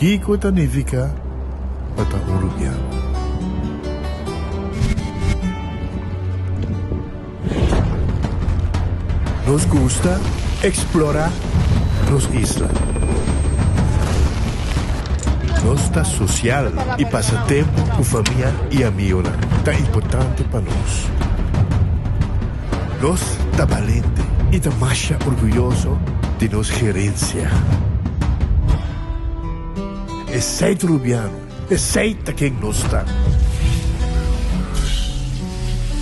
Kiko ta nifiká pa ta un rubiano. Nos gusta eksplorá nos isla. Nos ta sosial i pasa tempu ku famia i amionan ta importante pa nos. Nos ta balente i ta masha orguyoso di nos gerensia. Esei ta Rubiano, esei ta ken nos ta.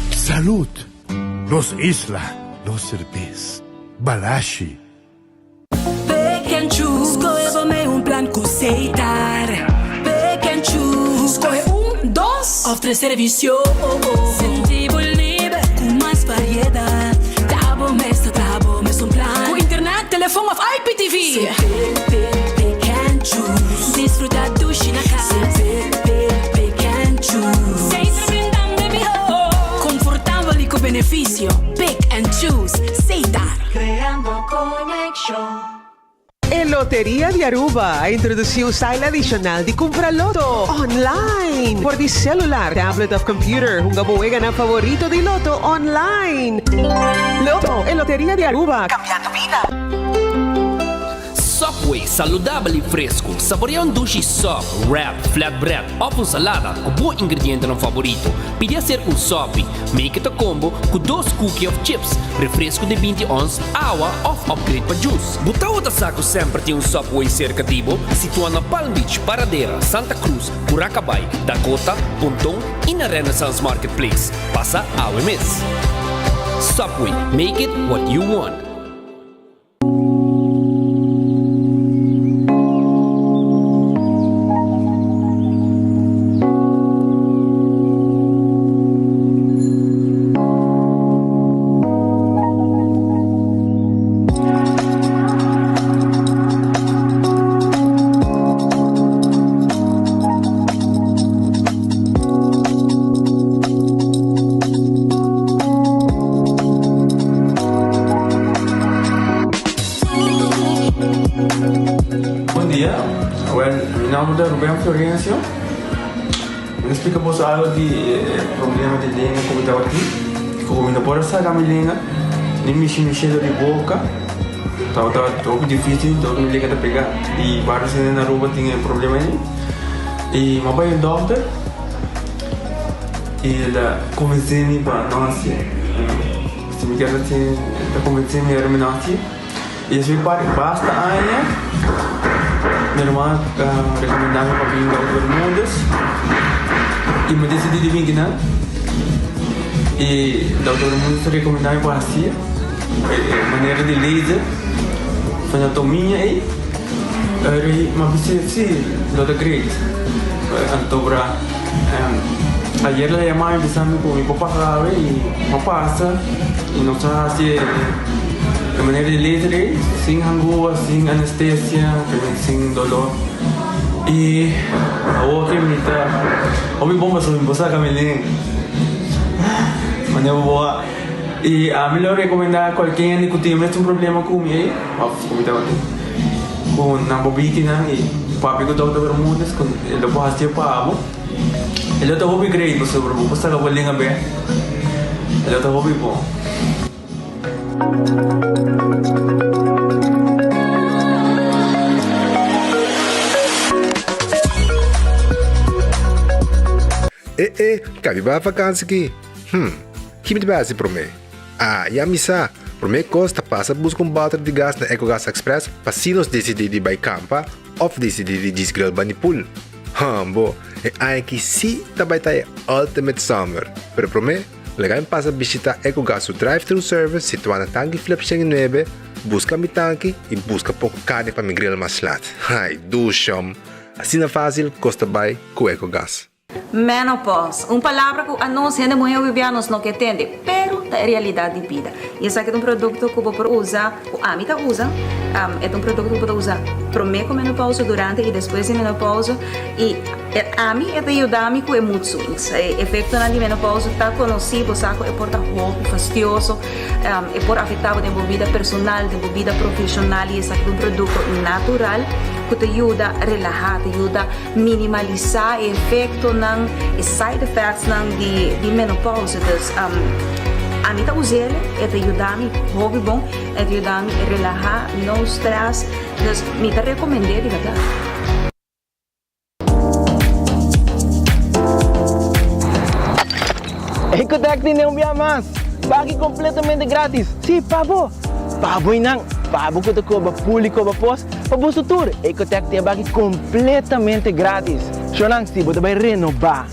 Salud! Nos isla, nos serbes. Balashi. Pick and choose, skohe bo mei un plan ku Setar. Pick and choose, skohe un, dos òf tres servisio. Sinti bo liber ku mas variedat. Ta bo mes ta traha bo mesun plan. Ku internet, telefon òf IPTV. Pick, pick, pick and choose. Disfruta dushi na kas. Pick, pick, pick and choose. Setar brindando e mihó. Konfortabel i ku benefisio. Pick and choose. Setar. Creando conexion. E Loteria di Aruba a introduci un style adicional di cumpra loto online for di celular, tablet of computer. Hunga bo weganan favorito di loto online. Lotto, e Loteria di Aruba, cambiando bida. Subway, saludabel y fresco. Saborea un dushi sub, wrap, flatbread of un salada cu bo ingredientenan favorito. Pidi hacer un sopi. Make it a combo cu dos cookie of chips, refresco di binti ons, awa of upgrade pa juice. Bo tabata sa cu semper tin un Subway cerca di bo? Situa na Palm Beach, Paradera, Santa Cruz, Curacabai, Dakota, Ponton y na Renaissance Marketplace. Pasa awe mes. Subway, make it what you want. Bon dia, wel mi nomber ta Ruben Florencio. Mi ta splika boso algo di e problema di lenga ku mi tabatin. Ku mi no por a saka mi lenga, ni mishi mi shelo di boka. Tabata hopi dificil, dor mi lenga ta pega. I varios hende na Aruba tin e problema ei. I mi a bai un dokter i el a konvensé mi pa no hasié. Si mi kier hasié, el ta konvensé mi ora mi no hasié. I esei par basta aña mi ruman a rekomendá mi pa bin Dokter Bermudez i mi disidí di bin kinan. I Dokter Bermudez a rekomendá mi pa hasié e manera di laser fenotomia ei. Eri mi a bisa si lo ta great. Anto bra ayer el a yama mi bisa mi ku mi por pasa awe i mi a pasa i nos a hasi e manera di laser ei sin hangua, sin anestesia, sin dolor i awor ke mi ta hopi bon pasobra mi por saka mi lenga manera bo a i ami lo rekomenda kualke hende ku tin e mesun problema ku mi ei òf ku mi tabatin ku nan por biki nan i papia ku Dòkter Bermudez ku e lo por hasié pa bo e lo ta hopi great pasobra bo por saka bo lenga bek e lo ta hopi bon. E e, kabi bai vakansi ki? Hm, ki mi ta bai hasi promé? Ah, ya mi sa! Promé kos ta pasa buska un bòter di gas na Ecogas Express pa si nos disidí di bai kampa òf disidí di djis grill bani pool. Hambo, e aña aki sí ta bai ta e ultimate summer! Pero promé, laga mi pasa bishitá Ecogas su drive-thru service situá na Tanki Flip 109, buska mi tanki i buska poko karni pa mi grill mas lat. Ai, dushom! Asina fásil kos ta bai ku Ecogas. Menopause, un palabra ku anos hende muhé hopi bia nos no ke tende, pero ta e realidat di bida. I esaki ta un produkto ku bo por usa, ku ami ta usa, e ta un produkto ku bo ta usa promé ku menopause, durante i despues di menopause, i ami e ta yuda mi ku e mood swings. E efektonan di menopause ta konosí, bo sa ku e por ta hopi fastioso, e por afektá bo den bo bida personal, den bo bida profeshonal i esaki ta un produkto natural. ku ta yuda relahá, ta yuda minimalisá e efektonan, e side effectsnan di di menopausa. Dus ami ta us'el, e ta yuda mi hopi bon, e ta yuda mi relahá, no stress, dus mi ta rekomend'é di bèrdat. Ecotec tene un bia mas! Pagi completamente gratis! Si, pa bo! Pa bo y nan! Pa bo cu ta coba pool y coba pos, pa boso tur! Ecotec tin e baki completamente gratis! Shonan, si bo ta bay renoba,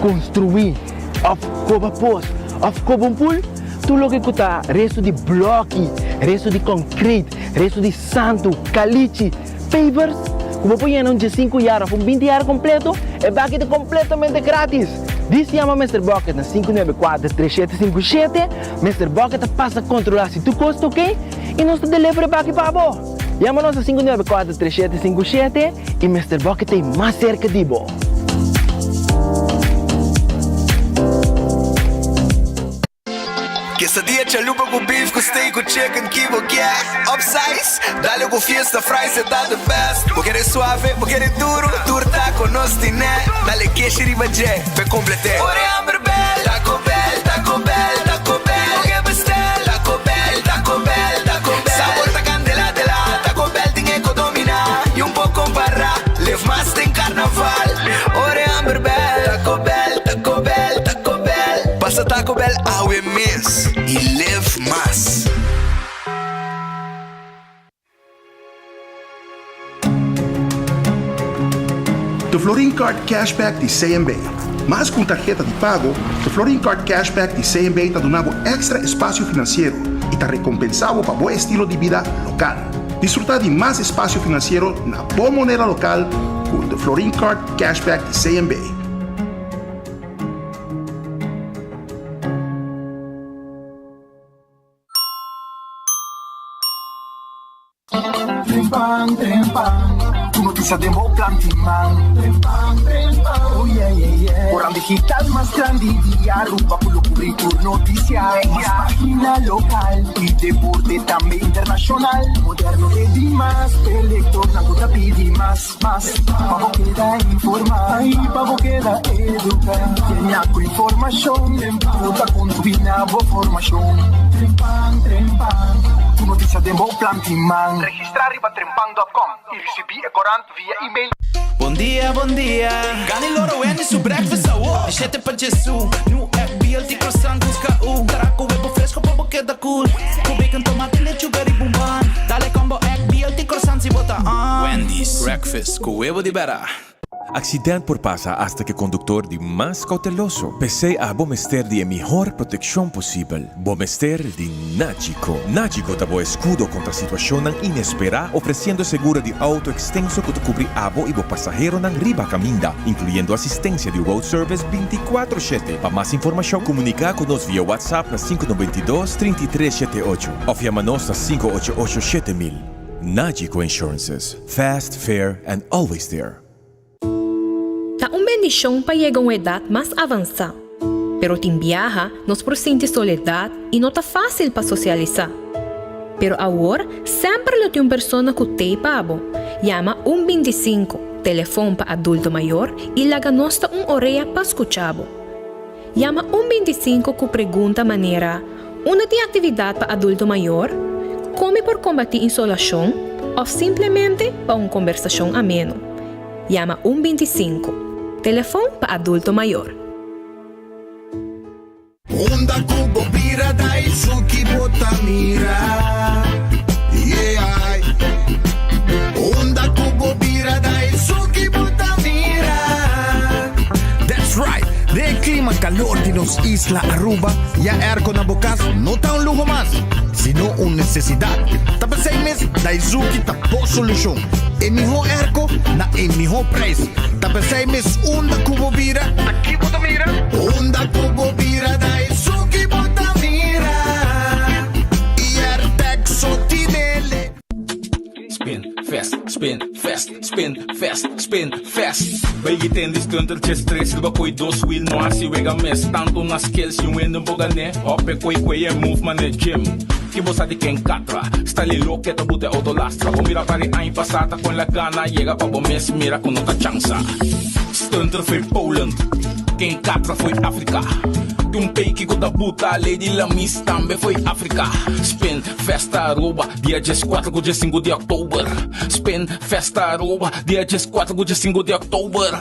construi, of coba pos, of coba un pool, tur loke cu ta resto di bloki, resto di concrete, resto di santo, calichi, Pavers ku bo por yena un diesinku yar òf un binti yar kompleto, e baki ta kompletamente gratis! Dis yama Mister Bucket na 594 3757, Mister Bucket ta pasa kontrolá si tur kos ta oke i nos ta deliver e baki pa bo! Yama nos na 594 3757 i Mister Bucket ta ei mas serka di bo! Quesadilla chalupa cu beef cu steak cu chicken ki bo kier Upsize, dale cu fiesta fries e ta the best Bo kere suave, bo kere duro, tur taco nos tine Dale keshi riba dje, p'e complete Ora e hamber bel, Taco Bell, Taco Bell, Taco Bell Bo ke bestel, Taco Bell, Taco Bell, Taco Bell Sabor ta candela de la, Taco Bell tin e co domina Y un por compara, live mas den carnaval Ora e hamber bel, Taco Bell, Taco Bell, Taco Bell Pasa Taco Bell awe mes y live mas. The Florin Card Cashback di CMB. Mas ku un tarheta di pago, The Florin Card Cashback di CMB ta duna bo èkstra espasio finansiero i ta rekompensá bo pa bo estilo di bida lokal. Disfrutá di mas espasio finansiero na bo moneda lokal ku The Florin Card Cashback di CMB. Trempan, trempan, tur noticia den bo plan tin man. Trempan, trempan, oh yeah, yeah, yeah. Koran digital mas grandi di Aruba cu lo cubri tur noticia. Mas pagina local y deporte tambe internacional. Moderno e di mas, e lectornan cu ta pidi mas. Mas, pa bo keda informá i pa bo keda eduká. Kenia ku informashon ku ta kontribuí na bo formashon. Trempan, trempan, tur notisia den bo plan tin man. Registrá riba trempan dòt kòm i risibí e korant via email. Bon dia, bon dia. Gani loro Wendy su breakfast awo. Di shete pa djesu. New egg, BLT croissant busca u. Tara cu webo fresco pa bo keda cool. Cu bacon, tomate, lechuga riba un bun. Dale combo egg, BLT croissant si bo ta on. Wendy's breakfast cu webo di bera. Accident por pasa hasta cu e conductor di mas cauteloso. P'esey abo mester di e mihor proteccion posibel. Bo mester di Nagico. Nagico ta bo escudo contra situacionnan inespera, ofreciendo seguro di auto extenso cu ta cubri abo y bo pasaheronan riba caminda, incluyendo asistencia di road service binticuatro shete. Pa mas informacion, comunica cu nos via WhatsApp na sinku noventa i dos, trinta i tres shete ocho of yama nos na sinku ocho ocho shete mil. Nagico Insurances, fast, fair and always there. Ta un bendishon pa yega un edat mas avansá, pero tin biaha nos por sinti soledat i no ta fásil pa sosialisá. Pero awor semper lo tin un persona ku t'ei pa bo. Yama un bintisinku, telefon pa adulto mayor, i laga nos ta un orea pa skucha bo. Yama un bintisinku ku pregunta manera, Unda tin aktividat pa adulto mayor? Kon mi por kombatí insolashon? Òf simplemente pa un kombersashon ameno. Yama un bintisinku, telefon pa adulto mayor. Unda ku bo bira ta esun ki bo ta mira, yeah. Unda ku bo bira ta esun ki bo ta mira. That's right! Den e clima calor di nos isla Aruba, ya airco na bo cas no ta un luho mas, sino un necesidad. Ta p'esey mes Daizuki ta bo solucion. E miho airco na e miho prijs. Ta p'esey mes unda cu bo bira, ta ki bo ta mira? Unda cu bo bira ta esun ki bo ta mira. Airtec so tinele. Spin fast, spin fast, spin fast, spin fast. Bay ten di stuntertjes tres riba kooi dos wheel no hasi wega mes. Tanto na skills yung win bo gane. Hop e kooi kooi e move mane gym. Ki bo sa di ken katra? Style loke ta bute auto lastra. Bo mira pari aña pasa ta kon la gana yega pa bo mes mira ku no ta chansa. Stunter foi Poland, ken katra foi Afrika. Tin un peiki ku ta buta Lady Lamis tambe foi Afrika. Spin festa Aruba dia 14 ku 15 di oktober. Spin festa Aruba dia 14 ku 15 di oktober.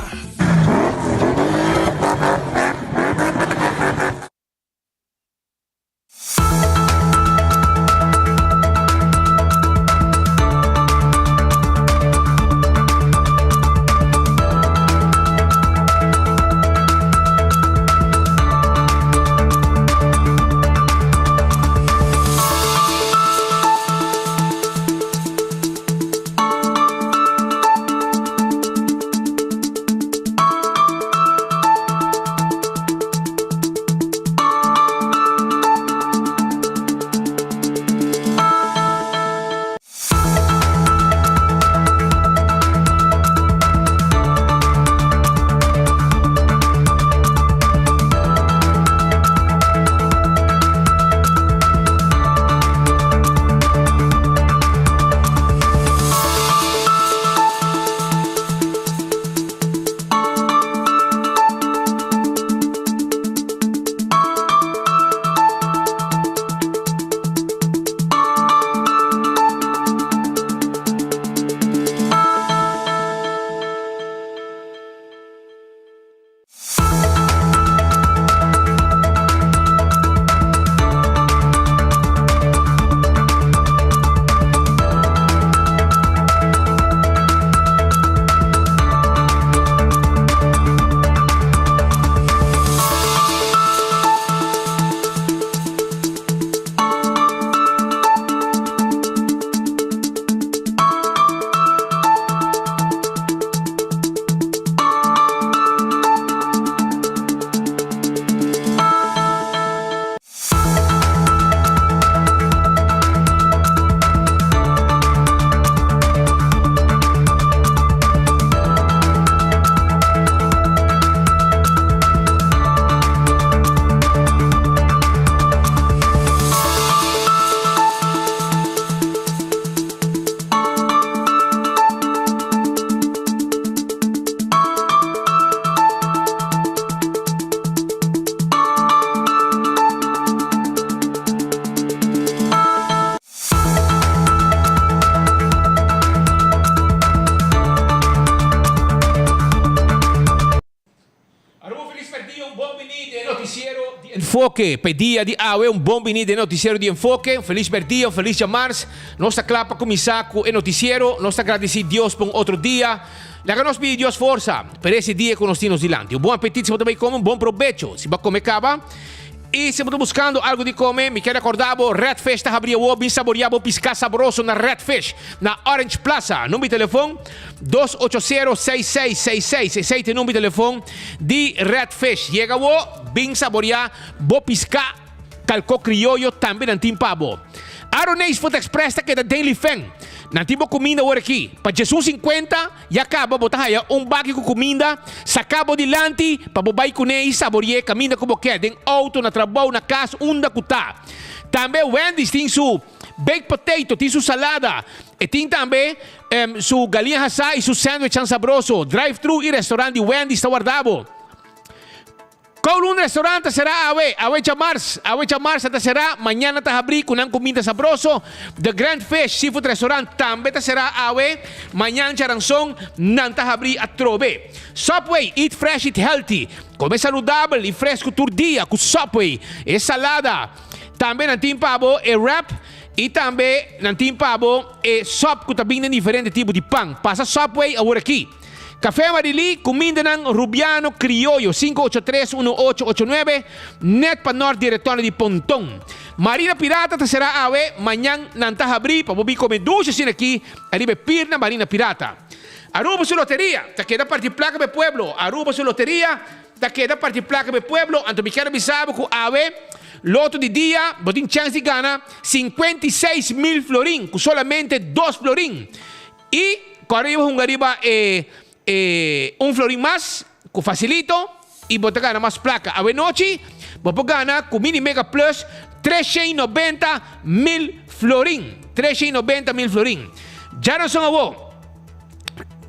Aruba Feliz Merdia, un bon bini den e noticiero di Enfoke. P'e dia di awe, un bon bini den e noticiero di Enfoke. Un feliz merdia, un feliz djamars. Nos ta kla pa kuminsá ku e noticiero. Nos ta gradisí Dios pa un otro dia. Laga nos pidi Dios forsa pa e dia ku nos tin nos dilanti. Un bon apetit si bo ta bai kome, un bon probecho si bo a kome kaba. I si bo ta buskando algu di kome, mi kere akorda bo, Red Fish ta habri awor. Bin saboria bo piská saboroso na Red Fish na Orange Plaza. Number di telefon, 280 6666. Esei ta e number di telefon di Red Fish. Yega awor, bin saboria bo piská. Kalko krioyo tambe nan tin pa bo. Aroneis Food Express ta keda den Lifen. Nan tin bo kuminda awor aki. Pa djesun sinkuenta ya kaba bo ta haya un baki ku kuminda saka bo dilanti pa bo bai kuné i sabori'é kaminda ku bo ke, den outo, na trabou, na kas, unda ku ta. Tambe Wendy's tin su baked potato, tin su salada. E tin tambe su galiña hasá i su sandwichan sabroso. Drive-thru i restaurant di Wendy's ta warda bo. Kowloon Restaurant ta será awe, awe djamars. Awe djamars a ta será, mañana ta habrí ku nan kuminda sabroso. The Grand Fish Seafood Restaurant tambe ta será awe, mañan djaranson nan ta habrí atrobe. Subway, eat fresh, eat healthy. Kome saludabel i fresku tur dia ku Subway. E salada tambe nan tin pa bo, e wrap i tambe nan tin pa bo e sòp ku ta bin den diferente tipo di pan. Pasa Subway awor aki. Café Marilí, Cumindanan Rubiano Crioyo, 583 1889, net pa nort di retorno di Ponton. Marina Pirata ta será awe, mañan nan ta habrí pa bo bin come dushi asina aki ariba e pir na Marina Pirata. Aruba su loteria ta keda parti placa pa e pueblo Aruba su loteria ta keda parti placa pa e pueblo anto mi kier a bisa bo cu awe loto di dia bo tin chance di gana 56 mil florin cu solamente dos florin. I ku ariba hunga riba e e un florin mas, ku fasilito. y bo ta gana mas placa. Awenochi bo por gana cu Mini Mega Plus 390 mil florin. 390 mil florin. Djaranson awo.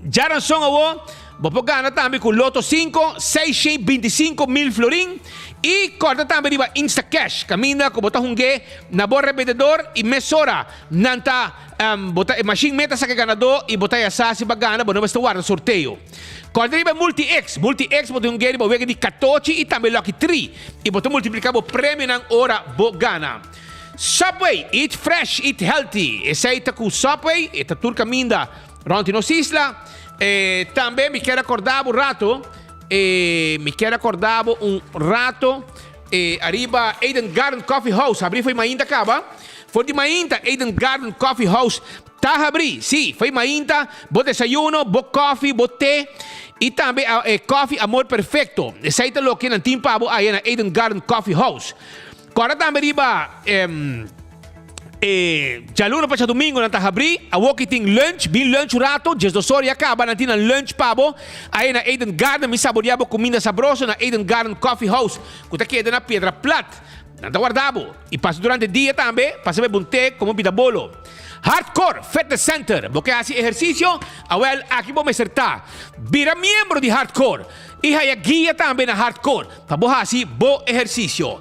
Djaranson awo bo por gana tambe cu Lotto 5, 625 mil florin. Y corda tambe riba Instacash, caminda cu bo ta hungue na bo repetidor y mesora nan ta bo ta e machine meta saca e ganador y bo ta ya sa si bo a gana bo no mester warda sorteo. Corda riba e Multi-X. Multi-X bo ta hungue riba wega di katochi y tambe Lucky Tree y bo ta multiplica bo premionan ora bo gana. Subway, eat fresh, eat healthy. Esey ta cu Subway, e ta tur caminda rond di nos isla. E tambe mi kier a corda bo un rato, e mi kier a corda bo un rato e ariba Eden Garden Coffee House habri fo'i mainta caba. For di mainta Eden Garden Coffee House ta habri. Si, fo'i mainta bo desayuno, bo coffee, bo te y tambe e coffee Amor Perfecto. Esey ta loke nan tin pa bo aya na Eden Garden Coffee House. Kòrda tambe riba e djaluna pa djadumingu nan ta habrí. Awoki tin lunch, bin lunch un rato, diesdos ora ya kaba nan tin nan lunch pa bo. Aye na Eden Garden mi saboreá bo kuminda sabroso na Eden Garden Coffee House ku ta keda na Piedra Plat. Nan ta warda bo. I pasa durante dia tambe, pasa bebe un te, kome un pita bolo. Hardcore Fitness Center, bo ke hasi ehersisio? Awèl, aki bo mester ta. Bira miembro di Hardcore. I haya guia tambe na Hardcore pa bo hasi bo ehersisio.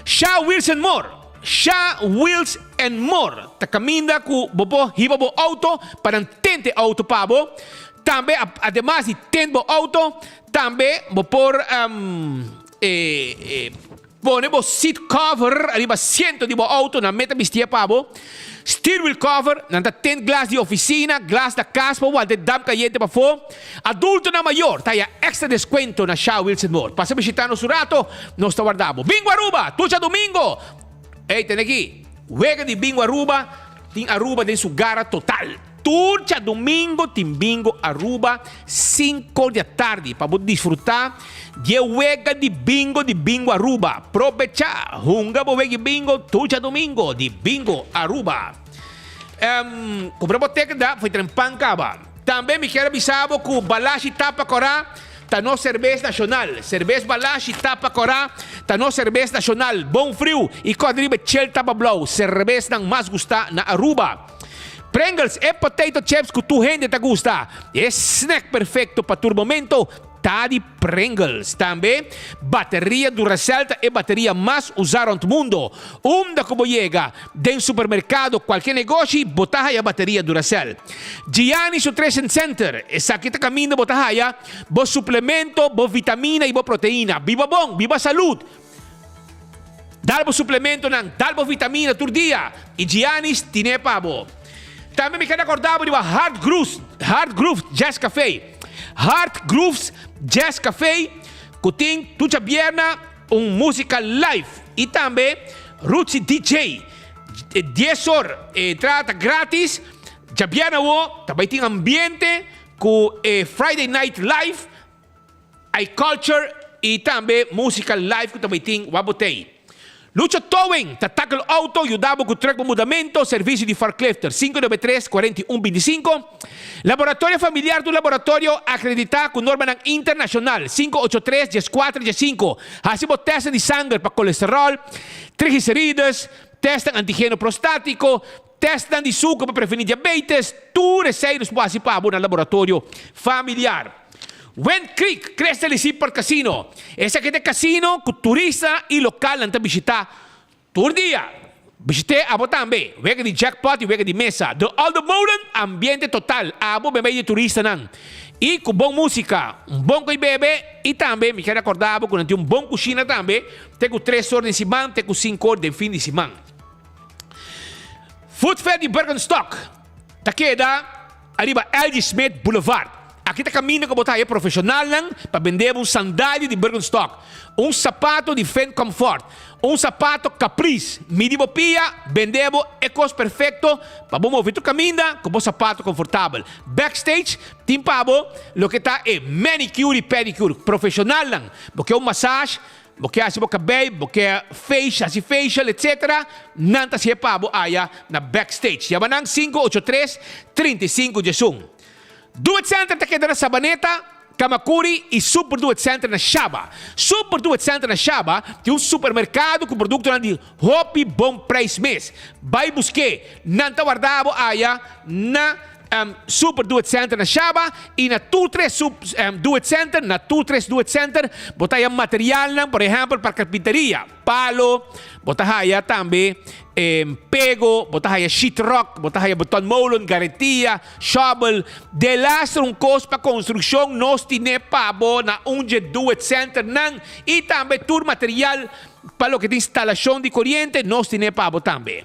Sha Wheels and More, Sha Wheels and More ta kaminda ku bo por hiba bo outo pa nan tente outo pa bo. Tambe ademas di tent bo outo, tambe bo por Pone bo seat cover riba siento di bo auto, nan meta bistia pa bo. Steer wheel cover, nan ta tint glas di oficina, glas na cas pa wanta e damp cayente pafó. Adultonan mayor ta haya extra descuento na Sha Wheels and More. Pasa bishita nos un rato, nos ta warda bo. Bingo Aruba, tur djadomingo! Ey, tene aki, wega di Bingo Aruba tin Aruba den su gara total. Tur djadumingo tin Bingo Aruba cinco di atardi pa bo disfruta di e wega di bingo di Bingo Aruba. Probecha, hunga bo wega di bingo tur djadumingo di Bingo Aruba. Um, kumpra bo teken da, foi tren pan kaba. Tambe mi kier a bisa bo ku Balashi Tapa Kora ta nos serbes nashonal. Serbes Balashi Tapa Kora ta nos serbes nashonal. Bon friu i kòrda riba Chel Tapa Blou, serbesnan mas gustá na Aruba. Pringles, e potato chips ku tur hende ta gusta. E snack perfecto pa tur momento ta di Pringles. Tambe, bateria Duracell ta e bateria mas usa rond mundo. Unda ku bo yega, den supermerkado, kualke negoshi, bo ta haya bateria Duracell. Gianni su Nutrition Center, esaki ta kaminda bo ta haya bo suplemento, bo vitamina i bo proteina. Biba bon, biba salud! Dal bo suplementonan, dal bo vitamina tur dia y Giannis tine pa bo. Tambe mi keda corda bo riba Hard Grooves, Hard Grooves Jazz Café. Hard Grooves Jazz Café cu tin tur djabierna un musica live y tambe Rootsy DJ. Dies or e entrada ta gratis. Djabierna awo ta bay tin ambiente cu e Friday Night Live. I culture y tambe musica live cu ta bay tin wak bo tey. Lucho Towing ta tackle auto, yuda bo cu truck pa mudamento, servicio di forklifter, 593 41 25. Laboratorio Familiar ta un laboratorio acredita cu normanan internacional, 583 14 15. Haci bo testnan di sanger pa colesterol, triglicerides, testnan antigeno prostatico, testnan di suco pa preveni diabetes, tur esey nos por haci pa bo na Laboratorio Familiar. Wind Creek, Crystal y Seaport Casino. Esaki ta e casino cu turista y localnan ta bishita tur dia. Bishit'é abo tambe. Wega di jackpot y wega di mesa. De Olde Molen, ambiente total. Abo bebe di turistanan. Y cu bon musica, un bon coy bebe y tambe mi kier acorda abo cu nan tin un bon cushina tambe te cu tres or den siman te cu cinco or den fin di siman. Food Fair di Birkenstock ta keda. Ariba LG Smith Boulevard. Aki ta kaminda ku bo ta haya profeshonalnan pa bende bo un sandalia di Birkenstock, un sapato di Finn Comfort, un sapato Caprice. Midi bo pia, bende bo e kos perfekto pa bo move tur kaminda ku bo sapato konfortabel. Backstage tin pa bo loke ta e manicure i pedicure profeshonalnan. Bo ke un massage? Bo ke hasi bo kabei, bo ke facial, hasi facial etc. Nan ta hasié pa bo aya na backstage. Yama nan 583 35 11. Do It Center ta keda na Sabaneta. Kamakuri y Super Do It Center na Shaba. Super Do It Center na Shaba tin un supermercado cu productonan di hopi bon prijs mes. Bay busk'é. Nan ta warda bo aya na Super Do It Center na Shaba y na tur tres Do It Center, na tur tres Do It Center bo ta haya materialnan, por ehempel pa carpinteria. Palo, bo ta haya tambe pego, bo ta haya sheetrock, bo ta haya betonmolen, garetia, shovel. Delaster un kos pa konstrukshon nos tine pa bo na un dje Do It Centernan i tambe tur material pa loke ta instalashon di koriente nos tine pa bo tambe.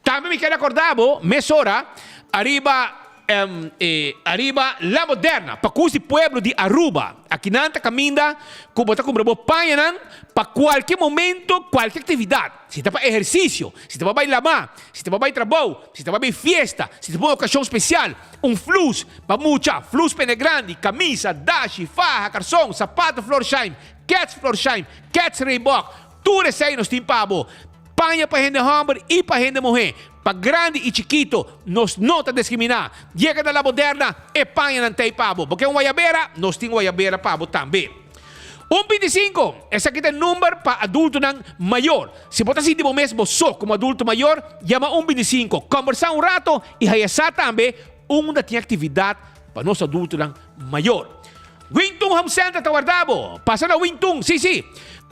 Tambe mi ker akorda bo mesora ariba Ariba La Moderna, pa cus di pueblo di Aruba. Akinan ta caminda cu bo ta cumpra bo pañanan pa cualke momento, cualke actividad. Si ta pa ehercicio, si ta pa bay lama, si ta pa bay trabou, si ta pa bay fiesta, si ta pa un ocasion special, un flus pa mucha, flus pene grandi, camisa, dashi, faha, carson, sapato Florsheim, kets Florsheim, kets Reebok, tur esey nos tin pa bo. Paña pa hende hòmber i pa hende muhé, pa grandi i chikito, nos no ta diskriminá. Yega na La Moderna, e pañanan t'ei pa bo. Bo ke un wayabera? Nos tin wayabera pa bo tambe. Un bintisinko, esaki ta e number pa adultonan mayor. Si bo ta sinti bo mes bo so komo adulto mayor, yama un bintisinko, kòmbersá un rato i haya sa tambe unda tin aktividat pa nos adultonan mayor. Wingtun Home Center ta warda bo. Pasa na Wingtun, sí, sí.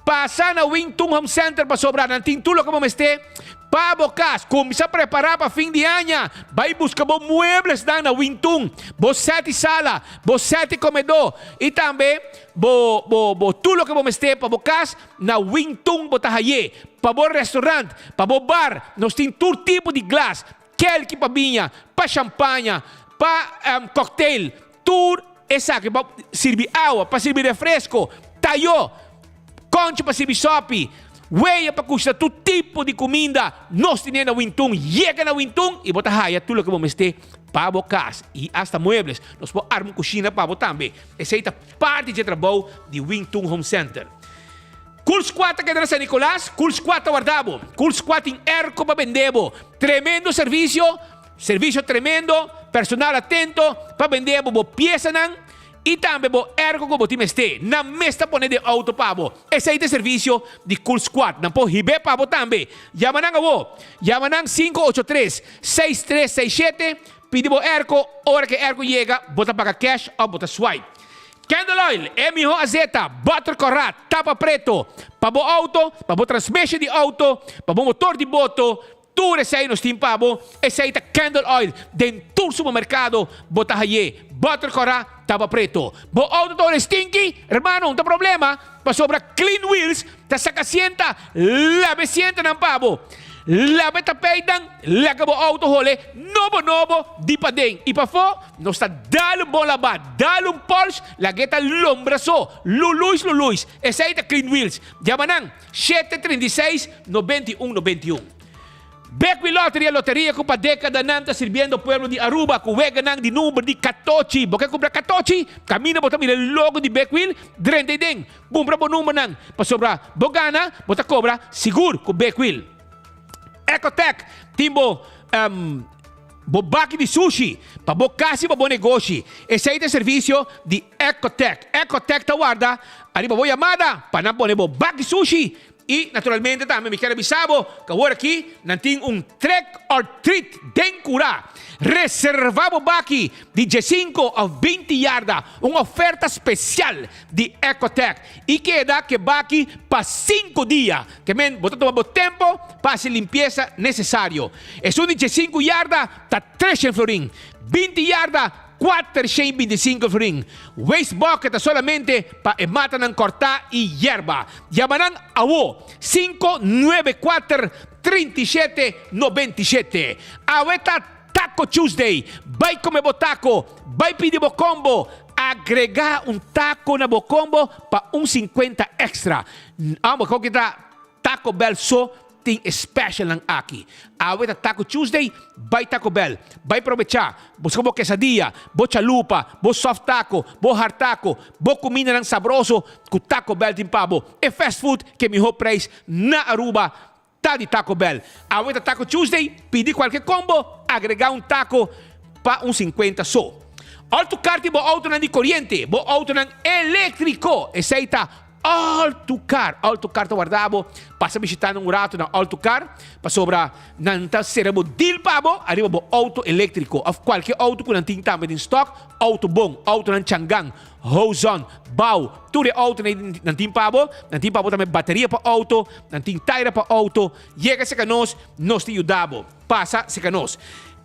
Pasa na Wingtun Home Center pasobra nan tin tur loke bo mester pa bo kas. Kuminsá prepará pa fin di aña. Bai buska bo mueblesnan na Wingtun, bo sèt di sala, bo sèt di komedó i tambe bo, bo, bo tur loke bo mester pa bo kas na Wingtun bo ta hay'é. Pa bo restaurant, pa bo bar, nos tin tur tipo di glas, kelki pa biña, pa shampaña, pa cocktail, tur esaki pa sirbi awa, pa sirbi refresco, tayo, concha pa sirbi sopi, weya pa cushina tur tipo di cuminda, nos tine na Wintun, yega na Wintun y bo ta haya tur loke bo mester pa bo cas y hasta muebles, nos por arma un cushina pa bo tambe, esey ta parti dje trabou di Wintun Home Center. Cool Squad ta keda na San Nicolas, Cool Squad ta warda bo. Cool Squad tin airco pa bende bo. Tremendo servicio, servicio tremendo, personal atento pa bende bo bo piesanan y tambe bo airco cu bo tin mester. Nan mes ta pone den auto pa bo. Esey ta e servicio di Cool Squad. Nan por hibe pa bo tambe. Yama nan awo. Yama nan 583 6367, pidi bo airco, ora cu e airco yega bo ta paga cash of bo ta swipe. Candle oil, e miho azeta, butter corá, tapa preto, pa bo auto, pa bo transmission di auto, pa bo motor di boto, tur esei nos tin pa bo, esei ta candle oil, den tur supermercado bo ta hay'é, butter corá, tapa preto. Bo auto ta ora stinky? Hermano, un ta problema, pasobra Clean Wheels ta saca sienta, laba e sientanan pa bo, laba e tapijtnan, laga bo auto hole nobo nobo di paden y pafó, Nos ta dal un bon labá, dal un pòls, lag'é ta lombra so, luluis luluis. Esei ta Clean Wheels. Yama nan, shete 36 91 91. Bekwin Lottery, e loteria ku pa dékadanan ta sirbiendo pueblo di Aruba ku weganan di number di katochi. Bo ke kumpra katochi? Kaminda bo ta mira e logo di Bekwin, drenta ei den. Kumpra bo numbernan, pasobra bo gana, bo ta kobra sigur ku Bekwin. Ecotech tin bo. Bo baki di sushi pa bo kas i pa bo negoshi. Esei ta e servisio di Ecotech. Ecotech ta warda ariba bo yamada pa nan pone bo baki sushi i naturalmente tambe mi kier a bisa bo ku awor aki nan tin un trick or treat den kura. Reserva bo baki di diesinko òf binti yarda, un oferta spesial di Ecotech i keda ku e baki pa sinku dia. Ke men bo ta tuma bo tempo pa hasi limpiesa nesesario. Esun di diesinku yarda ta treshen florin, binti yarda kuatershen i bintisinko florin. Waste bucket ta solamente pa e matanan kòrtá i yerba. Yama nan awo, sinku nuebe kuater 37 97. Awe ta Taco Tuesday! Bai kome bo taco, bai pidi bo combo, agrega un taco na bo combo pa un sinkuenta extra. Amo koki ta Taco Bell so tin e specialnan aki. Awe ta Taco Tuesday, bai Taco Bell, bai probecha, buska bo quesadilla, bo chalupa, bo soft taco, bo hard taco, bo cumindanan sabroso cu Taco Bell tin pa bo. E fast food ke miho prijs na Aruba ta di Taco Bell. Awe ta Taco Tuesday, pidi cualke combo, agrega un taco pa un 50 so. All to Car tin bo autonan di koriente, bo autonan eléktriko. Esei ta All to Car. All to Car ta warda bo. Pasa bishita nan un rato na All to Car pasobra nan ta sera bo deal pa bo ariba bo auto eléktriko òf kualke auto ku nan tin tambe den stock. Auto bon, autonan Changan, Hozon, Bao, tur e autonan ei nan tin pa bo. Nan tin pa bo tambe bateria pa auto, nan tin taira pa auto. Yega serka nos, nos ta yuda bo. Pasa serka nos.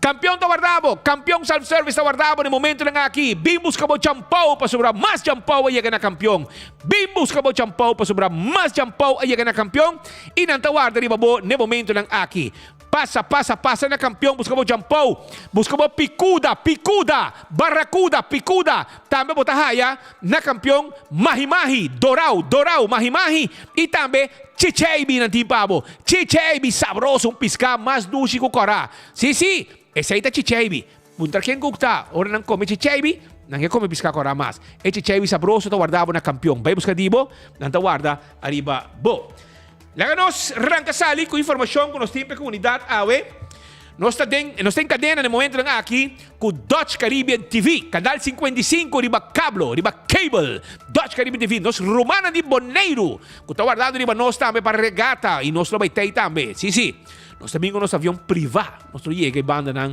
Kampion ta warda bo! Kampion Self Service ta warda bo na e momentonan aki. Bin buska bo champou pasobra mas champou a yega na Kampion. Bin buska bo champou pasobra mas champou a yega na Kampion i nan ta warda riba bo na e momentonan aki. Pasa, pasa, pasa na Kampion buska bo champou. Buska bo pikuda, pikuda, barakuda, pikuda. Tambe bo ta haya na Kampion mahi-mahi, dorau, dorau, mahi-mahi i tambe chicheibi nan tin pa bo. Chicheibi sabroso, un piská mas dushi ku kòrá. Sí, sí, esei ta chicheibi. Puntra ken ku ta, ora nan kome chicheibi, nan ke kome piská kòrá mas. E chicheibi sabroso ta warda bo na Kampion. Bai buska di bo, nan ta warda ariba bo. Laga nos ranka sali ku informashon ku nos tin pa e komunidat awe. Nos ta den, nos ta en kadena na e momentonan aki ku Dutch Caribbean TV, kanal 55 riba kablo, riba cable. Dutch Caribbean TV, nos rumannan di Boneiru ku ta wardando riba nos tambe pa regata i nos lo bai tei tambe. Sí, sí. Nos ta bin ku nos avion privá. Nos lo yega e bandanan.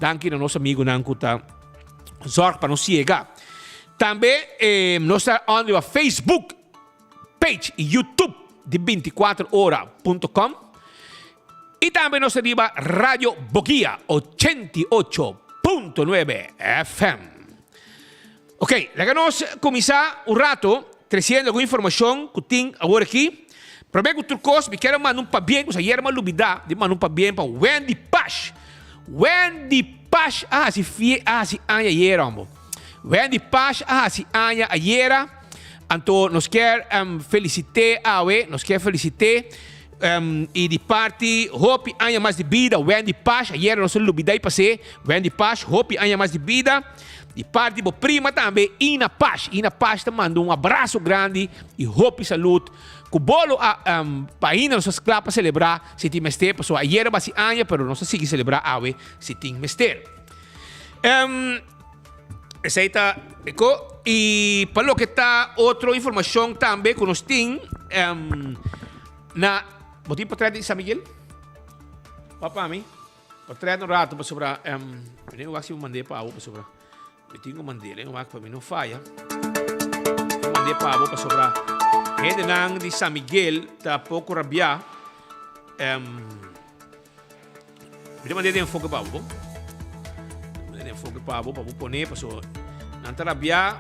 Danki na nos amigunan ku ta zorg pa nos yega. Tambe eh, nos ta on riba Facebook page i YouTube di 24 ora punto com. I tambe nos ta riba Radio Boguia 88.9 FM. Ok, laga nos kuminsá un rato tresiendo algun informashon ku tin awor aki. Promé ku tur kos, mi kier a manda un pabien, ku ayer mi a lubidá di manda un pabien pa Wendy Pash. Wendy Pash a hasi fie, a hasi aña ayera, hombo. Wendy Pash a hasi aña ayera, anto nos kier felisit'é awe, nos kier felisit'é i di parti hopi aña mas di bida, Wendy Pash, ayera nos a lubidá i pas'é, Wendy Pash, hopi aña mas di bida. Di parti bo prima tambe Ina Pash. Ina Pash ta manda un abraso grandi y hopi salud cu bo lo a pa ainda nos ta cla pa celebra si tin mester pasobra ayer a basi aña pero nos ta sigui celebra awe si tin mester. Esey ta e co y pa loke ta otro informacion tambe cu nos tin na bo tin potret di San Miguel? Wak pa mi. Pa trae un rato pasobra mi tin wak si mi mand'é pa abo pasobra mi tin ku mand'é den wak pa mi no faya. Mi mand'é pa abo pasobra hendenan di San Miguel ta poko rabiá. Mi ta mand'é den enfoke pa abo bon. Mi mand'é den enfoke pa abo pa bo pone pasobra nan ta rabiá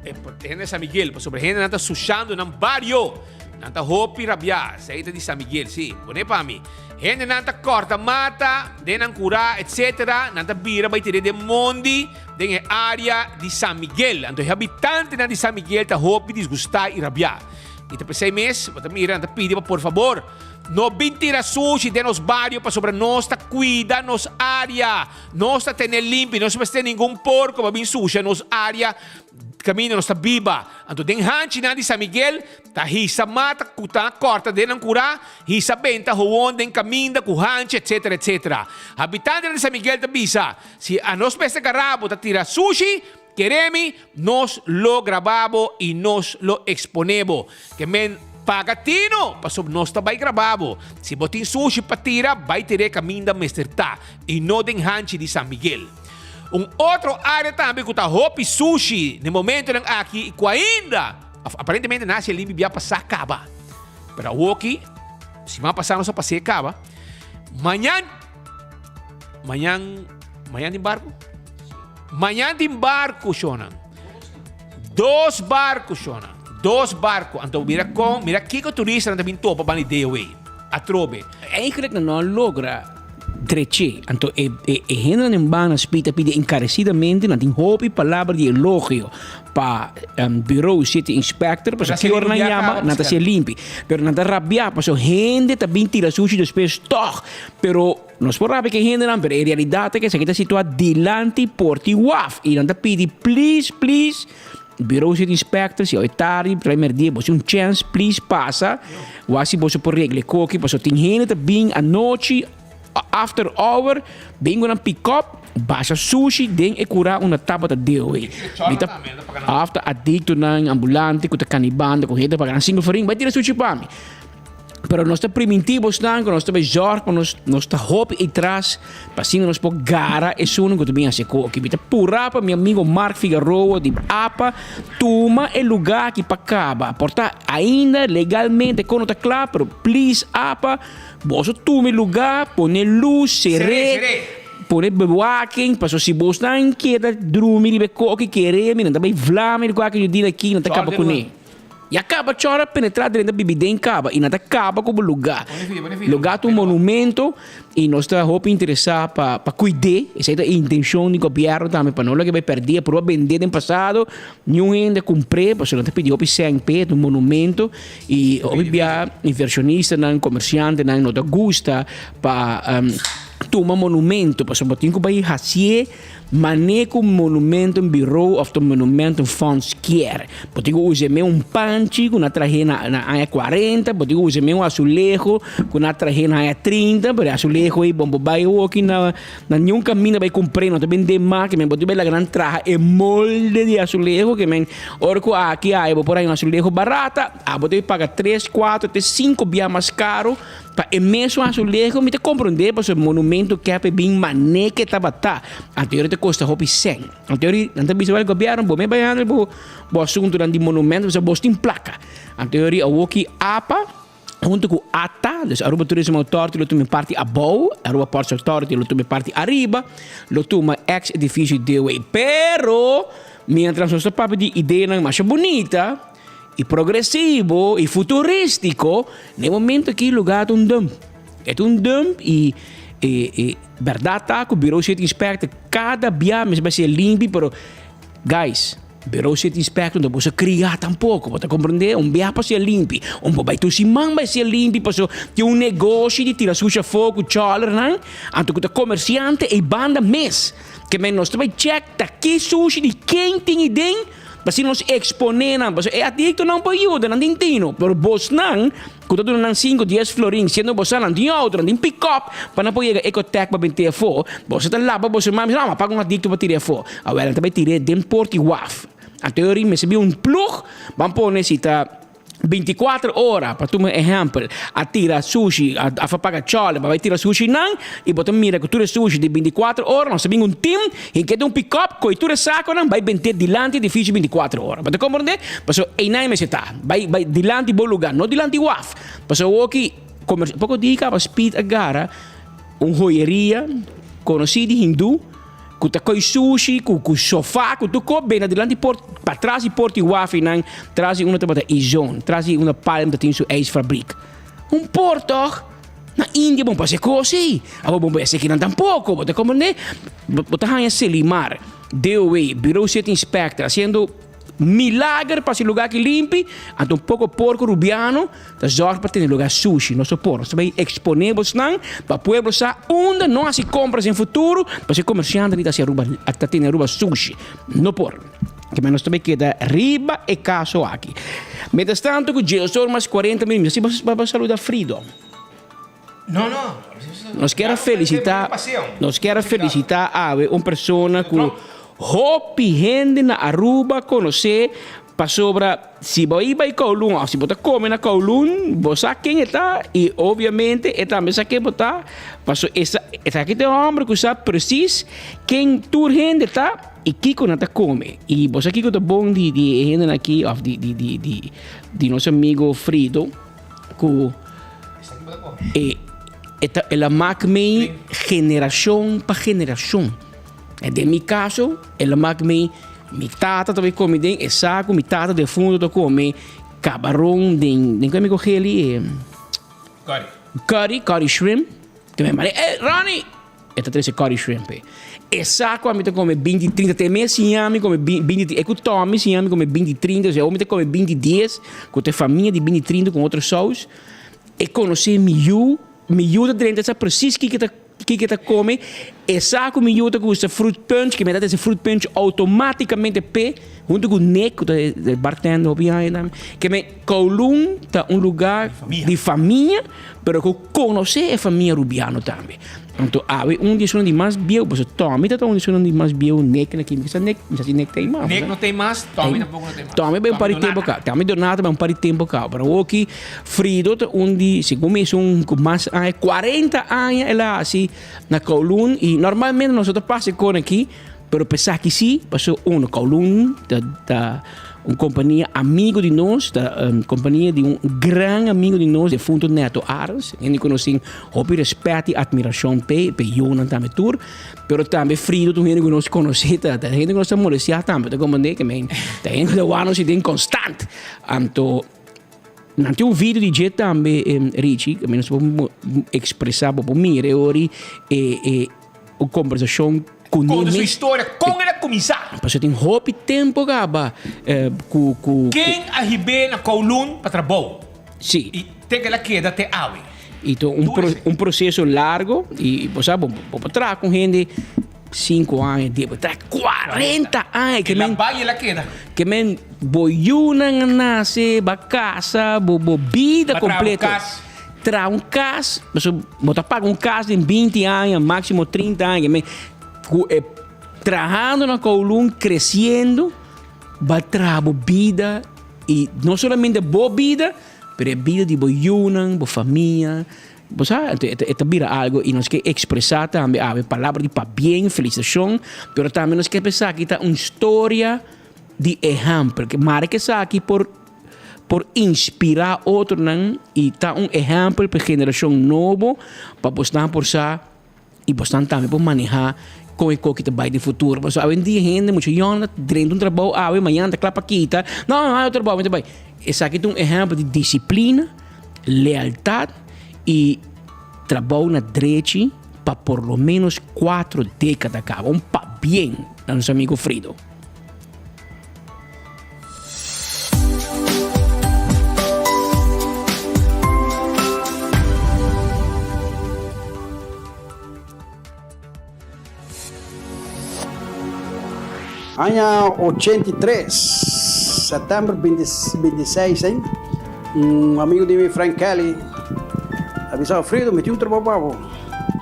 hende di San Miguel pasobra hendenan ta sushando nan bario. Nan ta hopi rabiá. Esei ta di San Miguel, sí. Pone pa mi. Hendenan ta kòrta mata den nan kurá, etsetera. Nan ta bira bai tir'é den mondi den e área di San Miguel. Anto e habitantenan di San Miguel ta hopi disgustá i rabiá. I ta p'esei mes bo ta mira nan ta pidi pa por fabor no bin tira sushi den nos bario pasobra nos ta kuida nos área. Nos ta tene limpi. Nos no mester ningun porko pa bin susha nos área kaminda nos ta biba. Anto den hanchinan di San Miguel Ta hisa mata ku ta kòrta den nan kurá, hisa benta howon den kaminda ku hanchi etsetera etsetera. Habitantenan di San Miguel ta bisa, si anos mester gará bo ta tira sushi, kere mi, nos lo grabá bo i nos lo eksponé bo. Ke men paga tino, pasobra nos ta bai grabá bo. Si bo tin sushi pa tira, bai tir'é kaminda mester ta i no den hanchi di San Miguel. Un otro área tambe ku ta hopi sushi na e momentonan aki i ku ainda Aparentemente nan haci e limpi bia pasa caba. Pero awoki, siman pasa nos a pasa e caba. Mañan, mañan, mañan tin barco? Mañan tin barco, shonan. Dos barco, shonan. Dos barco. Anto mira con, mira kiko turistanan ta bin topa ban di DOA. Atrobe. Eigenlijk nan no a logra dreché. Anto e e e hendenan den banda speed a pidi encarecidamente, nan tin hopi palabra di elogio pa bureau city inspector, pasobra ki ora nan yama nan ta hacié limpi. Pero nan ta rabia pasobra hende ta bin tira sushi despues tog. Pero nos por rabia ku e hendenan, pero e realidad ta ku esaki ta situa dilanti porti waf y nan ta pidi please please Bureau City Inspector, si hoy tardi, por ahí merdia, boso un chance, please pasa. Wak si boso por regla e koki, paso tin hende ta bin anochi, after hour, bin ku nan pick up. Basha sushi den e kura unda tabata deo ei. Mi ta of ta adictonan ambulante ku ta kanibando ku hende ta paga nan singo florin bai tira sushi pa mi. Pero nos ta priminti bosnan ku nos ta bai zorg pa nos nos ta hopi ei tras pa asina nos por gara esunnan ku ta bin hasi e koki. Mi ta pura pa mi amigo Mark Figaroa di apa tuma e luga aki pa kaba. Por ta ainda legalmente kon no ta kla pero please apa boso tuma e luga pone lus ser'é. Pone bewaking, paso si bosnan keda drumi riba e koki kere mi, nan ta bai vla mi di kualke judina aki, nan ta kaba kuné. Ya kaba chora penetra drenta bibi den kaba i nan ta kaba ku bo lugá. Lugá ta un monumento i nos ta hopi interesá pa pa kuid'é, esei ta e intenshon di gobièrnu tambe pa no loke bai pèrdí, a prueba bendé den pasado, niun hende a kumpr'é pasobra nan ta pidi hopi sèn p'e, ta un monumento i hopi bia invershonistanan, komersiantenan no ta gusta pa. Tuma monumento, pasobra bo tin ku bai hasié mané ku monumento bureau of ta monumento fonds kier. Bo tin ku usa e un panchi ku nan trahe na na aña kuarenta, bo tin ku usa e un azulejo ku nan trahe na aña trinta, pero e azulejo ei bon bo bai awoki na na niun kaminda bai kumpr'é, no ta bendé mas, ke men bo tin bai laga nan traha e molde di azulejo, ke men ora ku aki aya bo por haña un azulejo barata, abo ta paga tres, kuater te sinku bia mas karo. Pa e mesun azulejo mi ta comprende pasobra monumento kep e bin mane ke tabata. Anterior ta costa hopi cen. Anterior nan ta bisa wel gobierno bo me bay handle bo bo asuntonan di monumento pasobra bos tin placa. Anterior awoki apa hunto cu ata, dus Aruba Tourism Authority lo tuma e parti abou, Aruba Ports Authority lo tuma e parti ariba, lo tuma ex edificio DOA. Pero mientras nos ta papia di ideanan masha bunita, I progresivo i futuristico, na e momento aki lugar ta un dump. E ta un dump i e e berdad ta cu Bureau City Inspector cada bia mester bai ser limpi pero guys Bureau City Inspector no ta boso cria tampoco, bo ta comprende? Un bia pa ser limpi, un por bai tur siman bai ser limpi paso tin un negoshi di tira sushi afo cu chollernan anto cu ta comerciante ey banda mes. Ke men nos ta bai check ta ki sushi di ken tin iden. Pasobra nos eksponé nan, pasobra e adiktonan por yuda, nan tin tino, pero bosnan ku ta duna nan sinku, dies florin, siendo boso nan tin outo, nan tin pikòp pa nan por yega Ecotec pa bent'é afó, boso ta laba boso man, bisa, no, m'a paga un adikto pa tir'é afó. Awèl, nan ta bai tir'é den port di waf. Anto e ora mester bin un plug, ban pone si ta. Binticuater ora, pa tuma un ehempel, a tira sushi, a a paga chole pa bai tira sushi nan, y bo ta mira cu tur e sushi di binticuater ora, nos ta bin un team, hinke den un pick-up, coy tur e saconan, bai bente dilanti edificio binticuater ora. Bo ta comprende? Pasobra eynan e mester ta, bai bai dilanti bo lugar, no dilanti waf. Pasobra awoki, comerci, poco di caba Speed a gara un joyeria conoci di hindu, Ku ta koi sushi, ku ku sofa, ku tur kos bena dilanti port, patras di port di wafinan, tras di unda tabata Izon, tras di unda Palm ta tin su ijsfabriek. Un port tòg? Na India bon pasa e kos ei. Abo bon por esaki nan tampoko, bo ta komprendé? Bo ta haña Selimar, DOW, Bureau City Inspector, hasiendo Milager pa si lugar ki limpi, anto un poco porco rubiano ta zorg pa tene lugar sushi. Nos no por. Nos ta bay expone bosnan pa pueblo sa unda no haci compras den futuro, pasobra e comerciantenan ta haci Aruba, ta tene Aruba sushi. No por. Kimen nos ta bay keda riba e caso aki. Mientras tanto cu djeosor mas cuarenta minuut, mi ta si bo saluda Frido. No, no. Nos kier a felicita, nos kier a felicita awe un persona cu hopi hende na Aruba conoce pasobra si bo a bay Kowloon of si bo ta come na Kowloon bo sa ken e ta y obviamente e tambe sa ken bo ta paso esaki ta e homber cu sa precies ken tur hende ta y kico nan ta come y bo sa kico ta bon di di e hendenan aki of di di di di nos amigo Frido cu E e ta el a mak mi generashon pa generashon. E den mi kaso el a mak mi mi tata ta bai kome den e saku mi tata defunto ta kome kabaron den den kua mi kogeli e Curry. Curry, curry shrimp. Te mi manda ey Ronnie! E ta trese curry shrimp e. E sa ku ami ta kome binti trinta te mi a siña mi kome binti e ku Tommy siña mi kome binti trinta osea mi ta kome binti dies ku ta e famia di binti trinta ku otro sous. E konosé mi yu, mi yu ta drenta sa presis kiko ta kiko ta kome. E sa ku mi yu ta gusta fruit punch ke mi ta trese fruit punch outomaticamente p'e huntu ku Nick ku ta e bartender hopi aña tambe. Ke men Kowloon ta un lugar di famia pero ku konosé e famia Rubiano tambe. Anto awe un di esunnan di mas bieu, pasobra Tommy ta un di esunnan di mas bieu, Nick na kimi kisa Nick, mi sa si Nick ta ei mas. Nick no ta ei mas, Tommy tampoco no ta ei mas. Tommy bai un par di tempo ka, Tommy Donato bai un par di tempo ka, pero awoki Frido ta un di, segun mi esun ku mas aña, 40 aña el a hasi na Kowloon y normalmente nos no ta pasa e kon aki, Pero p'esaki sí, paso uno, Kowloon ta ta un kompania amigo di nos, ta un kompania di un gran amigo di nos, defunto Neto Arends, hende ku nos tin hopi rèspèt i atmirashon p'e, p'e yunan tambe tur, pero tambe Frido ta un hende ku nos konosé, ta ta hende ku nos ta molestiá tambe, ta komprendé ke men ta hende ku ta wak nos i den konstant. Anto nan tin un video di dje tambe, Richie, ku mi nos por ekspresá, bo por mira e ora e e. Un kombersashon ku Konta su historia, kon el a kuminsá. Pasobra tin hopi tempu kaba ku ku. Ken a hib'é na Kowloon pa trabou? Sí. I te ku el a keda te awe. I ta un un proseso largo i bo sa bo por traha ku hende sinku aña, dies, bo traha 40 aña. El a bai i el a keda. Ke men bo yunan a nase, bo a kasa, bo bo bida kompleto. Bo a traha bo kas. Traha un kas, pasobra bo ta paga un kas den binti aña, máksimo trinta aña, men ku e trahando na Kowloon, kresiendo, bo a traha bo bida i no solamente bo bida, pero e bida di bo yunan, bo famia, bo sa, anto e ta bira algu i nos ke ekspresá tambe awe palabra di pabien, felisitashon, pero tambe nos ke pensá ki ta un storia di ehèmpel, ke mara ke esaki por. por inspirá otronan i ta un ehèmpel pa e generashon nobo pa bosnan por sa i bosnan tambe por manehá kon e koki ta bai den futuro. Pasobra awendia hende mucha yòn ta drenta un trabou awe mañana ta kla pa kita, no no hay otro trabou mi ta bai. Esaki ta un ehèmpel di disiplina, lealtat i trabou na drechi pa por lo ménos kuatro dékada kaba. Un pabien na nos amigo Frido. Aña 83, sètèmber 26, un amigu di mi, Frank Kelly, a bisa, Alfredo, mi tin un trabou pa bo.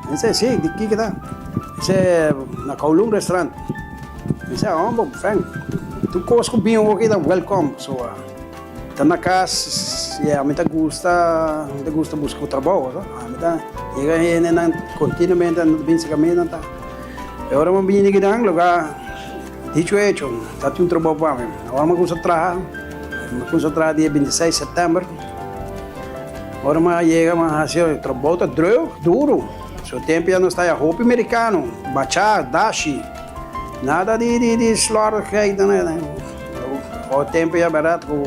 Mi dise, si, di kiko ta? Mi dise, na Kowloon Restaurant. Mi sa, homber, Frank, tur kos ku bin hopi ta welcome. So, ta na kas, yeah, mi ta gusta, mi ta gusta buska un trabou, so. Mi ta yega hendenan kontinuamente nan ta bin serka mi, nan ta. E ora mi bini kinan, loke dicho hecho, ta tin un trabou pa mi. Awor mi a kumsa traha, mi a kumsa traha dia 26 sèptèmber. Ora mi a yega, mi a hasi, trabou ta drùk, duru. Su tempu ya nos ta ya hopi merikano, bachá, dashi. Nada di di di slordigheid nan. O tempu ya bèrdat ku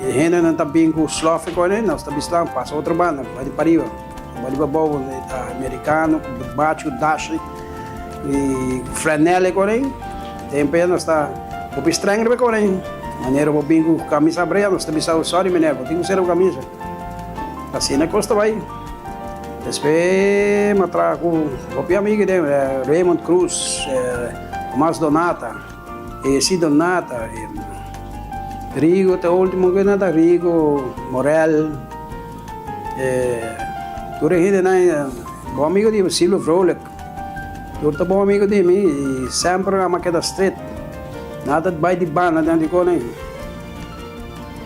e hendenan ta bin ku slòf i kos nos ta bisa nan pasa otro banda, bai di pariba, bai di pabou ta merikano ku bachi ku dashi i flanel i kos. Tempu ya nos ta hopi streng riba e kos. Manera bo bin ku kamisa abrea nos ta bisa sorry meneer bo tin ku sera bo kamisa. Asina e kos ta bai. Despues mi a traha ku hopi amigu den, Raymond Cruz, Tomas Donata, Esi Donata, Rigo ta ultimo ku nan ta Rigo, Morel, tur e hendenan bon amigu di mi, Silvio Vrolijk, tur ta bon amigu di mi i semper nan a keda stret, nada bai di banda den di kos nan.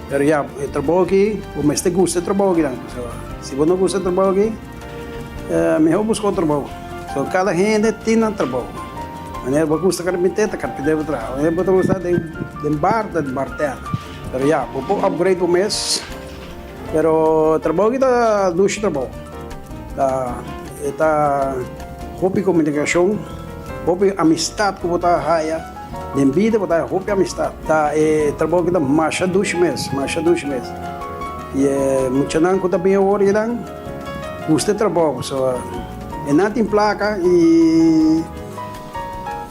Pero ya, e trabou aki, bo mester gusta e trabou aki dan. So, si bo no gusta e trabou aki, mihor buska otro trabou. So, kada hende tin nan trabou. Wanneer bo gusta karpinter, ta karpinter bo traha. Wanneer bo ta gusta den den bar, ta bartender. Pero ya, bo por upgrade bo mes. Pero trabou aki ta dushi trabou. Ta, e ta hopi komunikashon, hopi amistat ku bo ta haya. Den bida bo ta haña hopi amistad. Ta e trabou ki ta masha dushi mes, masha dushi mes. I e muchanan ku ta bin awor kinan gusta e trabou pasobra e nan tin plaka i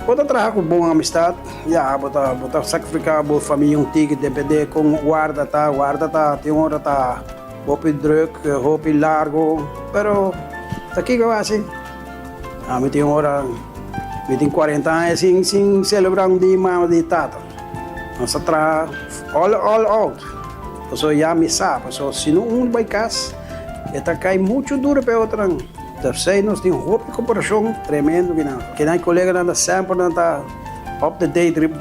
bo ta traha ku bon amistad. Ya, bo ta bo ta sakrifiká bo famia un tiki depende kon warda ta. Warda ta tin ora ta hopi drùk, hopi largu, pero ta kiko hasi? Ami tin ora. Mi tin cuarenta aña sin sin celebra un dia mama di tata. Nos a traha all all out. Pasobra ya mi sa, pasobra si no un bai cas e ta cay mucho duro pa e otronan. Tercei nos tin hopi cooperacion tremendo kinan. Kinan coleganan ta semper nan ta up to date riba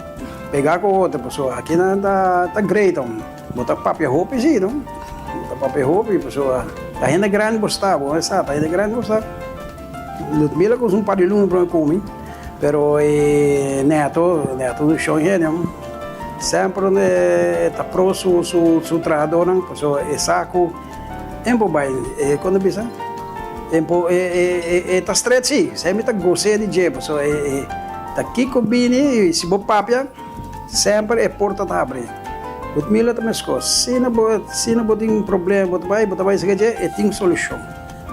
pega cu otro pasobra akinan ta ta great om. Bo ta papia hopi si no. Bo ta papia hopi pasobra ta hende grandi bo sta bo sa ta hende grandi bo sta. Ludmila cu un par di luna prome cu mi pero e Neto Neto un shon hende om. Semper e ta pro su su trahadornan pasobra e sa cu. Tempo bai, e kon ta bisa? Tempo e e e ta stret si, esei mi ta gos'é di dje, pasobra e e ta kiko bini i si bo papia semper e porta ta habri. Ludmila ta meskos, si na bo si na bo tin un problema bo ta bai bo ta bai sega dje e tin solushon.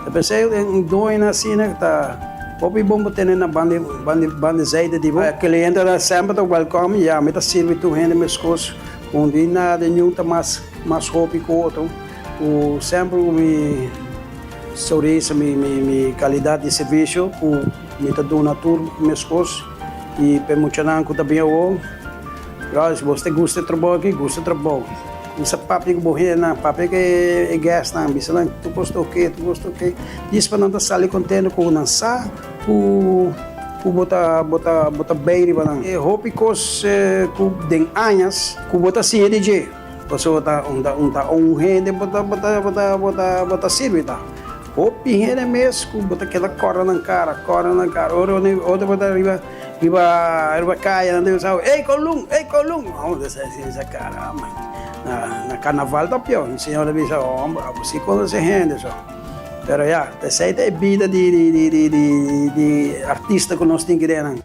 Ta p'esei un doño asina ta hopi bon bo tene na banda banda banda zijde di bo. Klientenan semper ta wèlkòm, ya mi ta sirbi tur hende meskos, un di nada niun ta mas. Mas hopi ku otro ku semper ku mi sonrisa, mi mi kalidat di servisio ku mi ta duna tur meskos i pa e muchanan ku ta bin awor, guys bos ta gusta e trabou aki, gusta e trabou. Kuminsa papia ku bo hendenan, papia ku e guestnan, bisa nan tur kos ta oke, tur kos ta oke, djis pa nan ta sali kontento ku nan sa ku ku bo ta bo ta bo ta bay riba nan. E hopi kos ku den añas ku bo ta siña di dje. Pasobra ta un ta un ta un hende bo ta bo ta bo ta bo ta bo ta sirbi ta hopi hende mes ku bo ta keda kòrda nan kara kòrda nan kara ora ora bo ta riba riba riba kaya nan ta bisa bo ey Colun ey Colun abo ta sa caramba na na karnaval ta pió mi señor ta bisa homber abo si konosé hende so pero ya esei ta e bida di di di di di artista ku nos tin kere nan.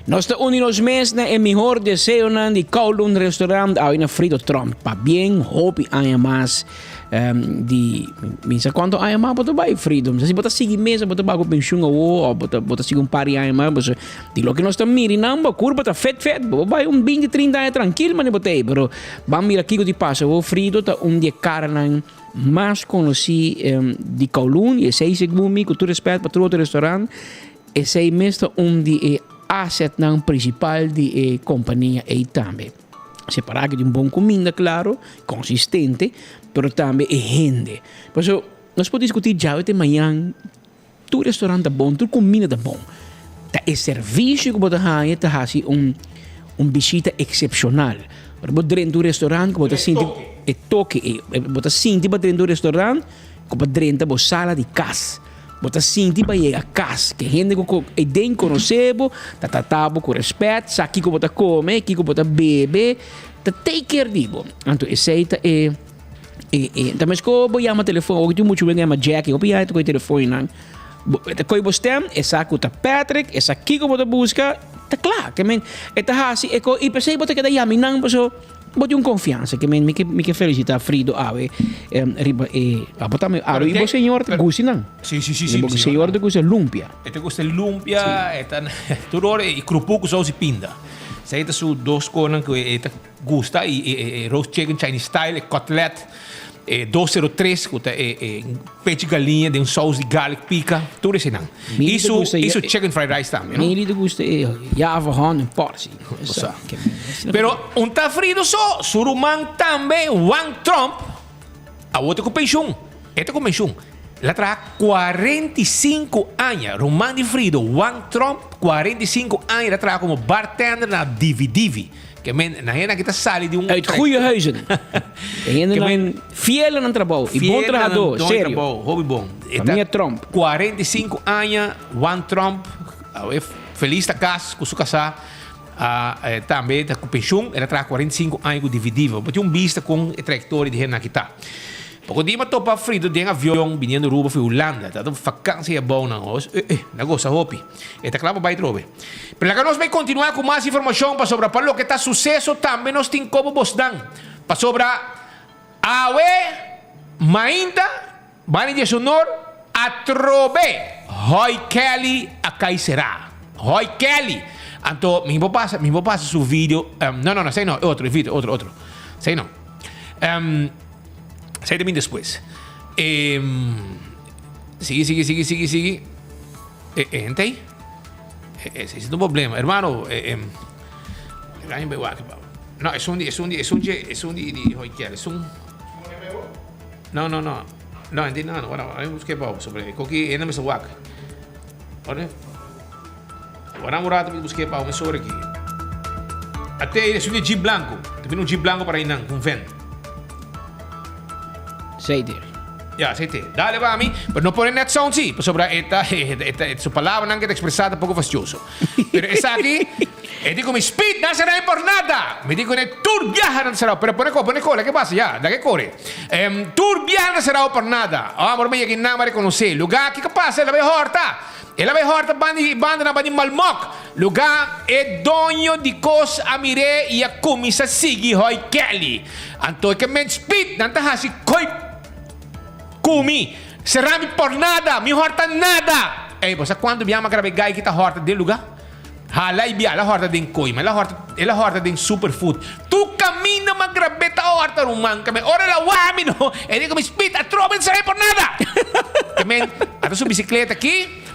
Nos ta uni nos mes na e mihor deseonan di Kowloon Restaurant awe na Frito Trump. Pa bien hopi aña mas um, di minsa cuanto aña mas bo ta bai Frito. Si bo ta sigui mesa bo ta bai ku pensioen awo o bo ta bo ta sigui un par di aña mas bo di loke nos ta miri nan bo kurpa ta fet fet bo bai un 20 30 aña trankil mane bo ta ei pero Ban mira kiko di pasa awor. Frido ta un di e karanan mas konosí di Kowloon i esei segun mi, ku tur respèt pa tur otro restaurant, esei mes ta un di e asetnan prinsipal di e kompania ei tambe. Separá ku tin bon kuminda klaro, konsistente, pero tambe e hende. Pasobra nos por diskutí djawe te mañan. Tur restaurant ta bon, tur comida ta bon. Ta e servicio cu bo ta haya ta haci un un bishita excepcional. Ora bo drenta un restaurant cu bo ta sinti e toke ei. Bo ta sinti pa drenta un restaurant cu pa drenta bo sala di cas. Bo ta sinti pa yega cas. Ke hende cu ei den conoce bo, ta trata bo cu respet, sa kico bo ta come, kico bo ta bebe, ta take care di bo. Anto esey ta e. E, e, ta mesko bo yama telefon, ook tin mucho wen yama Jackie, hopi ya ta koy telefon nan. Bo, ta koy bo stem, e sa ku ta Patrick, e sa kiko bo ta buska, ta kla. Ke men, e ta hasi e ko, i pesei bo ta keda yama nan, paso bo tin un konfiansa. Ke men, mi ke, mi ke felisita Frido awe, em, riba e, abo tambe, aro i bo señor ta gusti nan. Si, si, si, si, Bo señor ta gusta lumpia. E ta gusta lumpia, e ta, tur ora e krupu ku sous i pinda. Esei ta su dos konan ku e ta. Gusta y e roast chicken Chinese style, e cutlet, e 203 cu ta e pechi galiña den saus di garlic pica, tur eseinan. Y su y su chicken fried rice tambe, no? Mi ta gusta e Java Hon en portie. Pero un ta Frido so, su ruman tambe, Juan Trump, awor ta cu pensioen. E ta cu pensioen. El a traha 45 aña. Ruman di Frido, Juan Trump, 45 aña el a traha como bartender na Divi Divi. Ke men, na hende aki ta sali di un... Uit goeie huizen. De hendenan fiel na nan trabou y bon trahador, serio. Trabou, hopi bon. Famia Trump. 45 aña, Juan Trump, awe feliz ta cas cu su casá, a tambe ta cu pensioen, el a traha 45 aña cu Divi Divi. Bo tin un bista con e trayectoria di hende aki ta. Poko dia mi a topa Frido den avion biniendo Aruba for Hulanda. Ta ta vakantie abou nan hoor. Eh eh, na gosa hopi. E ta kla pa bai trobe. Pero laga nos bai kontinua ku mas informashon pasobra pa loke ta suseso tambe nos tin kobo bosnan. Pasobra awe mainta bani di Esonor atrobe Hoy Kelly a kai será. Hoy Kelly! Anto mi por pasa mi por pasa su video. No no no, esei no, e otro, e video, otro, otro. Esei no. Esei ta bin despues. Sigui, sigui, sigui, sigui, sigui. E, e hente ahí. E, e, ese es un problema. Hermano, e, e, Laat me wak pa. No, esun di, esun di, esun dje, esun di di Hoykel, esun. No, no, no. No, enti no, no, bueno, mi busque pa sobre. Koki ena me wak. Ora. Ora un rato mi busque pa me sobre aquí. Ate esun di jeep blanco. Te un jeep blanco para inan, un vent. Zeker. Ja, zeker. Dale pa mi, pero no pone net sound sí, pasobra eta, eta, eta su palabranan que ta expresada poco fastioso. Pero esaki, e di cu mi speed na será por nada. Mi di cu ne tur biaha na será, pero pone co, pone cola, ke pasa? Ya, da ke core. Em, tur biaha na será por nada. Ah, amor mi yega nan ma reconoce. Lugar, kiko pasa? El a bay horta. El a bay horta bandi, banda na bandi Malmok. Lugar, e doño di cos a mir'é y a cuminsa sigui Hoy Kelly. Anto e ke men speed, nan ta haci coy cu mi. Será mi por nada, mi horta nada. Ey, bo sa cuanto biaha mi a graba e guy ki ta horta den lugar? Hala y bia, el a horta den Koima, el a horta, el a horta den Superfood. Tur caminda mi a grab'é ta horta, ruman. Ke men ora el a wak mi no, e di cu mi speed atrobe no será por nada. Ke men ata su bicicleta aki.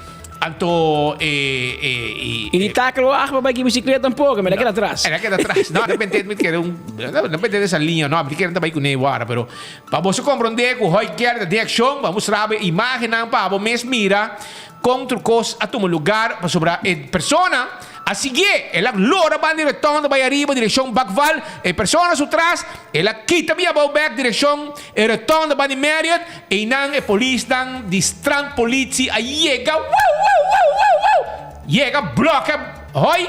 Anto e e e. I di takel wak pa bai ki bicicleta tampoco, mi la keda atras. El a keda atras. No, de repente mi kere un, de repente esa liña, no, mi kere ta bai kuné wara, pero pa boso komprondé ku Hoy Kerry ta den akshon, bo a mustra bo e imágennan pa bo mes mira kon tur kos a tuma lugar, pasobra e persona a siguié, el a lora banda di rotonda bai ariba direkshon Bakval, e persona su tras, el a kita bia abou bèk direkshon e rotonda banda di Marriott, Einan e polisnan di strandpolitie a yega wou wou wou wou wou yega bloke Hoy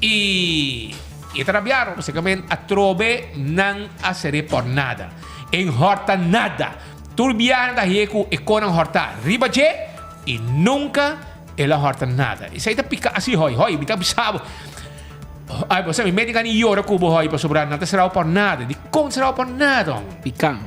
y e ta rabiaron basicamente atrobe nan a sere por nada en horta nada tur biaha nan ta hie cu e conan horta riba dje y nunca el a horta nada esey ta pica asi Hoy Hoy mi ta bisa bo ay bo sa mi mete gana di yora cu bo Hoy pasobra nan ta serao por nada dicon serao por nada Pican.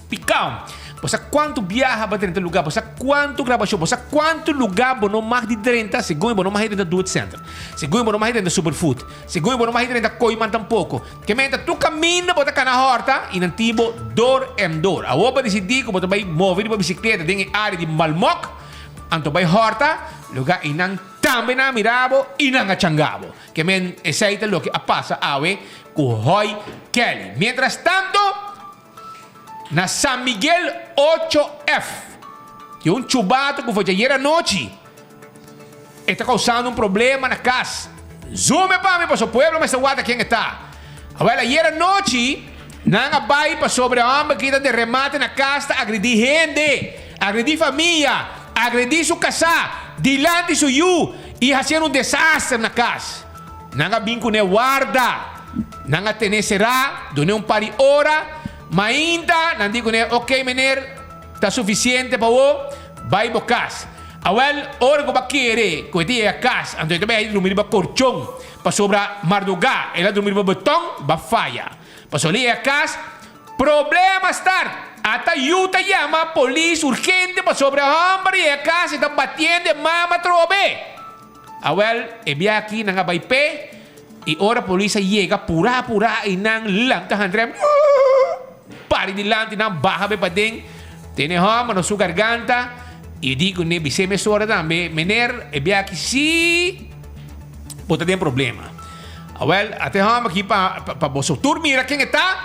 Picao. Bo sa cuanto biaha bo a drenta lugar, bo sa cuanto grabacion, bo sa cuanto lugar bo no mag di drenta segun bo no mag di drenta Do It Center, segun bo no mag di drenta Superfood, segun bo no mag di drenta Kooiman tampoco. Ke menta tur caminda bo ta cana horta y nan tin bo door en door. Awor bo a dicidi cu bo ta bay move riba bicicleta den e area di Malmok, anto bay horta lugar y nan tambe nan a mira bo y nan a changa bo. Ke men esey ta loke a pasa awe cu Hoy Kelly. Mientras tanto. Na San Miguel ocho F tin un chubato cu for djayer anochi e ta causando un problema na cas. Zoom e pa mi pasobra pueblo mester wak ta ken e ta. Awel ayer anochi nan a bay pasobra e homber ki ta den remate na cas ta agredi hende, agredi famia, agredi su casa dilanti su yu y haciendo un desaster na cas. Nan a bin cune warda. Nan a tene será, dun'é un par di ora, mainta nan di kuné, Ok, meneer, ta sufisiente pa bo, bai bo kas. Awèl, ora ku bo a kere ku e ta yega kas, anto e ta bai drumi riba korchon, pasobra mardugá el a drumi riba beton, ba faya. Pasobra el a yega kas, problema start! Ata yu ta yama polis urgente pasobra e hòmber a yega kas i ta batiendo e mama atrobe. Awel, e bia aki nan a bai p'e, i ora polis a yega purá purá i nan lanta handrem, pari dilanti nan baha bai paden, tene hòmber na su garganta i di kuné bis'é mesora tambe, Mener, e bia aki sí bo ta den problema. Awel, ata e hòmber aki pa pa boso tur mira ken e ta,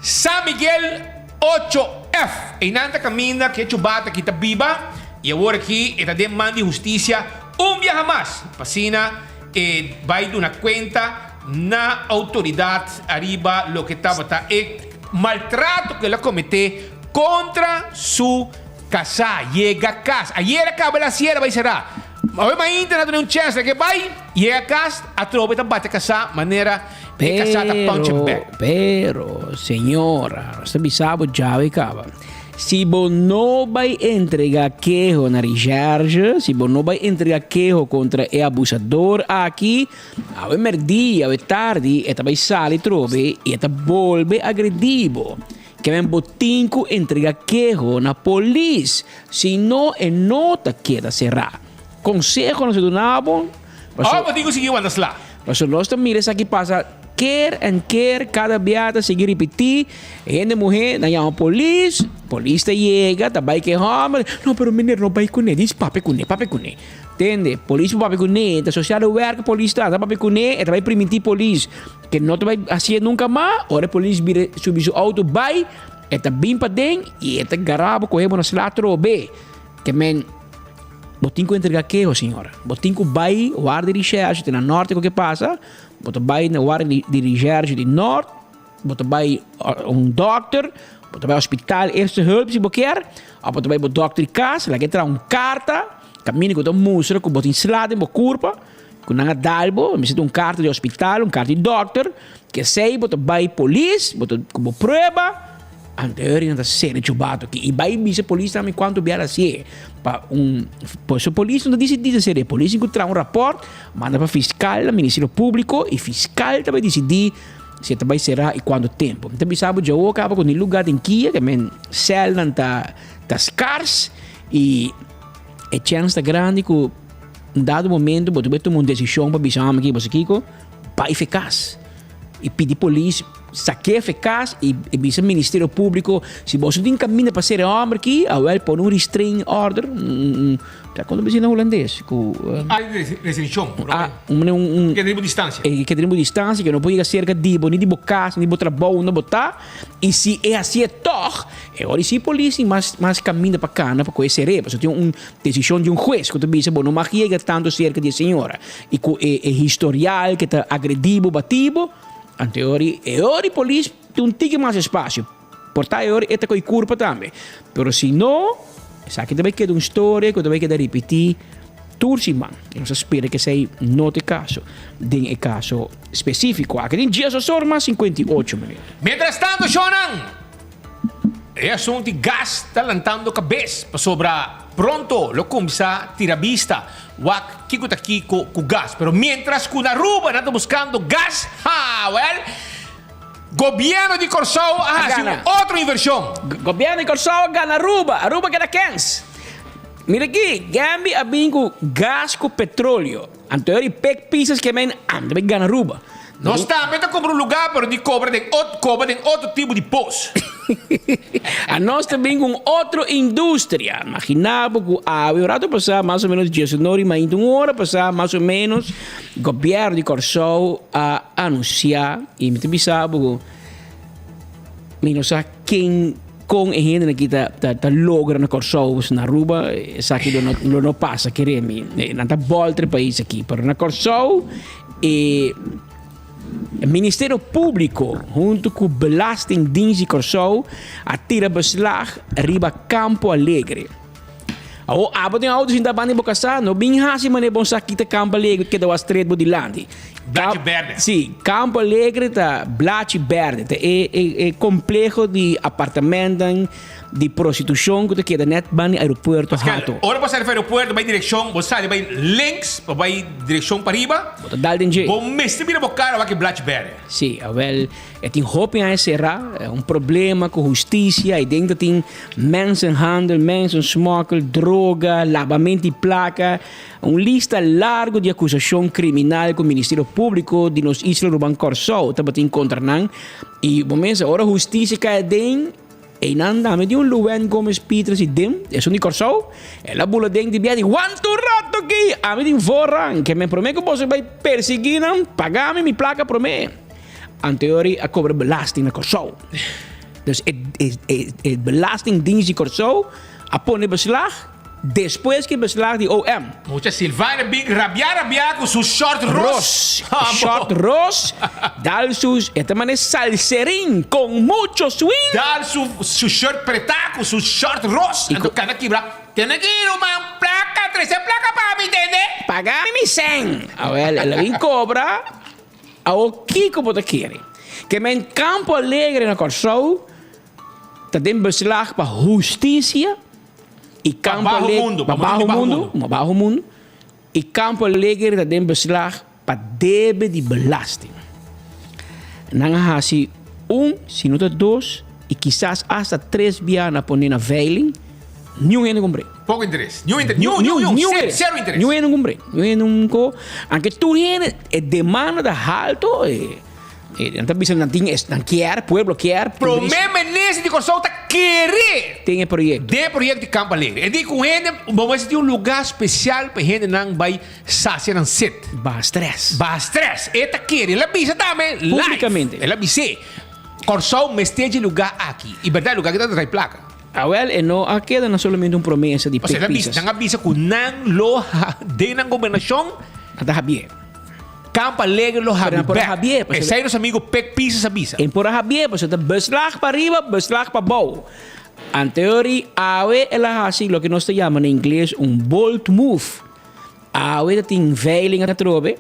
San Miguel ocho F. Einan ta kaminda ku e chubata aki ta biba i awor aki e ta den man di hustisia. Un biaha mas, pa asina e bai duna kuenta na outoridat ariba loke tabata e maltrato ku el a kometé kontra su kasá. Yega kas. Ayer a kaba el hasié, el a bai será. Awe mainta nan a duna un chèns leke bai, yega kas, atrobe ta bati kasá manera e kasá ta punching bag. Pero, señora, nos ta bisa bo djawe kaba. Si bo no bai entrega keho na recherche, si bo no bai entrega keho kontra e abusador aki, awe merdia, awe tardi e ta bai sali trobe i e ta bolbe agredí bo. Ke men bo tin ku entrega keho na polis, si no e no ta keda será. Konseho nos ta duna bo. Ò bo tin ku sigui wanta sla. Pasobra nos ta mira esaki pasa keer en keer, kada bia ta sigui ripití. Hende muhé nan yama polis. Polis ta yega, ta bai ku e hòmber, no pero meneer no bai kuné, dis papia kuné, papia kuné. Tende, polis por papia kuné, ta sociale werker polis ta, ta papia kuné, e ta bai primintí polis ke no ta bai hasié nunka mas, ora e polis bira subi su outo bai, e ta bin paden i e ta gara bo kohe bo na sla atrobe. Ke men, bo tin ku entregá keho señora, bo tin ku bai warda di recherche te na norte ku ke pasa, bo ta bai na warda di recherche di nort, Bo ta bai un dokter, bo ta bai hospital eerste hulp si bo kier, of bo ta bai bo dokter di kas, laga e traha un karta kaminda ku ta mustra ku bo tin sla den bo kurpa, ku nan a dal bo, mester tin un karta di hospital, un karta di dokter, kesei bo ta bai polis, bo ta ku bo prueba, anto nan ta sera e chubato aki i bai bisa polis tambe kuantu biaha a hasié pa un, pasobra polis no ta disidí ta sera, e polis tin ku traha un rapòrt, manda pa fiskal, ministerio públiko, i fiskal ta bai disidí. Si e ta bai será i kuantu tempu. Mi ta bisa bo djawo kaba ku ni lugá den kia ke men sèlnan ta ta skars i e chèns ta grandi ku un dado momento bo ta bai tuma un desishon pa bisa hòmber ki bo sa kiko bai fe kas i pidi polis sak'é fe kas i bisa ministerio públiko si boso tin kaminda pa sera e hòmber ki awèl pone un restraining order un Ta kon ta bisa na hulandes ku. Área di restrikshon. Ah, un un un. Ke riba distansia. E ke riba distansia ke no por yega serka di bo ni di bo kas ni di bo trabou unda bo ta i si e hasié tòg e ora si polis tin mas mas kaminda pa kana pa ku e ser'é pasobra tin un desishon di un hues ku ta bisa bo no mag yega tantu serka di e señora i ku e e historial ke ta agredí bo batí bo anto e ora e ora di polis tin un tiki mas espasio. Por ta e ora e ta koe kurpa tambe. Pero si no, esaki ta bai keda un storia ku ta bai keda ripití tur siman. I nos a spera ku esei no ta e kaso den e kaso spesífiko. Aki tin diesosor mas 58 minüt. Mientras tanto, shownan, e asuntu di gas ta lantando kabes pasobra pronto lo kuminsá tira bista wak kiko ta kiko ku gas. Pero mientras ku na Aruba nan ta buskando gas, ha, wèl, Gobierno di Kòrsou a hasi un otro invershon. Gobierno di Kòrsou a gana Aruba. Aruba keda kens. Mira aki, Gambi a bin ku gas ku petroleo. Anto e pek pisas ke men anda bai gana Aruba. Nos tambe ta kumpra un lugá pero di kobra den ot koba den otro tipo di pos. Anos ta bin ku un otro industria. Magina bo ku awe un rato pasá mas o menos diesunor i mainta un ora pasá mas o menos Gobierno di Kòrsou a anunsiá i mi ta bisa bo ku mi no sa ken kon e hendenan aki ta ta logra na Kòrsou pasobra na Aruba esaki lo no lo no pasa kere mi nan ta bòlter e pais aki pero na Kòrsou e Ministerio Públiko huntu ku Belastingdienst di Kòrsou a tira beslag riba Campo Alegre. Awor abo tin auto sinta banda di bo kasá, no bin hasi manera bon sa kita Campo Alegre keda wak stret bo dilanti. Blachi berde. Sí, Campo Alegre ta blachi berde, ta e e e kompleho di apartamentan di prostitushon ku ta keda nèt banda di aeropuerto Pascal, Hato. ora bo sali for aeropuerto bai direkshon, bo sali bai links pa bai direkshon pariba, Bo ta dal den dje. bo mester bira bo kara wak e blachi berde. Sí, awel e tin hopi aña será, un problema ku hustisia, i den ta tin Mensenhandel, mensensmokkel, droga, labamento di plaka, un lista largo di akusashon kriminal ku Ministerio Públiko di nos isla Ruban Kòrsou tabatin kontra nan. I bo mesa ora hustisia kai aden, einan tambe tin un Luwen Gomez Pieters i den, esun di Kòrsou, el a bula den di bia di wantu rato aki, ami tin voorrang, ke men promé ku boso bai persiguí nan, paga mi mi plaka promé. Anteori a kobra belasting na Kòrsou. Dus e, e, e, e belastingdienst di Kòrsou a pone beslag despues ku e beslag di OM. Mucha Silvana bin rabia rabia ku su short ros. Ros, short ros, dal su, e ta mane salserin con mucho swing. Dal su, su shirt pretá ku su short ros. Anto kana kibra. Tene ki ruman plaka, trese plaka pa mi, tende. Paga mi sèn. Awel, el a bin kobra. Awor kiko bo ta kere? Ke men Campo Alegre na Kòrsou ta den beslag pa hustisia i Campo Alegre pa baho mundu, pa baho mundu, i Campo Alegre ta den beslag pa debe di belasting. Nan a hasi un, si no ta dos, i kisas asta tres bia na pone na veiling, niun hende kumpr'é. Poko interes. Niun interes. Niun, niun, niun. Niun Zero, interes. zero interes. Niun hende kumpr'é. Niun hende un ko. Anke tur hende, e demanda ta halto. E. Nan ta bisa nan tin es, nan kier, pueblo kier. Prome minister di Kòrsou ta kere. Den e proyekto. Den e proyekto di Campo Alegre. E di ku hende, bo mester tin un lugá spesial pa e hendenan bai sasia nan set. Baha stress. Baha stress. E ta kere. El a bisa tambe live. Públikamente. El a bis'é, Kòrsou mester dje lugá aki. I bèrdat e lugá aki ta trae plaka. Awèl, e no a keda na solamente un promesa di Pasobra pek el a bisa, pisas. nan a bisa ku nan lo ha, den nan gobernashon. Nan ta habié. Campo Alegre lo Pero habi nan por a bek. habié, pasobra. Esei nos amigo Pek Pisas a bisa. E por a habié, pasobra ta beslag pa riba, beslag pa bou. Anteori, awe el a hasi loke nos ta yama na ingles un bold move. Awe ta tin veiling atrobe.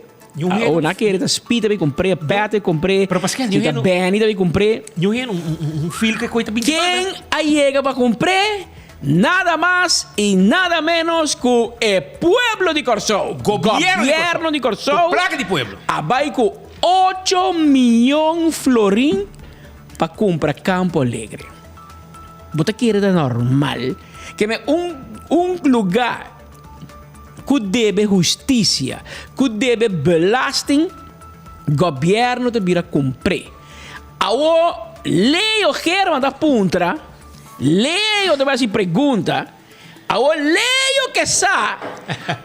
Oh, nan kere ta Speed ta bin compr'é, Pat ta bin compr'é, Pero paske si ta Benny ta bin compr'é. Niun hende un fil ke koe ta bin di banda. Ken a yega pa compr'é? Nada mas y nada menos cu e pueblo di Corsou. Gobierno di Corsou. Cu placa di pueblo. A bay cu ocho miyon florin pa cumpra Campo Alegre. Bo ta kere ta normal ke me un un lugar cu debe husticia, cu debe belasting, gobierno ta bira cumpr'e. Awo Leo German ta puntra. Leo ta bai hasi pregunta. Awor Leo ke sa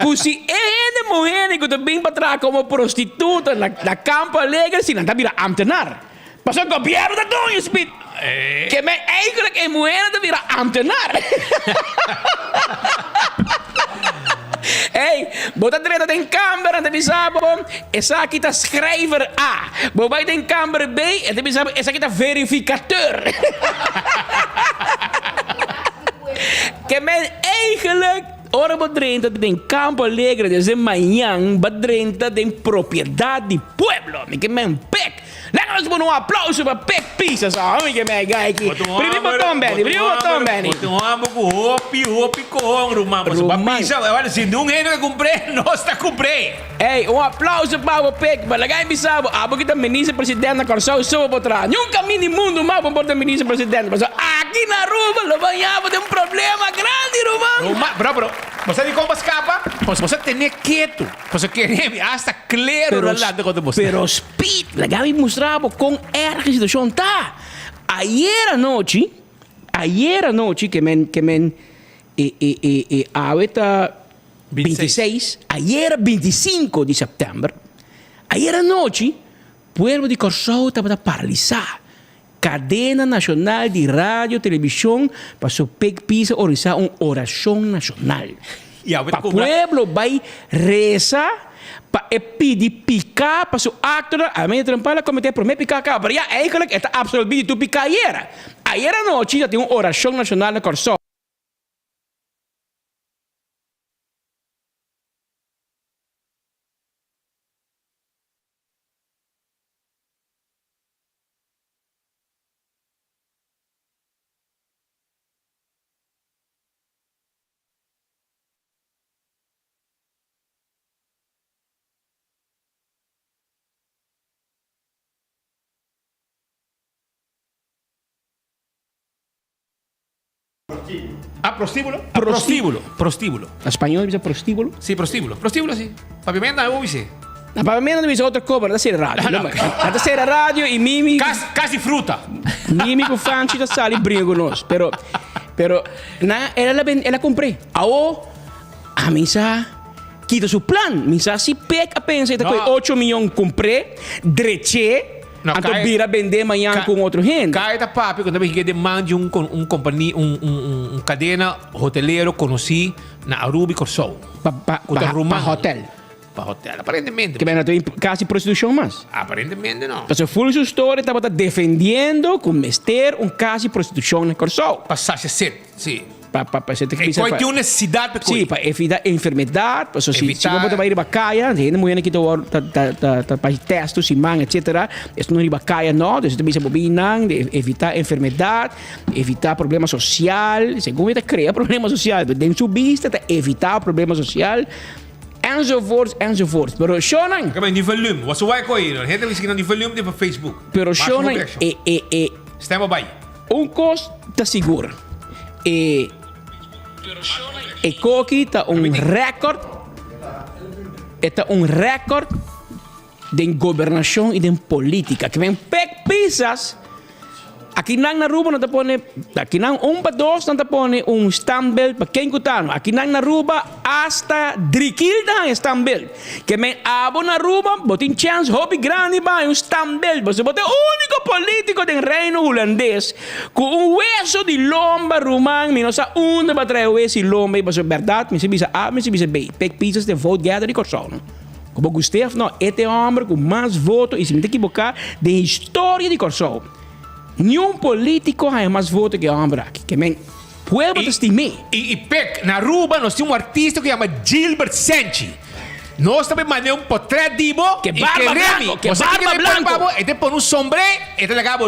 ku si e hende muhé ku ta bin pa traha komo prostituta na na Campo Alegre si nan ta bira ámtenar. Pasobra gobièrnu ta doño spit. Ke men eigentlik e muhénan ta bira ámtenar. Ey, bo ta drenta den kamber nan ta bisa bo esaki ta schrijver A. Bo bai den kamber B e ta bisa bo esaki ta verificateur. Ke men eigenlijk ora bo drenta den Campo Alegre desde mañan bo drenta den propiedad di pueblo. Mi ke men pek. Laga nos pone un aplauso pa Pek Pisa sa homi ke me guy aki. Primi boton Benny, primi boton Benny. Bo tin un homber ku hopi hopi kohon ruman. Pasobra Ruman. Pisa, wèl si nun hende ke kumpr'é, nos ta kumpr'é. Ey, un aplauso pa bo Pek. But laga mi bisa bo, abo ki ta minister president na Kòrsou so bo por traha. Niun kaminda di mundu mas bo por ta minister president. Pasobra aki na Aruba lo baña bo den un problema grandi ruman. Ruman, bro bro, bo sa dikon bo skapa? Pasobra bo sa tene ketu. Pasobra kere mi hasta klero Pero lo lanta kontra bo. pero Piet, laga mi mustra bo kon erg e situacion ta. Ayer anochi, ayer anochi ke men, ke men e, e, e, e awe ta 26, ayer 25 di september, ayer anochi pueblo di Kòrsou tabata paralisá. Kadena nashonal di radio, televishon paso Pek Pisa organisá un orashon nashonal pa pueblo bai resa pa e pidi piká pa su aktonan. A medio trempan el a kometé e promé piká kaba, pero ya eigenlijk e ta absolví di tur piká ayera. Ayer anochi ta tin un orashon nashonal na Kòrsou. Ah, prostíbulo? Ah, prostíbulo. Prostíbulo. Na spañol bisa prostíbulo? Sí, prostíbulo. Prostíbulo, sí. Papiamento tambe bo bisa. Na papiamento bisa otro cosa, pero ta sera radio. No, no. Na ta sera radio y Mimi... Casi, casi fruta. Mimi cu Fanchi ta sali bringa cu nos. Pero, pero, na, el a, el a compré. Awo, a mi sa kita su plan. Mi sa si Pek a pensa y ta coge No. ocho milyon compré, dreché, No, Anto Kai- bira bendé mañan ku un otro hende. Kai ta papia ku ta bin den man di un un kompania un un un kadena hotelero konosí na Aruba i Kòrsou. Pa pa Ku ta pa ruman. pa hotel. Pa hotel aparentemente. Ke men tin kasi prostitushon mas. Aparentemente no. Pasobra full su story tabata defendiendo ku mester un kasi prostitushon na Kòrsou. Pa sacia set, si. Pa pa pa E koi tin un nesesidat pa e koi. Sí, pa evita enfermedat, paso si si bo ta bai riba kaya, hende muhé ki ta wòrdu ta ta ta ta bai tèst tur siman etsetera, es no riba kaya no, dus ta bisa bo bin nan evita enfermedat, evita problema sosial, segun e ta krea problema sosial, pero den su bista ta evita problema sosial, enzovoorts enzovoorts. Pero shownan. Kaba di volume, waso wai koi, hende ta bisa ki nan di volume di Facebook. Pero shownan e e e. Stem a bai. Un kos ta sigur, e e koki ta un rèkòrt, e ta un rèkòrt. Den gobernashon i den polítika. Ke men Pek Pisas, akinan na Aruba nan ta pone, akinan un pa dos nan ta pone un standbeeld pa ken ku ta no. Akinan na Aruba hasta Drikil ta haña standbeeld. Ke men abo na Aruba bo tin chèns hopi grandi pa haña un standbeeld pasobra bo ta e úniko polítiko den Reino Hulandes ku un weso di lomba ruman. Mi no sa unda bo a trae weso di lomba ei pasobra bèrdat mi si bisa A mi si bisa B. Pek Pisas ta e vote getter di Kòrsou no. Ku bo gust'é òf no, e ta e hòmber ku mas voto, i si mi ta ekiboká, den historia di Kòrsou. Niun polítiko haña mas voto ku e hòmber aki. Ke men, pueblo ta stim'é. I Pek, na Aruba nos tin un artista ku yama Gilbert Senchi. Nos ta bai mand'é un potrèt di bo Ke i barba keré mi. blanko, ke Bo sa kiko barba e ta pone pa blanko. bo? E ta pone un sombré, e ta laga bo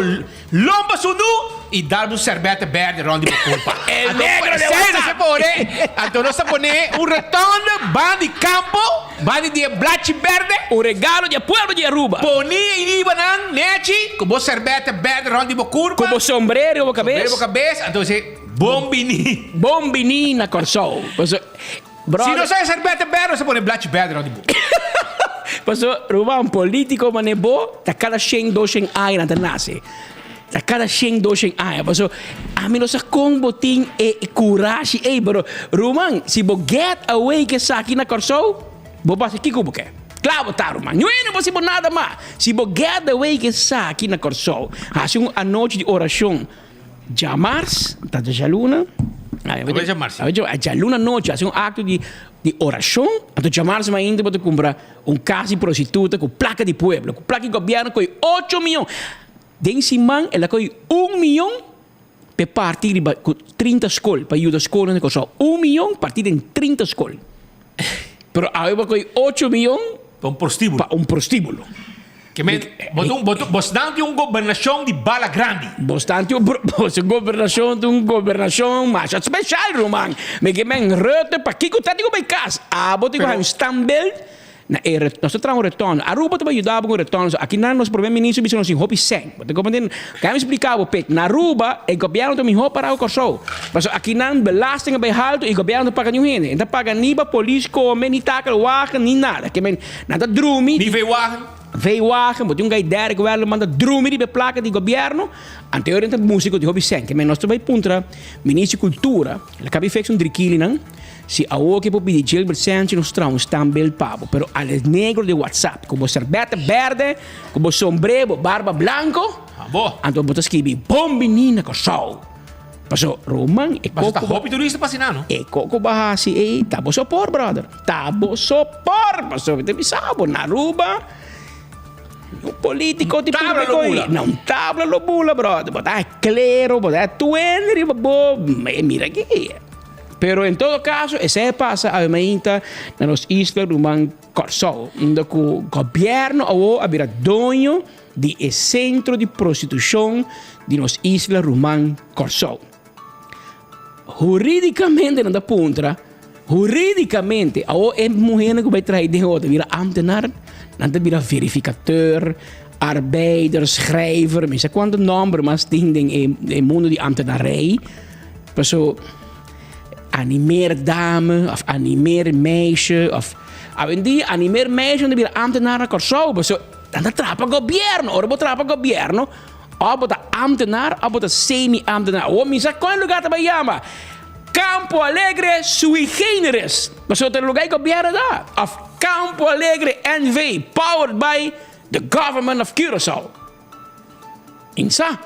Lomba sunú i dal bo serbete berde rond di bo kurpa. El Anto negro de esei nos a WhatsApp. pone, anto nos a pone un rotonde ban di kampo, ban di di e blachi berde. Un regalo di e pueblo di Aruba. Poni e riba nan nechi ku bo serbete berde rond di bo kurpa. Ku bo sombrero riba bo kabes. Sombrero riba bo kabes, anto esei bon bini. Bon bini na Kòrsou. Paso, brother. Si nos a e serbete berde, nos a pone blachi berde rond di bo. Paso, ruman, politico mane bo, ta cada shen, dos shen aña nan ta nace. Ta cada shen, dos shen aña. Paso, ami no sa con bo tin e curashi ey, pero ruman, si bo get away ke esaki na Kòrsou, bo por haci kico bo ke. Kla bo ta, ruman. Niun hende no por haci bo nada mas. Si bo get away ke esaki na Kòrsou, haci un anochi di oracion. Djamars, ta djaluna, djaluna nochi hasi un akto di di orashon, anto djamars mainta bo ta kumpra un kas di prostituta ku plaka di pueblo, ku plaka di gobièrnu ko'i ocho mion. Den siman el a ko'i un mion p'e parti riba ku 30 skol, pa yuda skolnan di Kòrsou. Un mion parti den 30 skol. Pero awe bo a ko'i ocho mion Pa un prostíbulo. Pa un prostíbulo. Ke men, bo ta un, bo ta, bosnan tin un gobernashon di bala grandi. Bosnan tin un, boso gobernashon ta un gobernashon masha speshal, ruman. Mi ke men Rutte, pakiko ta tin ku bai kas? Abo tin ku haña un standbeeld na e re, nos ta traha un retorno. Aruba ta bai yuda bo ku un retorno. So akinan nos prome minister bisa nos tin hopi sèn. Bo ta komprende? Kaya mi splika bo, Pik, na Aruba e gobièrnu ta mihó pará ku Kòrsou. Pasobra akinan belasting a bai haltu i gobièrnu no ta paga niun hende. E no ta paga ni pa polis kome, ni takel wagen, ni nada. Ke men, Nan ta drumi. Ni veewagen. Veewagen, bo tin un gai Derek Werleman ta drumi riba e plaka di gobièrnu. Anterior ta músiko di hopi sèn. Ke men nos ta bai puntra Minister di Kultura, el a kabi feks un drikilinan, si awor ke por pidi Gilbert Senchi nos traha un standbeeld pa bo. Pero al e negro di WhatsApp, ku bo serbèta bèrdè, ku bo sombré, bo barba blanko, anto bo ta skibi Bon bini na Kòrsou. Paso Roman e Paso ta koko hopi turista pa asina no. E koko ba hasi ei ta bo sopor brother. Ta bo sopor paso mi ta bisa bo na Aruba un politico ti Tabla lo bula. Na un tabla lo bula brother. Bo ta clero bo ta tuende riba bo e mira aki. Pero en todo caso esei a pasa awe mainta na nos isla ruman Kòrsou unda ku gobierno awo a bira doño di e sentro di prostitushon di nos isla ruman Kòrsou. Hurídikamente nan ta puntra, hurídikamente awor e muhernan ku bai traha den hotel bira ámtenar, nan ta bira verificateur, arbeider, schrijver, mi sa kuantu nòmber mas tin den e mundu di ámtenarij. Paso animeer dame of animeer meisje of awendia animeer meisje nan ta bira ámtenar na Kòrsou paso Nan ta traha pa gobierno. Ora bo traha pa gobierno, of bo ta ambtenaar of bo ta semi-ambtenaar. Awor mi sa kon e lugar ta bai yama. Campo Alegre sui generis. Pasobra ta e lugar di gobierno ta. Of Campo Alegre NV, powered by the government of Curaçao. Insa.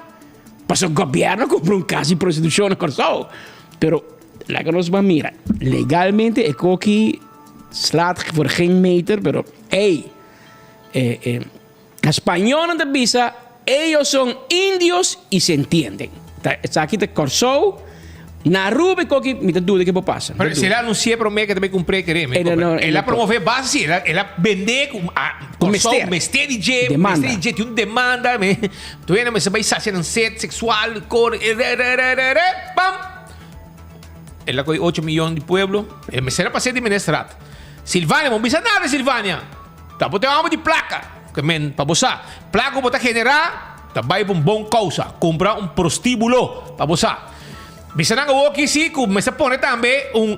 Pasobra gobierno a cumpra un cas di prostitucion na Curaçao. Pero laga nos ban mira. Legalmente e koki slaat voor geen meter, pero ey. E e spañolnan ta bisa ellos son indios y se entienden. Ta esaki ta Kòrsou, na Aruba e koki mi ta duda ke por pasa. Pero si el a anunsi'é promé ke ta bai kumpr'é keré mi kompra. El a promové base si, el a bendé ku Kòrsou mester di dje, mester di dje, tin un demanda, tur hende mester bai sasia nan set seksual, kor, rerererere, pam! El a kohe ocho miyon di pueblo, e mester a pas'é di ministerat. Silvania, bo no bisa nada Silvania! Ta bo ta e hòmber di plaka. Ke men pa bo sa. Plaka ku bo ta generá ta bai pa un bon kousa. Kumpra un prostíbulo pa bo sa. Bisa nan awor ki si ku mester pone tambe un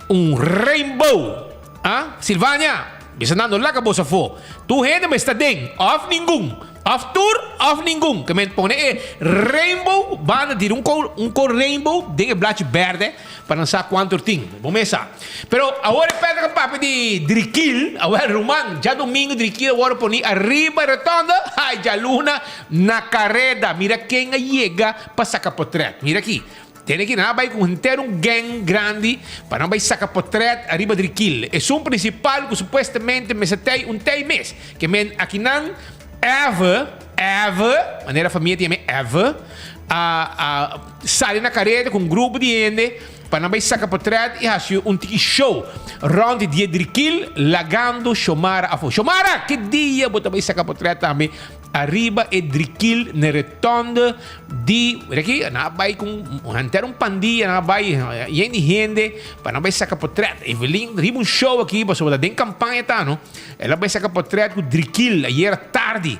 un rainbow. Ah, Silvania! Bisa nan no laga boso afó. Tur hende mester ta den, òf ningun. Òf tur, òf ningun. Ke men pone e rainbow banda tira un kor un kor rainbow den e blachi bèrdè pa nan sa kuantu er tin. Bo mes sa. Pero awor e Patrick a papia di Drikil. Awel ruman, djadumingu Drikil a wòrdu poni ariba e rotonde. Ai djaluna na kareda. Mira ken a yega pa saka potrèt. Mira aki. Tene ki nan a bai ku henter un gang grandi pa nan bai saka potret ariba Drikil. Esun prinsipal ku supuestamente mester tei un tei mes. Ke men akinan Eve, Eve, manera famia ta yama e Eve, a a sali na kareda ku un grupo di hende pa nan bai saka potret i hasi un tiki show rònt di dia Drikil lagando Shomara afó. Shomara, ki dia bo ta bai saka potret tambe? Ariba e drikil na e rotonde di, mira aki, nan a bai ku un henter un pandilla, nan a bai yen di hende pa nan bai saka potret. Evelyn riba un show aki pasobra ta den kampaña ta no, el a bai saka potret ku drikil ayera tardi.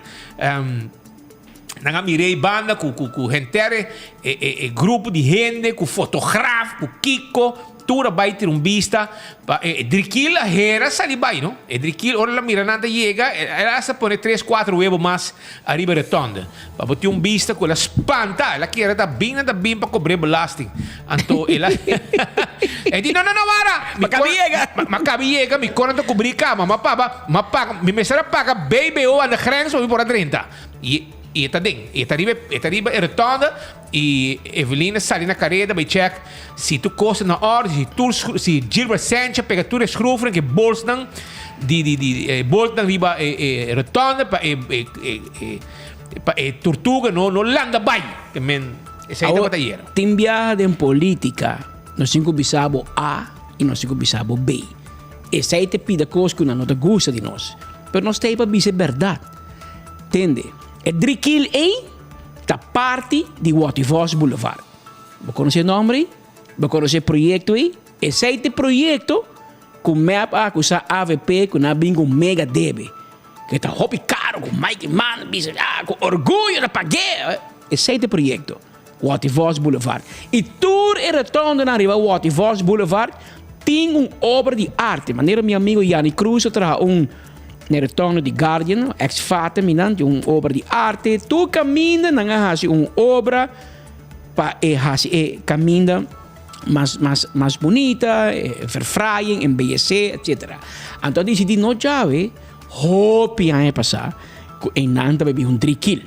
Nan a mira ei banda ku ku henter e e grupo di hende ku fotograaf ku kiko. Tur a bai tira un bista pa e drikil a hera sali bai no. E drikil ora el a mira nan ta yega el a hasta pone tres cuatro webo mas ariba e rotonde pa bo tin un bista cu el a spanta el a kere ta bin nan ta bin pa cobre belasting anto el a e di no no no wara mi kabi yega ma kabi yega mi con nan ta cubri cama ma papa ma paga mi mester a paga BBO aan de grens pa mi por a drenta y e ta den e ta riba e ta riba e rotonde. I Evelina sali na kareda bai chèk si tur kos ta na òrdu, si tur si Gilbert Sancha pega tur e schroefnan ku e bolsnan di di di e boltnan riba e e rotonde pa e e e pa e turtuga no no landa bai. Te men esei tabata ayera. Tin biaha den politica nos tin ku bisa bo A i nos tin ku bisa bo B. Esei ta pida kos ku nan no ta gusta di nos, pero nos ta ei pa bisa e bèrdat. Tende, e drikil ei. Ta parti di Watty Vos Boulevard. Bo konosé e nòmber ei? Bo konosé e proyekto ei? Esei ta e proyekto ku mep a akusá avp ku nan a bin ku un mega debe. Ku ta hopi karo ku Mike Eman a bisa ah ku orguyo ta pag'é. Esei ta e proyekto, Watty Vos Boulevard. I tur e rotondonan riba Watty Vos Boulevard tin un obra di arte. Manera mi amigo Yanni Cruz a traha un. Na e retorno di Guardian, ex Fatem i nan tin un obra di arte. Tur kaminda nan a hasi un obra pa e hasi e kaminda mas mas mas bunita, e verfraaiing, embellecé, etcetera. Anto a disidí no djawe hopi aña pasá ku einan ta bai bin un drikil.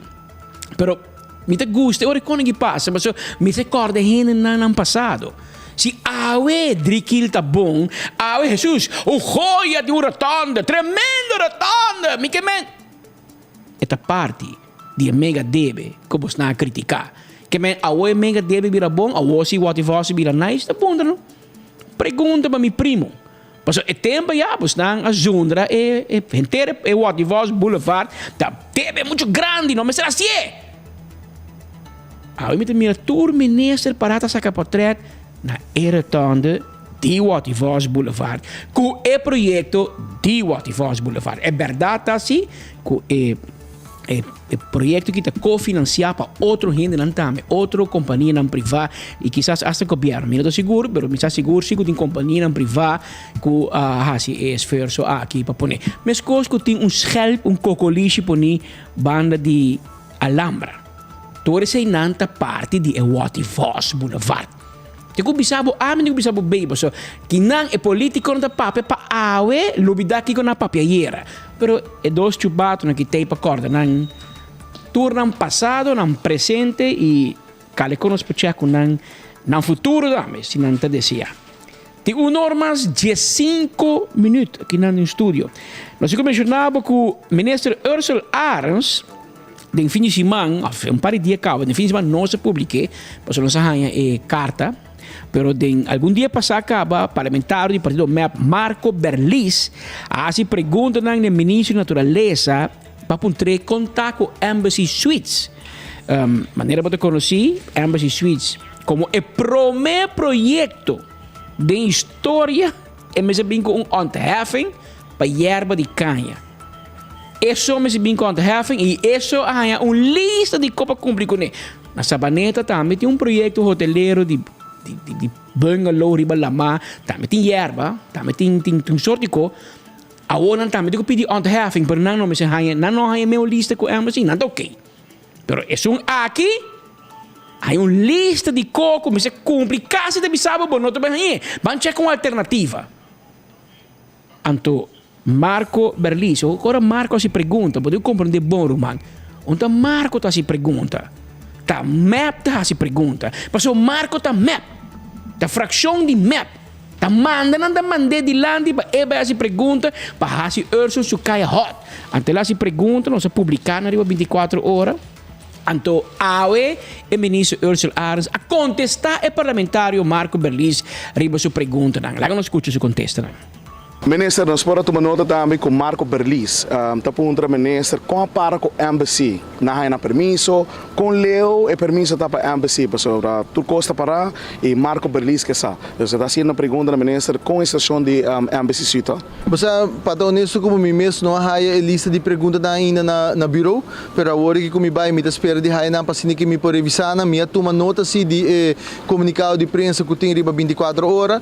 Pero mi ta gusta e ora e koning pasa pasobra mi ta kòrda e hendenan nan pasado. Si awe drikil ta bon, awe Hesus, un joya di un rotonde, tremendo rotonde! Mi ke men. E ta parti di e mega debe ku bosnan a kritiká. Ke men awe e mega debe bira bon, awo si Watty Vos bira nice, ta puntra no. Pregunta pa mi primo. Pasobra e tempo ya bosnan a zundra e e henter e Watty Vos Boulevard ta debe mucho grandi, no mester hasié. Awe mi ta mira tur minister para ta saka portret na e rotonde di Watty Vos Boulevard ku e proyekto di Watty Vos Boulevard. E bèrdat ta si ku e e e proyekto aki ta kofinansiá pa otro hendenan tambe, otro kompanianan privá i kisas asta gobièrnu. Mi no ta sigur, pero mi sa sigur si ku tin kompanianan privá ku a hasi e esfuerso aki pa pone. Meskos ku tin un schelp, un kokolishi poni banda di Alhambra. Tur eseinan ta parti di e Watty Vos Boulevard. Tin ku bisa bo ami, tin ku bisa bo bei, pasobra kinan e politikonan ta papia pa awe, lubida kiko nan a papia ayera. Pero e dos chubatonan ki t'ei pa kòrda nan tur nan pasado, nan presente i kale kon nos por chèk ku nan nan futuro tambe, si nan ta deseá. Tin un or mas diesinko minüt aki nan den studio. Nos tin ku menshoná bo ku Minister Ursell Arends den fin di siman, òf un par di dia kaba, den fin di siman nos a publik'é, pasobra nos a haña e karta, pero den algun dia pasá kaba parlamentario di partido mep Marco Berlis a hasi preguntanan na e Ministro di Naturalesa pa puntr'é kon ta ku Embassy Suites. Manera bo ta konosí, Embassy Suites komo e promé proyekto den historia e mester bin ku un ontheffing pa yerba di kaña. Eso mester bin ku ontheffing i eso a haña un lista di ko pa kumpli kuné. Na Sabaneta tambe tin un proyekto hotelero di di bungalow riba lamá, tambe tin yerba, tambe tin tin un sort di ko. Awor nan tambe tin ku pidi ontheffing, pero nan no mester haña, nan no haña meun lista ku embassy, nan ta oké. Pero esun aki haña un lista di kos ku mester kumpli, kasi ta bisa bo bo no ta bai hañ'é. Ban chèk un alternativa. Anto Marco Berlis, ora Marco hasi pregunta, bo debe komprendé bon ruman, unda Marco ta hasi pregunta? Ta mep ta hasi pregunta, pasobra Marco ta mep, ta frakshon di mep. Ta manda nan ta mand'é dilanti pa e bai hasi pregunta pa hasi Ursel su kaya hot. Anto el hasi pregunta, nos a publiká nan riba bintikuater ora. Anto awe e minister Ursel Arends a kontestá e parlamentario Marco Berlis riba su preguntanan. Laga nos skucha su kontestanan. Minister, nos por a tuma nota tambe ku Marco Berlis ta puntra minister kon a para ku Embassy. Nan haña nan permiso? Kon leu e permiso ta pa Embassy? Pasobra tur kos ta pará i Marco Berlis ke sa. Dus e ta hasiendo pregunta na minister kon e situashon di Embassy Suite ta. Bo sa, pa ta honesto ku bo, mi mes no a haya e lista di preguntanan ainda na na bureau, pero awor aki ku mi bai mi ta spera di haya nan pa asina ki mi por revisá nan. Mi a tuma nota si di e komunikado di prensa ku tin riba bintikuater ora.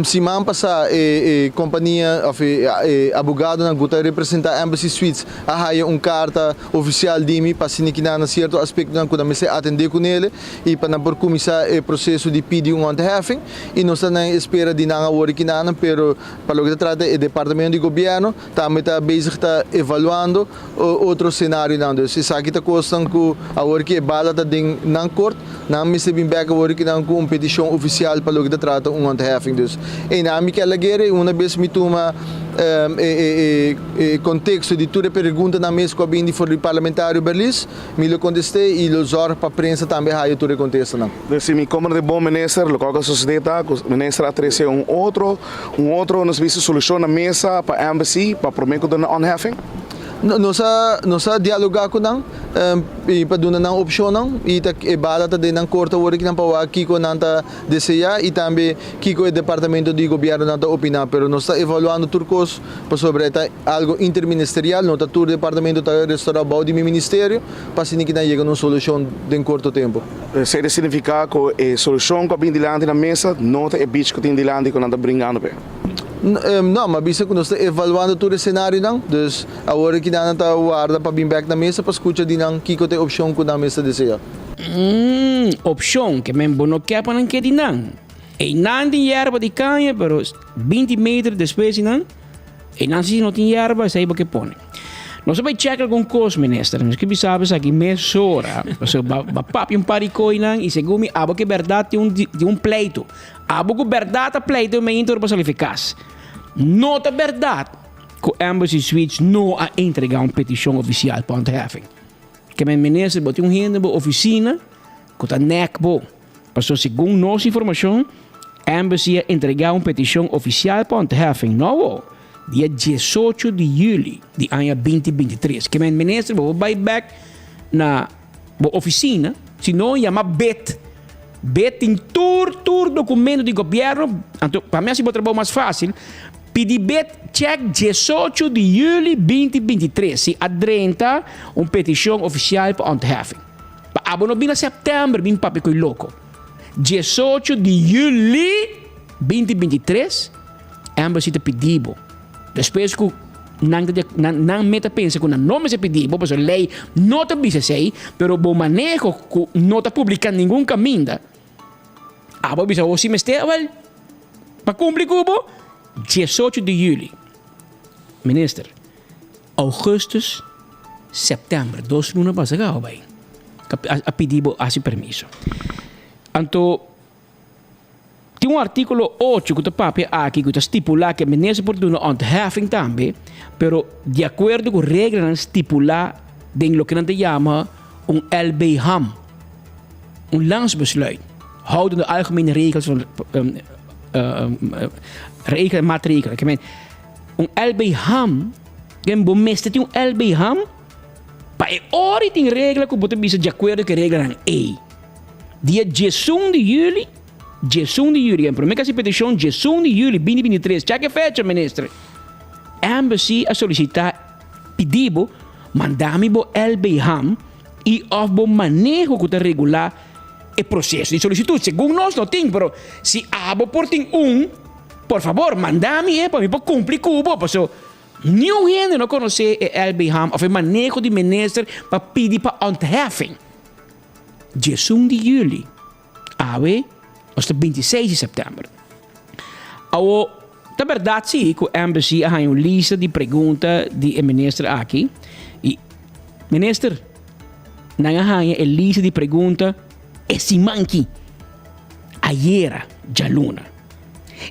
Siman pasá e kompania òf e abogadonan ku ta representá Embassy Suites a haya un karta ofisial di mi pa asina ki nan na sierto aspektonan ku nan mester atendé kunele i pa nan por kuminsá e proseso di pidi un ontheffing i nos ta na espera di nan awor ki nan pero pa loke ta trata e departamento di gobièrnu tambe ta bezig ta evaluando otro senarionan. Dus esaki ta kosnan ku awor ki e bala ta den nan kort, nan mester bin bek awor ki nan ku un petishon ofisial pa loke ta trata un ontheffing. Dus einan mi ke lagera i una bes mi tuma e e konteksto di tur e preguntanan mes ku a bini for di parlamentario Berlis, mi lo kontest'é i lo zòrg pa prensa tambe haya tur e kontestanan. Dus si mi komprende bon minister, lokual ku a sosodé ta ku minister a trese un otro un otro nos bisa solushon na mesa pa embassy pa promé ku duna ontheffing? Nos a nos a dialogá ku nan i pa duna nan opshonnan i ta e bala ta den nan kort awor aki nan pa wak kiko nan ta deseá i tambe kiko e departamento di gobièrnunan ta opiná pero nos ta evaluando tur kos pasobra e ta algo interministerial no ta tur departamento ta restorá bou di mi ministerio pa asina ki nan yega na un solushon den korto tempu. Esei ta signifiká ku e solushon ku a bin dilanti na mesa no ta e bich ku tin dilanti ku nan ta bringando p'e? No, m'a bisa ku nos ta evaluando tur e senarionan, dus awor aki nan ta warda pa bin bèk na mesa pa skucha di nan kiko ta e opshon ku nan mes ta deseá. Opshon, ke men bo no ke pa nan ke di nan. Einan tin yerba di kaña, pero binti meter despues di nan, einan si no tin yerba, esei bo ke pone. Nos a bai check algun kos, minister. Nos ke bisa bo esaki mesora. Pasobra ba papia un par di koinan i segun mi abo ke bèrdat tin un tin un pleito. Abo ku bèrdat a pleito mi ainda ora pa sali fi kas. No ta bèrdat ku Embassy Suites no a entregá un petishon ofisial pa ontheffing. Ke men minister bo tin un hende den bo ofisina ku ta nèk bo. Pasobra segun nos informashon Embassy a entregá un petishon ofisial pa ontheffing nobo dia diesocho di yüli di aña binti bintitres. Ke men minister bo por bai bèk na bo ofisina, si no yama bet. Bet tin tur tur documento di gobierno, anto pa mi haci bo trabou mas facil, pidi bet check diesocho di juli binti bintitres si a drenta un peticion oficial pa ontheffing. Pa abo no bin na september bin papia cu e loco. Diesocho di juli binti bintitres Embassy ta pidi bo. Despues ku nan ta nan nan me ta pensa ku nan no mester pidi bo pasobra lei no ta bisa esei, pero bo maneho ku no ta publiká ningun kaminda, abo a bisa bo si mester, awel pa kumpli ku bo diesocho di yüli. Minister, ougùstùs, sèptèmber, dos luna pasa kaba bai a pidi bo hasi permiso. Anto. Tin un artíkulo ocho ku ta papia aki ku ta stipulá ku e minister por duna ontheffing tambe, pero di akuerdo ku reglanan stipulá den loke nan ta yama un LBHAM, un landsbesluit, houdende algemene regels van regel en maatregelen. Ke men, un LBHAM, den bo mester tin un LBHAM pa e ora i tin regla ku bo ta bisa di akuerdo ku e reglanan ei. Dia diesun di juli, diesun di juli, en prome kasi peticion diesun di juli binti binti tres, chak e fecha minister, Embassy a solicita pidi bo manda mi bo LB-ham y of bo maneho cu ta regula e proceso di solicitud. Segun nos no tin, pero si abo por tin un, por fabor manda mi e pa mi por cumpli cu bo, paso. Niun hende no konosé e LB Ham òf e maneho di minister pa pidi pa ontheffing. Diesun di yüli, awe nos ta bintiseis di sèptèmber. Awo, ta bèrdat si ku Embassy a haña un lista di pregunta di e minister aki i Minister, nan a haña e lista di pregunta e siman ki, ayera djaluna.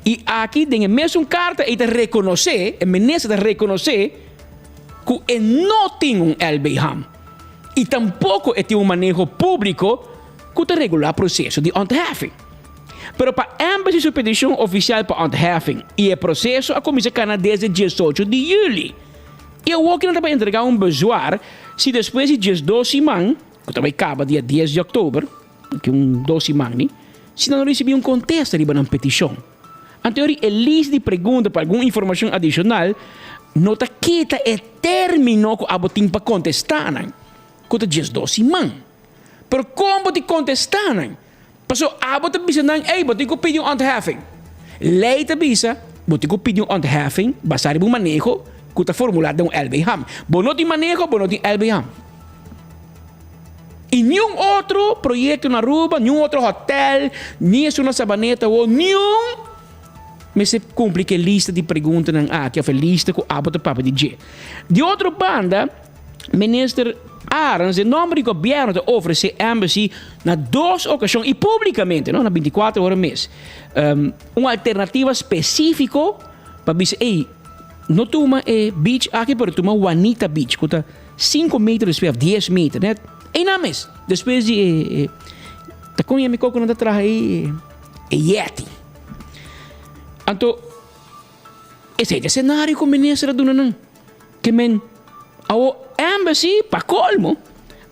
I aki den e mesun karta ei ta rekonosé, e minister ta rekonosé ku e no tin un LB-ham i tampoko e tin un maneho públiko ku ta regulá proseso di ontheffing. Pero pa Embassy su petishon ofisial pa ontheffing i e proseso a kuminsá kana desde diesocho di yüli. I awor ki nan ta bai entregá un bezwaar si despues di diesdos siman, ku ta bai kaba dia dies di òktober, Ki un dos siman ni, si nan no risibí un kontesta riba nan petishon. Anto ori e list di pregunta pa algun informashon adishonal no ta kita e término ku abo tin pa kontestá nan, ku ta 12 siman. Pero kon bo tin kontestá nan? Pasobra abo ta bisa nan, ey, bo tin ku pidi un ontheffing. Lei ta bisa, bo tin ku pidi un ontheffing basá riba un maneho ku ta formulá den un LBHAM. Bo no tin maneho, bo no tin LBHAM. Y niun otro proyecto na Aruba, niun otro hotel, ni esun na Sabaneta awo, niun mester cumpli cu e lista di preguntanan aki of e lista cu abo ta papia di dje. Di otro banda, Minister Arends den nomber di gobierno ta ofrece Embassy na dos ocasion y publicamente, no, na binticuatro ora mes, un alternativa specifico pa bisa, ey, no tuma e beach aki pero tuma Juanita Beach cu ta Sinku meter despues of dies meter net einan mes despues di e e ta kon yami koko nan ta traha ei e yeti. Anto esei ta e senario ku minister a duna nan ke men awo embassy pa kolmo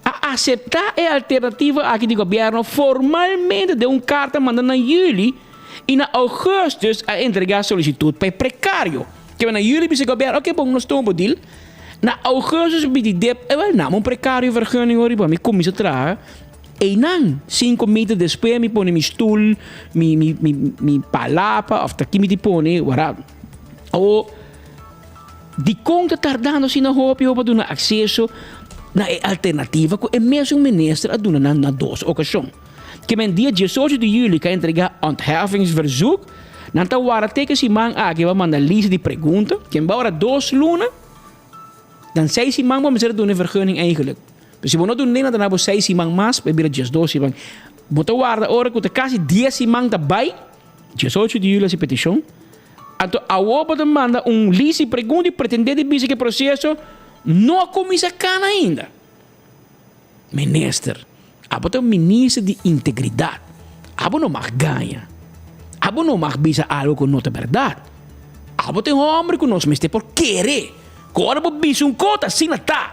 a asepta e alternativa aki di gobierno formalmente den un karta manda na juli i na augustus a entrega solisitud pa e prekario. Ke men na juli bisa gobierno oke bon nos tuma bo deal. Na augustus mi di dep, e wel nam un precario vergunning hoor riba mi cuminsa traha. Eynan, cinco meter despues mi pone mi stoel, mi mi mi mi palapa of ta ki mi di pone, wara. Awo, dicon ta tardando asina hopi hopi pa duna acceso na e alternativa cu e mesun minister a duna nan na dos ocasion. Ke men dia diesocho di juli ka entrega ontheffingsverzoek, nan ta warda te ke siman aki pa manda lista di pregunta, ken ba ora dos luna, Dan seis siman bo mester a duna e vergunning eigenlijk. Pero si bo no dun'e nan ta na bo seis siman mas pa e bira diesdos siman. Bo ta warda ora ku ta kasi dies siman ta bai, diesocho di juli hasi petishon, anto awor bo ta manda un lista di pregunta i pretendé di bisa ku e proseso no a kuminsá kana ainda. Minister, abo ta un minister di integridat. Abo no mag gaña. Abo no mag bisa algo ku no ta bèrdat. Abo ta e hòmber ku nos mester por kere. Ku ora bo bisa un kos, asina ta.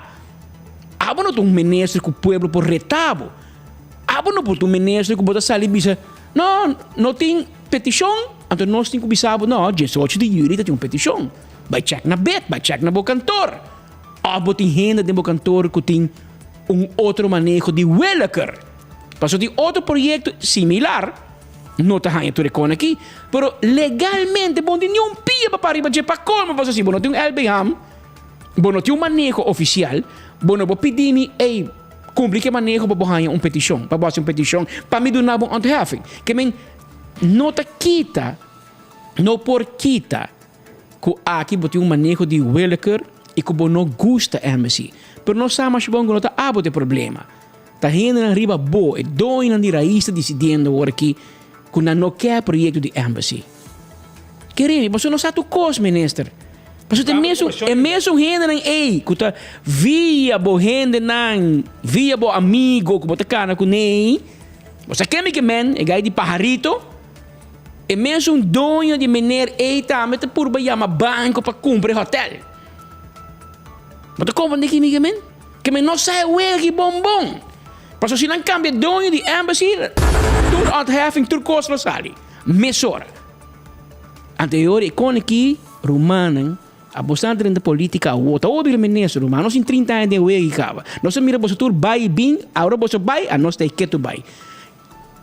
Abo no ta un minister ku pueblo por reta bo. Abo no por ta un minister ku bo ta sali bisa, No, no tin petishon, anto nos tin ku bisa bo, no, diesocho di yüli ta tin un petishon. Bai chèk na bed, bai chèk na bo kantor. Of bo tin hende den bo kantor ku tin un otro maneho di willekeur. Pasobra tin otro proyekto similar, no ta haña tur e kon aki, pero legalmente bo no tin niun pia pa para riba dje pa kolmo pasobra si bo no tin un LBHAM, bo no tin un maneho ofisial, bo no por pidi mi, ey, kumpli ku e maneho pa bo haña un petishon, pa bo hasi un petishon pa mi duna bo un ontheffing. Ke men no ta kita, no por kita. Ku aki bo tin un maneho di willekeur i ku bo no gusta embassy. Pero nos sa masha bon ku no ta abo ta e problema. Ta hendenan riba bo, e doñonan di rais ta disidiendo awor aki ku nan no ke proyekto di embassy. Kere mi, pasobra nos sa tur kos, minister. Pasobra ta e mesun, e mesun hendenan ei ku ta via bo hendenan, via bo amigo ku bo ta kana kuné, bo sa ken mi ke men, e gai di paharito. E mesun doño di meneer ei tambe ta purba yama banco pa cumpra e hotel. Bo ta comprende ki mi ke men? Ke men no sa e wega ki bon bon. Pasobra si nan cambia doño di embassy, tur ontheffing, tur cos lo sali. Mesora. Anto e ora e kone ki rumannan a bo sa drenta politica awo. Ta obi minister ruman. Nos tin 30 aña den wega ki caba. Nos a mira boso tur bai y bin. Awor boso bai, anos ta e ketu bai.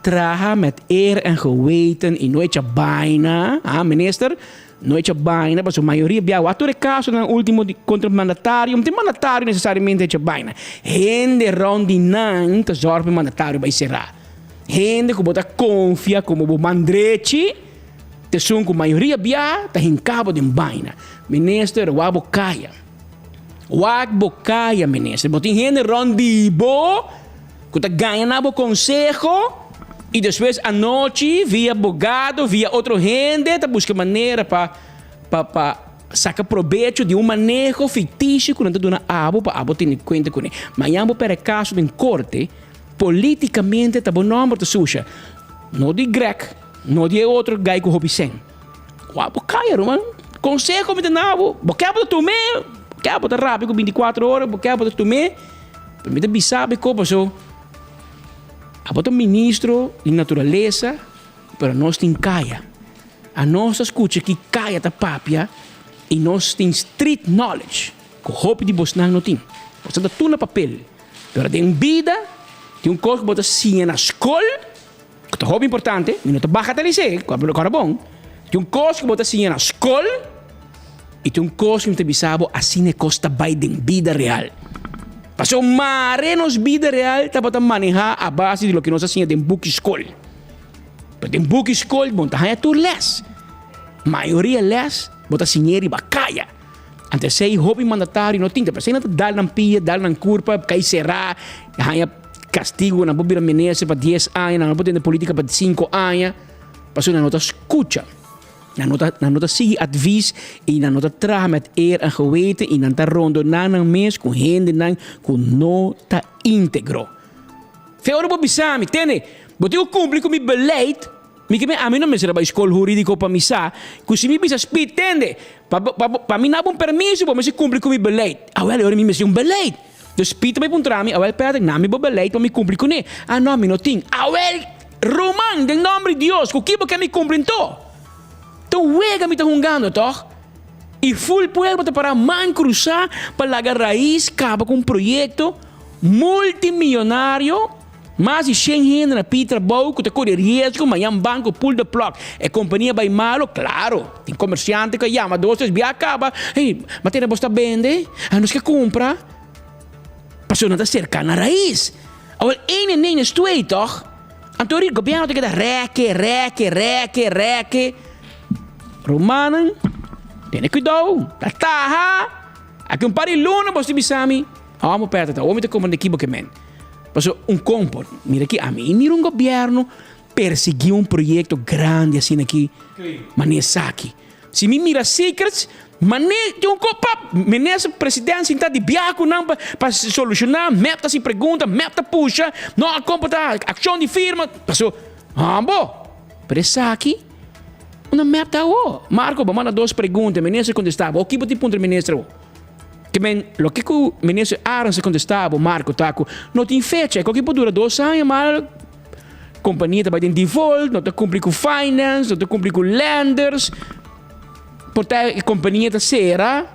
Traha met eer en geweten y no echa baina, ah minister. No echa baina pasobra mayoria bia wak tur e kasonan ultimo di kontra mandatario, no tin mandatario nesesariamente echa baina. Hende rond di nan ta zorg pa e mandatario bai será. Hende ku bo ta konfia komo bo man drechi ta esun ku mayoria bia ta hinka bo den baina. Minister, wak bo kaya. Wak bo kaya, minister. Bo tin hende rond di bo ku ta gaña na bo konseho i despues anochi via bogado, via otro hende ta buska manera pa pa pa saka probecho di un maneho fiktisio ku nan ta duna abo pa abo tene kuenta kuné. Mañan bo pèrdè kaso den korte, politikamente ta bo nòmber ta susha. No di Greg, no di e otro gai ku hopi sèn. Wak bo kaya ruman. Konseho mi ta na bo, bo ke bo ta tum'é, bo ke bo ta rabia ku bintikuatro ora, bo ke bo ta tum'é, pero mi ta bisa bo e kopa so, abo ta ministro di naturalesa, pero nos tin kaya. Anos ta skucha ki kaya ta papia i nos tin street knowledge ku hopi di bosnan no tin. Boso ta tur na papel, pero den bida tin un kos ku bo ta siña na skol, Ku ta hopi importante, mi no ta bagatelis'é, ku ora bon, tin un kos ku bo ta siña na skol i tin un kos ku mi ta bisa bo asina e kos ta bai den bida real. Pasobra mare nos bida real tabata manehá a base di loke nos a siña den buki skol. Pero den buki skol bo no ta haña tur lès. Mayoria lès bo ta siñ'é riba kaya. Anto esei hopi mandatario no tin, ta p'esei nan ta dal nan pia, dal nan kurpa, kai será, haña. Castigo nan por bira minister pa dies aña, nan no por tende politica pa cinco aña, pasobra nan no ta scucha, nan no ta, nan no ta sigui advies y nan no ta traha met eer en geweten y nan ta rondona nan mes cu hendenan cu no ta integro. Fe ora bo bisa mi, tende, bo tin cu cumpli cu mi beleid, mi ke men ami no mester a bay scol huridico pa mi sa cu si mi bisa Speed, tende, pa bo, pa bo, pa mi naba un permiso bo mester cumpli cu mi beleid. Awel, e ora mi mester un beleid. Dus Pieter bai puntra mi, Awel Patrick, na mi bo beleid pa mi kumpli kuné? Ah no, mi no tin. Awel, ruman, den nomber di Dios, ku ki bo ke mi kumpli nto? Ta un wega mi ta hungando, tòg? I ful pueblo ta pará man krusá pa laga Raiz kaba ku un proyekto multimillonario, mas di shen hende na pidi trabou ku ta kore riesgo, mañan banko pull the plug, e kompania bai malo, klaro, tin komersiante ku a yama dos tres bia a kaba, hey, ma tene bos ta bende? A nos ke kumpra? Pasobra nan ta serka na Raiz. Awel, een en een is twee, tòg? Anto ri gobièrnu ta keda rèke, rèke, rèke, rèke. Rumannan, tene kuidou, ta taha! Aki un par di luna bo si bisa mi, Hòmber Pèter, ta omi ta komprendé ki bo ke men. Pasobra un kompor, mira aki, ami mira un gobièrnu persiguí un proyekto grandi asina aki, manera esaki. Si mi mira secrets, mane tin un ko pap, minister president sinta di biaha ku nan pa pa solushoná, mep ta hasi pregunta, mep ta pusha, no a komportá, akshon di firma, paso, hambo! Pero esaki, una mep ta awo. Marco, bo manda dos pregunta, minister kontestá bo, ki bo tin puntra minister awo? Ke men, loke ku minister Arends a kontestá bo, Marco, ta ku no tin fecha, e koki por dura dos aña, maar. Kompania ta bai den default, no ta kumpli ku finance, no ta kumpli ku lenders. Por ta e kompania ta sera,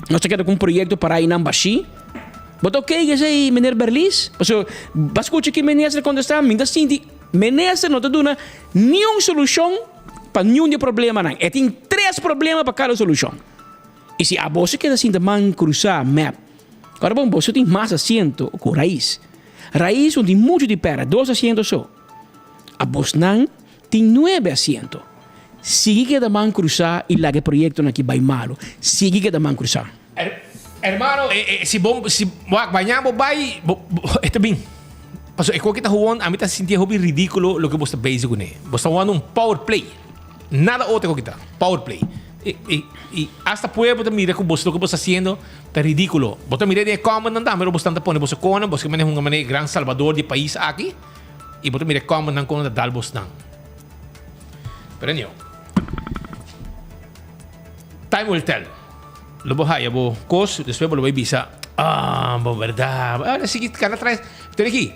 nos ta keda ku un proyekto pará einan bashí. Bo ta oké ku esei, meneer Berlis? Pasobra bo a skucha ki minister a kontestá, mi ta sinti minister no ta duna niun solushon pa niun di e problemanan. E tin tres problema pa kada solushon. I si abo si keda sinta man krusá mep, ora bon boso tin mas asiento ku rais. Rais no tin muchu di pèrdè, dos asiento so. Abosnan tin nuebe asiento. Sigui keda man krusá i laga e proyektonan aki bai malu. Sigui keda man krusá. Hermano, si bo, si, wak, baña bo bai, bo, e ta bin. Pasobra e koki ta gewoon, ami ta sinti e hopi ridíkulo loke bo sta bezig kuné. Bo sta wòrdu un power play. Nada otro koki ta. Power play. I, i, i hasta pueblo ta mira ku bo, loke bo sta hasiendo Ta ridíkulo. Bo ta mira den e kòmentnan tambe ora bo stan ta pone boso kònen, boso ke mane hunga manera e gran salbador di e pais aki, i bo ta mira e kòmentnan kon nan ta dal bosnan. Pero anyhow, time will tell. Lo bo haya bo kos, despues bo lo bai bisa, ah, bo bèrdat. Ahora sigui kana traes. Tene aki,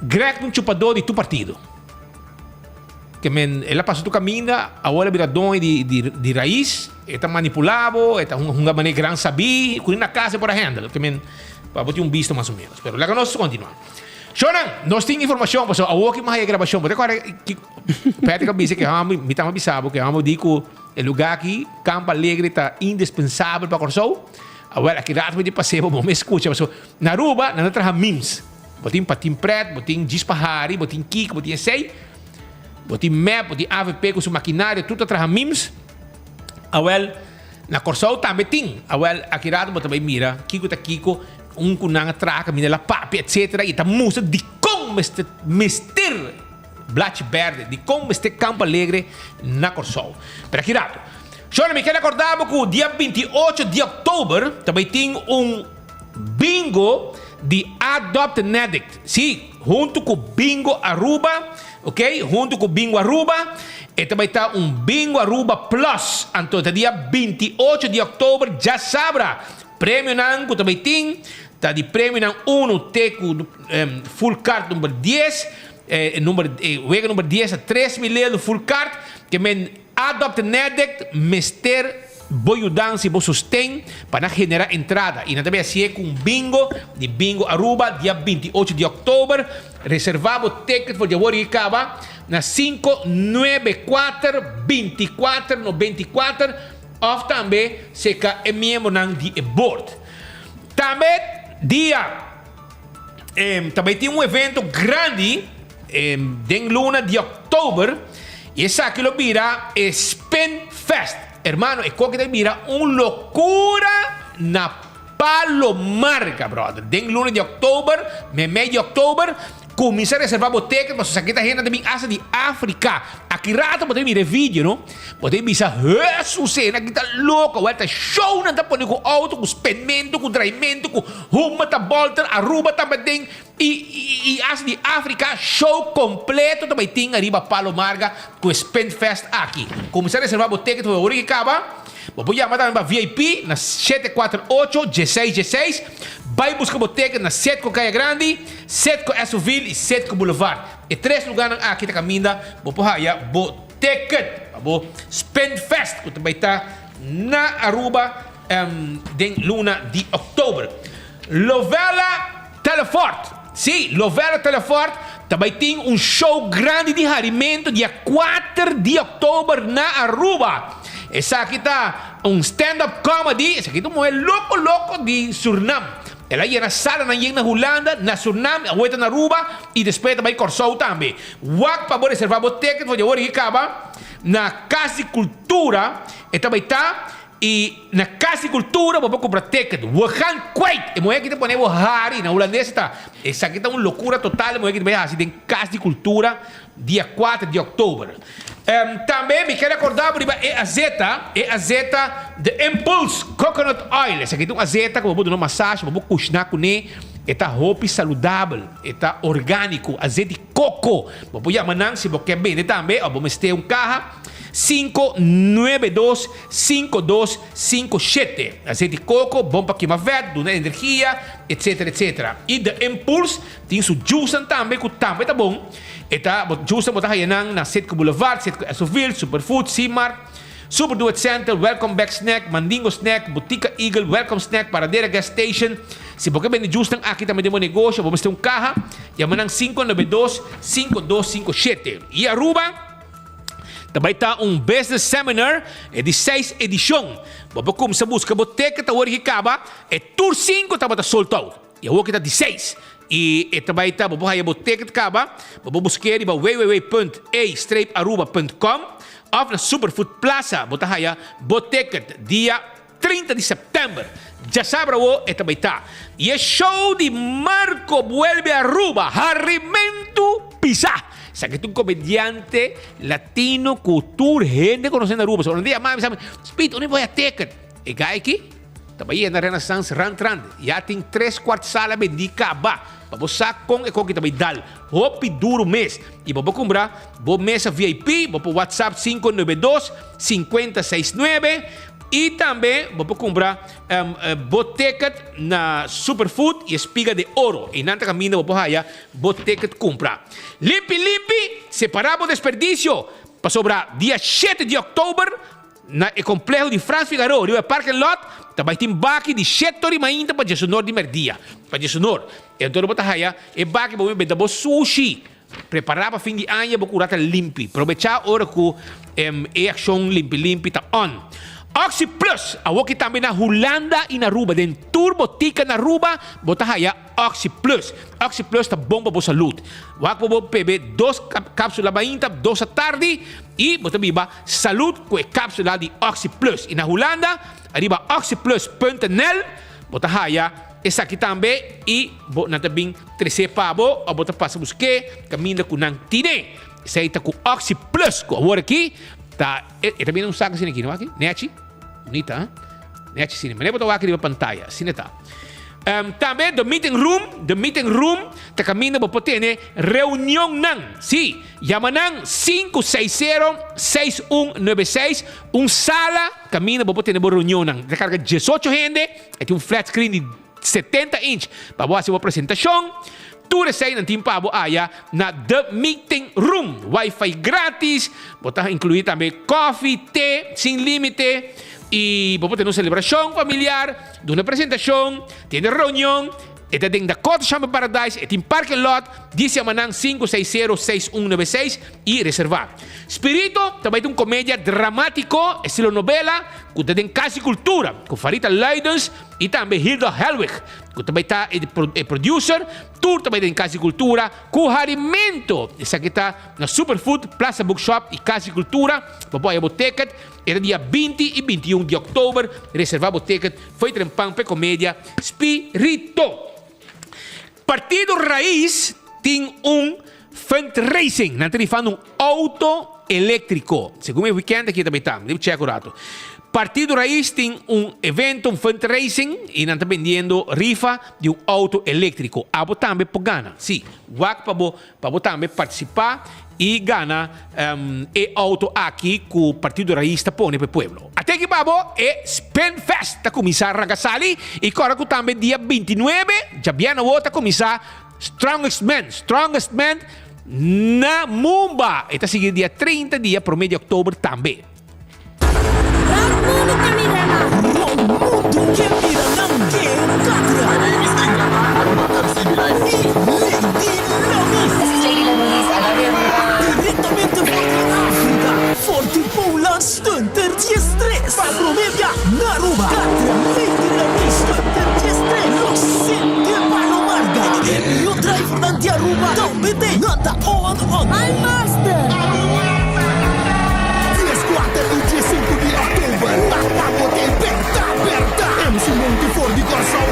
Greg ta un chupadó di tur partido. Ke men el a pasa tur kaminda, awor el a bira doño di di di rais, e ta manipulá bo, e ta hunga hunga manera gran sabí, ku ni na kas e por a handle. Ke men pa bo tin un bista mas o ménos. Pero laga nos kontinuá. Shonan, nos tin informacion pasobra awor ki mi haya grabacion. Bo ta corda ki Patrick a bisa ke hòmber, mi tamba bisa bo ke hòmber di ku e lugar aki, Campo Alegre ta indispensabel pa Kòrsou. Awel, aki rato mi di pas'é bo, bo mes skucha pasobra na Aruba nan ta traha memes. Bo tin Patin Pret, bo tin Djis pa Hari, bo tin Kiko, bo tin esei, bo tin mep, bo tin avp ku su makinaria, tur ta traha memes. Awel, na Kòrsou tambe tin. Awel, aki rato bo ta bai mira kiko ta kiko, un ku nan a traha kaminda la papia, etsetera, i ta mustra dikon mester mester blachi bèrdè, dikon mester Campo Alegre na Kòrsou. Pero aki rato. Shorna, mi ker rekordá bo ku dia 28 di òktober ta bai tin un bingo di Adopt an Addict. Sí, huntu ku Bingo Aruba, ok, huntu ku Bingo Aruba, e ta bai ta un Bingo Aruba Plus. Anto ta dia 28 di òktober djasabra. Premionan ku ta bai tin ta di premionan unu te ku full card number dies, e number e wega number dies ta 3000 euro full card, ke men Adopt an Addict mester bo yudansa i bo sosten pa nan genera entrada i nan ta bai hasié ku un bingo di Bingo Aruba dia 28 di òktober. Reserva bo ticket for di awor i kaba na 594 24 94 òf tambe seka e miembronan di e board. Tambe dia ta bai tin un evento grandi den luna di òktober i esaki lo bira e Spin Fest. Hermano, e koki ta bira un lokura na Palo Marga, brother. Den luna di òktober, meimei di òktober, kuminsá reservá bo ticket pasobra esaki ta hende ta bin asta di Afrika. Aki rato bo ta mira e video, no? Bo ta bisa, Hesus, e hende aki ta loko. Wèl, ta show nan ta pone ku outo, ku spenmentu, ku draimentu, ku huma ta bòlter, Aruba tabatin i i asta di Afrika. Show kompleto ta bai tin ariba Palo Marga ku e Spinfest aki. Kuminsá reservá bo ticket for ora ki kaba. Bo por yama tambe pa VIP na 748 16 16. Bai buska bo ticket na Setco Kaya Grandi, Setco Esoville i Setco Boulevard. E tres lugarnan aki ta kaminda bo por haya bo ticket pa bo Spinfest ku ta bai ta na Aruba den luna di oktober. Lovella Telefort, Sí, Lovella Telefort ta bai tin un show grandi di harimento dia kuater di oktober na Aruba. Esaki ta un stand up comedy, esaki ta un muher loko loko di Surnam. El a yena salanan yen na Hulanda, na Surnam, awor e ta na Aruba y despues e ta bai Kòrsou tambe. Wak pa bo reserva bo ticket for di awor y kaba na Kas di Kultura e ta bai ta y na Kas di Kultura bo por kumpra ticket. We gaan kwijt! E muher aki ta pone bo hari, na Hulandes e ta. Esaki ta un lokura total e muher aki ta bai hasi den Kas di Kultura dia kuater di oktober. Tambe mi ker acorda bo riba e azeta, e azeta The Impulse Coconut Oil. Esaki ta un azeta ku bo por duna masashi, bo por kushna kuné. E ta hopi saludabel, e ta orgánico, azet di koko. Bo por yama nan si bo ke bende tambe òf bo mester un kaha, 592 5257. Azet di koko, bon pa kima vèt, duna energia, etcetera, etcetera. I The Impulse tin su juicenan tambe ku tambe ta bon. E ta bo juicenan bo ta haya nan na Citgo Boulevard, Citgo Esoville, Superfood, Simart, Super Do It Center, Welcome Back Snack, Mandingo Snack, Botica Eagle, Welcome Snack, Paradera Gas Station. Si bo ke bende juicenan aki tambe den bo negosio, bo mester un kaha, yama nan 592 5257. I Aruba ta bai ta un Business Seminar, e di seis edishon. Bo por kumsa buska bo ticket awor ki kaba, e tur sinku tabata sold out. I awor ki ta di seis. I e ta bai ta, bo por haya bo ticket kaba, bo por busk'é riba www.e-aruba.com òf na Superfood Plaza bo ta haya bo ticket dia 30 di sèptèmber. Djasabra awor e ta bai ta. I e show di Marco Vuelve Aruba, Harimentu Pisá. Esaki ta un komediante latino ku tur hende konosé na Aruba. So ora nan ta yama mi, mi sa mi, Speed, unda mi por haya ticket? E guy aki ta bai yena Renaissance rand rand. Ya tin tres kwart sala bendí kaba. Pa bo sa kon e koki ta bai dal. Hopi duru mes. I bo por kumpra bo mesa VIP, bo por WhatsApp 592 569 i tambe bo por kumpra bo ticket na Superfood i Espiga de Oro. Einan ta kaminda bo por haya bo ticket kumpra. Limpi limpi, separa bo desperdisio. Pasobra dia shete di òktober. Na e kompleho di Frans Figaroa riba e parking lot ta bai tin baki di sheto di mainta pa djesunor di merdia. Pa djesunor. E anto bo ta haya e baki pa bo benta bo sushi. Prepara pa fin di aña bo kura ta limpi. Probecha ora ku e akshon limpi limpi ta on. Oxi Plus awoki tambe na Hulanda i na Aruba. Den tur botika na Aruba bo ta haya Oxi Plus. Oxi Plus ta bon pa bo salud. Wak pa bo bebe dos kapsula mainta, dos atardi i bo ta biba salud ku e kapsula di Oxi Plus. I na Hulanda ariba oxiplus punt nl bo ta haya esaki tambe i bo nan ta bin tres'é pa bo òf bo ta pasa busk'é kaminda ku nan tine. Esei ta ku Oxi Plus ku awor aki ta e ta bini un sak asina aki no aki? Nechi? Bunita ha? Nechi asina. Manera bo ta wak riba pantaya asina ta. Tambe The Meeting Room, The Meeting Room ta kaminda bo por tene reunionnan. Sí, yama nan 560 6196, un sala kaminda bo por tene bo reunionnan. Ta karga diesocho hende, e tin un flat screen di 70 inch pa bo hasi bo presentashon. Tur eseinan tin pa bo aya na The Meeting Room. Wifi gratis, bo ta inkluí tambe kòfi, te sin límite i bo por tene un selebrashon familiar. Duna presentacion, tene reunion, e ta den Dakota Shopping Paradise, e tin parking lot, di siama nan 560 6196 y reserva. Spirito ta bay ta un comedia dramatico estilo novela cu ta den Cas di Cultura cu Farita Luidens y tambe Hilda Helwig cu ta bay ta e producer. Tur ta bay den Cas di Cultura cu harimento. Esaki ta na Superfood, Plaza Bookshop y Cas di Cultura. Bo por haya bo ticket. E ta dia 20 y 21 di oktober. Reserva bo ticket fo'i trempan p'e komedia Spirito. Partido Raiz tin un fundraising. Nan ta rifando un auto eléktriko. Segun e weekend aki ta bay ta. Mi debe check un rato. Partido Raiz tin un evento, un fundraising, y nan ta bendiendo rifa di un auto eléktriko. Abo tambe por gana. Sí, wak pa bo Pa bo tambe partisipá i gana e outo aki ku Partido Raiz ta pone pa e pueblo. Ate aki pa bo e Spinfest ta kuminsá ranka sali i kòrda ku tambe dia 29 djabièrnè awor ta kuminsá Strongest Man, Strongest Man na Mumba. E ta sigui dia 30 dia promé di òktober tambe. Dies kuater i dies sinku di òktober ta pa bo te bèrtá bèrtá. MC Monty for di Kòrsou.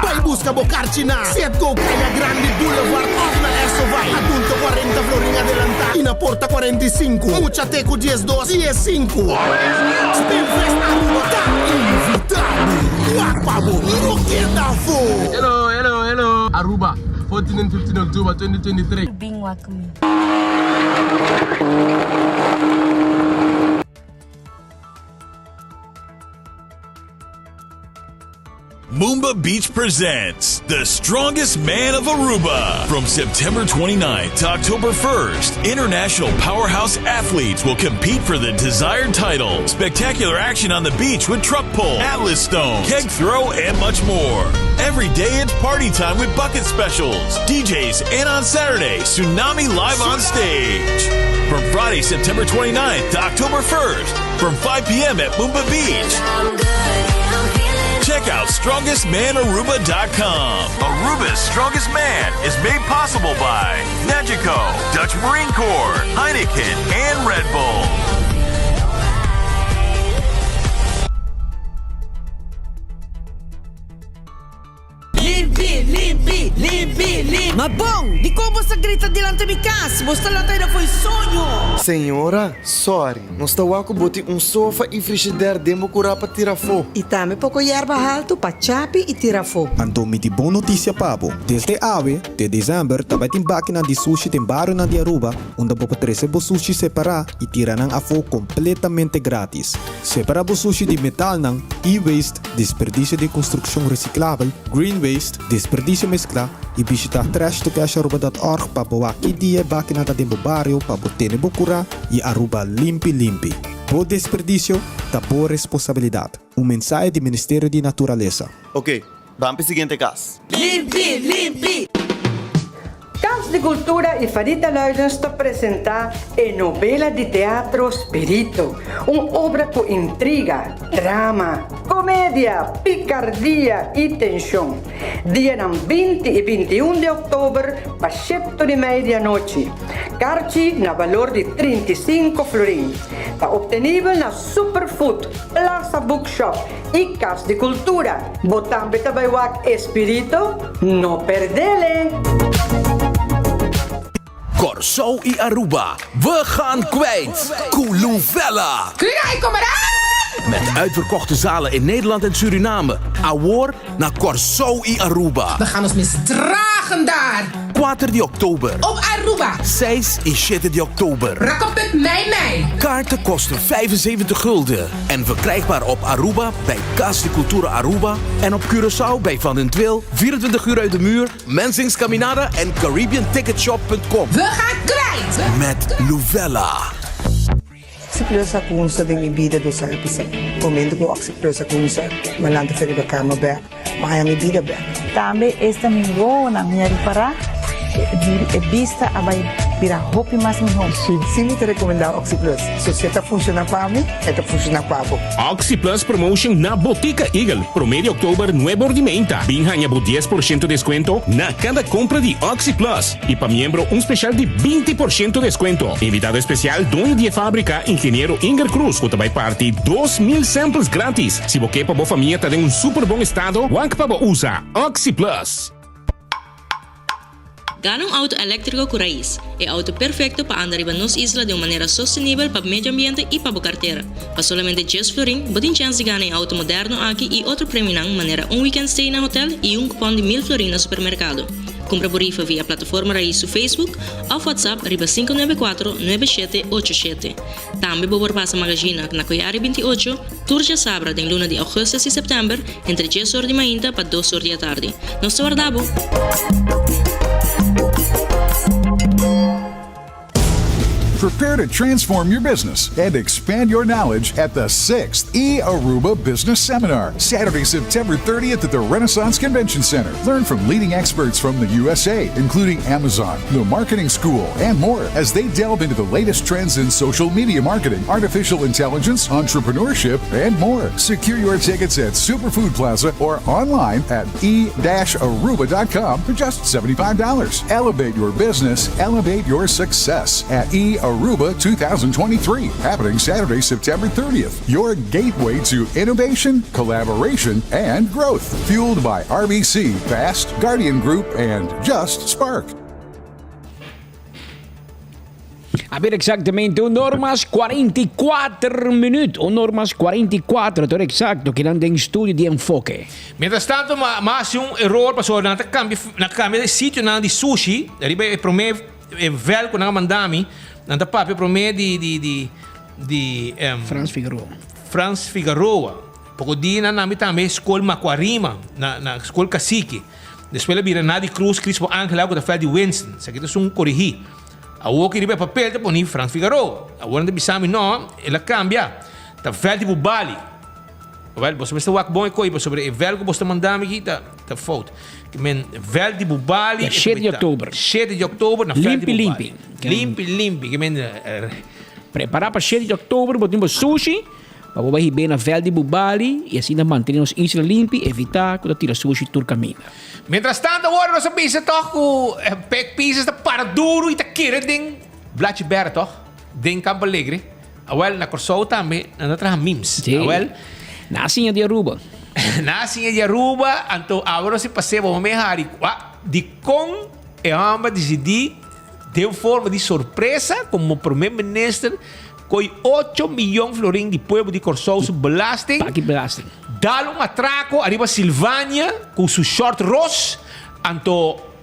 Bai buska bo karchi na Setco Kaya Grandi Boulevard òf na Esso Vai. Adulto kuarenta florin adelantá i na porta 45. Mucha te ku 12, 15. Spinfest Aruba ta invitá bo. Wak pa bo no keda afó. Hello, hello, hello Aruba, 14 and 15 October 2023. Bin wak mi. Moomba Beach presents The Strongest Man of Aruba. From September 29th to October 1st, international powerhouse athletes will compete for the desired title. Spectacular action on the beach with truck pull, atlas stone, keg throw, and much more. Every day it's party time with bucket specials, DJs, and on Saturday, Tsunami live on stage. From Friday, September 29th to October 1st, from 5 p.m. at Moomba Beach. Check out StrongestManAruba.com. Aruba's Strongest Man is made possible by Nagico, Dutch Marine Corps, Heineken, and Red Bull. Limpi, limpi, limpi, limpi. Ma bon, dikon bo sa grita dilanti mi kas? Bo sta lanta ida fo'i soño. Señora, sorry, nos ta wak ku bo tin un sofa i frishider den bo kurá pa tira afó. I tambe poko yerba haltu pa chapi i tira afó. Anto mi tin bon notisia pa bo. Desde awe te desèmber ta bai tin bakinan di sushi den barionan di Aruba unda bo por trese bo sushi separá i tira nan afó kompletamente grátis. Separá bo sushi di metalnan, e-waste, desperdisio di konstrukshon resiklabel, green waste, desperdisio mesklá i bishitá trashtocasharuba.org pa bo wak ki dia e bakinan ta den bo bario pa bo tene bo kurá i Aruba limpi limpi. Bo desperdicio ta bo responsabilidad. Un mensahe di Ministerio di Naturalesa. Ok, ban p'e siguiente cas. Limpi, limpi! Cas di Cultura y Farita Luidens ta presenta e novela di teatro Spirito, un obra cu intriga, drama, comedia, picardia y tension. Dianan 20 y 21 di october pa shepto di mei di anochi. Karchi na balor di 35 florin. Ta obtenibel na Superfood, Plaza Bookshop y Cas di Cultura. Bo tambe ta bai wak e Spirito? No perdele! Kòrsou i Aruba, we gaan kwijt! Ku Luvella! Krijg kom eraan! Met uitverkochte zalen in Nederland en Suriname, awor na Kòrsou i Aruba. We gaan ons misdragen daar! Kuater di òktober. Op Aruba. Seis i shete di òktober. Rakopet mei mei. Kaarten kosten 75 gulden en verkrijgbaar op Aruba bij Cas di Cultura Aruba en op Curaçao bij Van den Tweel, 24 uur uit de muur, Mensing's Caminada en CaribbeanTicketShop.com. We gaan kwijt! Met Luvella. Oxi Plus a cunsa den mi bida dos aña pasa. Momento cu Oxi Plus a cunsa, mi a lanta fe riba cama bek, mi a haña mi bida bek. Tambe esta mi wowonan mi a ripará e bista a bai bira hopi mas mihó. Sí mi ta recomendá Oxi Plus. So si e ta funciona pa mi, e ta funciona pa bo. Oxi Plus Promotion na Botica Eagle, promé di oktober nuebe or di meinta. Bin haña bo 10% deskuento na kada kompra di Oxi Plus i pa miembro un speshal di 20% deskuento. Invitado espesial doño di e fábrika, Ingeniero Inger Cruz ku ta bai parti 2000 samples gratis. Si bo ke pa bo famia ta den un super bon estado, wak pa bo usa Oxi Plus. Gana un auto eléktriko ku rais, e auto perfekto pa anda riba nos isla den un manera sostenibel pa medio ambiente i pa bo kartera. Pa solamente djes florin, bo tin chèns di gana e auto moderno aki i otro premionan manera un weekend stay na hotel i un kupòn di mil florin na supermerkado. Kumpra bo rifa via Plataforma Rais su Facebook òf WhatsApp riba 594 9787. Tambe bo por pasa Magazina na Koyari 28, tur djasabra den luna di augustus i september entre djes or di mainta pa dos or di atardi. Nos ta warda bo! Prepare to transform your business and expand your knowledge at the 6th E Aruba Business Seminar, Saturday, September 30th at the Renaissance Convention Center. Learn from leading experts from the USA, including Amazon, the Marketing School, and more as they delve into the latest trends in social media marketing, artificial intelligence, entrepreneurship, and more. Secure your tickets at Superfood Plaza or online at e-aruba.com for just $75. Elevate your business, elevate your success at E Aruba 2023, happening Saturday, September 30th. Your gateway to innovation, collaboration, and growth. Fueled by RBC, Fast, Guardian Group, and Just Spark. A ber exactamente un or mas 44 minuut. Un or mas 44, tur exacto, kinan den studio di Enfoke. Mientras tanto, ma, ma hasi un error pasobra nan ta cambia, nan cambia e sitionan di sushi, riba e prome e vel cu nan a manda mi, nan ta papia prome di, di, di, di em, Frans Figueroa. Frans Figueroa. Poko dia nan nami tambe Skol Macuarima, na, na Skol Cacique. Despues el a bira Nadi Cruz, Crispo Angela cu ta fel di Winston. Esaki ta esun corigi. Awor ki riba e papel ta poni Frans Figueroa. Awor nan ta bisa mi no, el a cambia. Ta vel di Bubali. Wel, boso mester wak bon e koe pasobra e vel ku boso ta manda mi aki ta ta fout. Ke men vel di Bubali Ya shete di oktober. Shete di oktober na vel di Limpi Bubali. limpi. Limpi limpi. Ke men Prepara pa shete di oktober bo tin bo sushi pa bo bai hib'é na vel di Bubali i asina mantene nos isla limpi evita ku ta tira sushi tur kaminda. Mientras tanto awor nos a bisa tog ku Pek Pisas ta para duru i ta kere den Blachi Bera tog den Campo Alegre. Awel, na Kòrsou tambe nan ta traha mims. Sí. Awel. Na siña di Aruba. Na siña di Aruba, anto awe nos a pas'é bo mame hari kua dikon e hòmber disidí den forma di sorpresa komo prome minister koi ocho miyon florin di pueblo di Kòrsou su belasting. Paki belasting. Dal un atrako ariba Silvania ku su short ros, anto.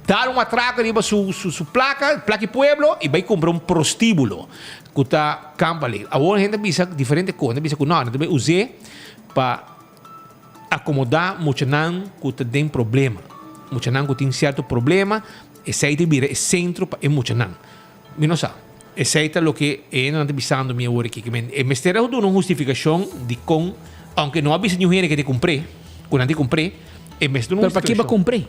Dar un atraco riba su su placa, placa di pueblo, y bay cumpra un prostibulo cu ta campa ley. Awor hende a bisa diferente cos. Hende a bisa cu no, nan ta bay us'é pa acomoda muchanan cu ta den problema. Muchanan cu tin cierto problema, esey ta bira e centro pa e muchanan. Mi no sa. Esei ta loke e hendenan ta bisando mi awor aki. E mester a duna un hustifikashon di kon, aunke no a bisa niun hende ke ta kumpr'é, ku nan ta kumpr'é, e mester duna un Pero pa ke bo hustifikashon. kumpr'é?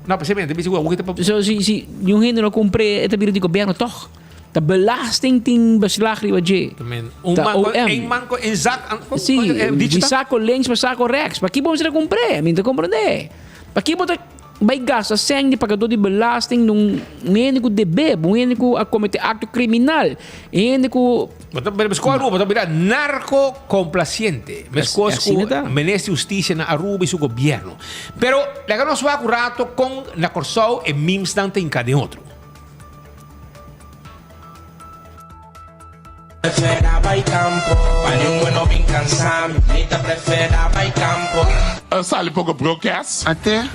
No, p'esei mi ta bisa ku awor ke ta pa. So si si niun hende no kumpr'é e ta bira di gobièrnu tòg? Ta belasting tin beslag riba dje. Un Ta manko, OM. een manko in zak. Sí, Dicho di ta? sako links pa sako rechts. Pa ki bo mester a kumpr'é? Mi no ta komprendé. Pa ki bo ta bai gasta sèn di pagadó di belasting di un hende ku debé, un hende ku a kometé akto kriminal, hende ku. Bo ta meskos Aruba, bo ta bira narco-complaciente. Meskos ku Minister di Hustisia na Aruba i su gobièrnu. Pero laga nos wak un rato kon na Kòrsou e mimsnan ta hinká den otro. Prefera bai campo, pa ningun no bin cansa mi ta prefera bai campo. A sali poko broadcast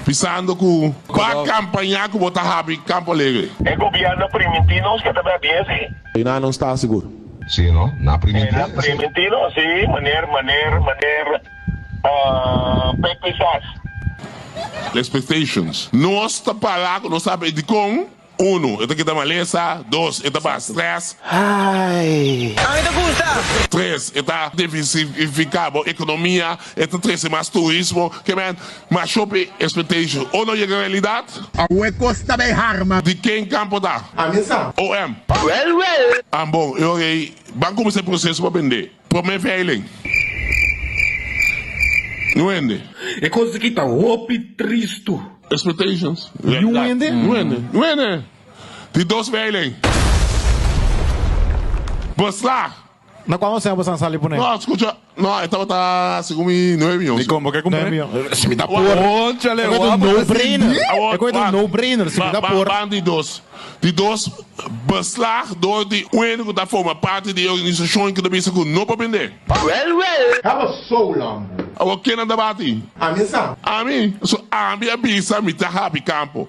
bisando ku pa kampaña ku bo ta habri Campo Alegre. E gobierno a priminti nos ke ta bai biezi. I nan no sta sigur. Si no, na priminti Na esei. priminti nos, si, meneer, meneer, meneer Pek Pisas. Expectations. Nos ta para ku nos sabi dikon. Unu, e ta kita malesa. Dos, e ta baha stress. Ai! A mi ta gusta! Tres, e ta diversifica bo economia, e ta trece mas turismo. Ke men, mas hopi expectation o no yega realidad. Awe cos ta bay harma. Di ken campo ta? Ami sa. OM. Wel wel. Ah bon, e ora ei ban cuminsa e proceso pa bende. Prome veiling. Nu hende. E cos aki ta hopi tristo. Expectations. Nu hende. Nu hende. Nu hende. Di dos veiling. Beslag. Na cuando sèn bosan sali pone? No, scucha. No, e tabata segun mi nueve miyon. Di con bo ke cumpre? Nueve miyon. Si mi ta por. Conchale, E koe ta un guapo. no brainer. E koe ta un no brainer. Si mi ta por. Ban di dos. Di dos, beslag door di un ku ta forma parti di e organisashon ku ta bisa ku no por bendé. Wel wel. Haba so long. Awor ken a ta bati? Ami sa. Ami? So ami a bisa mi ta habi kampo.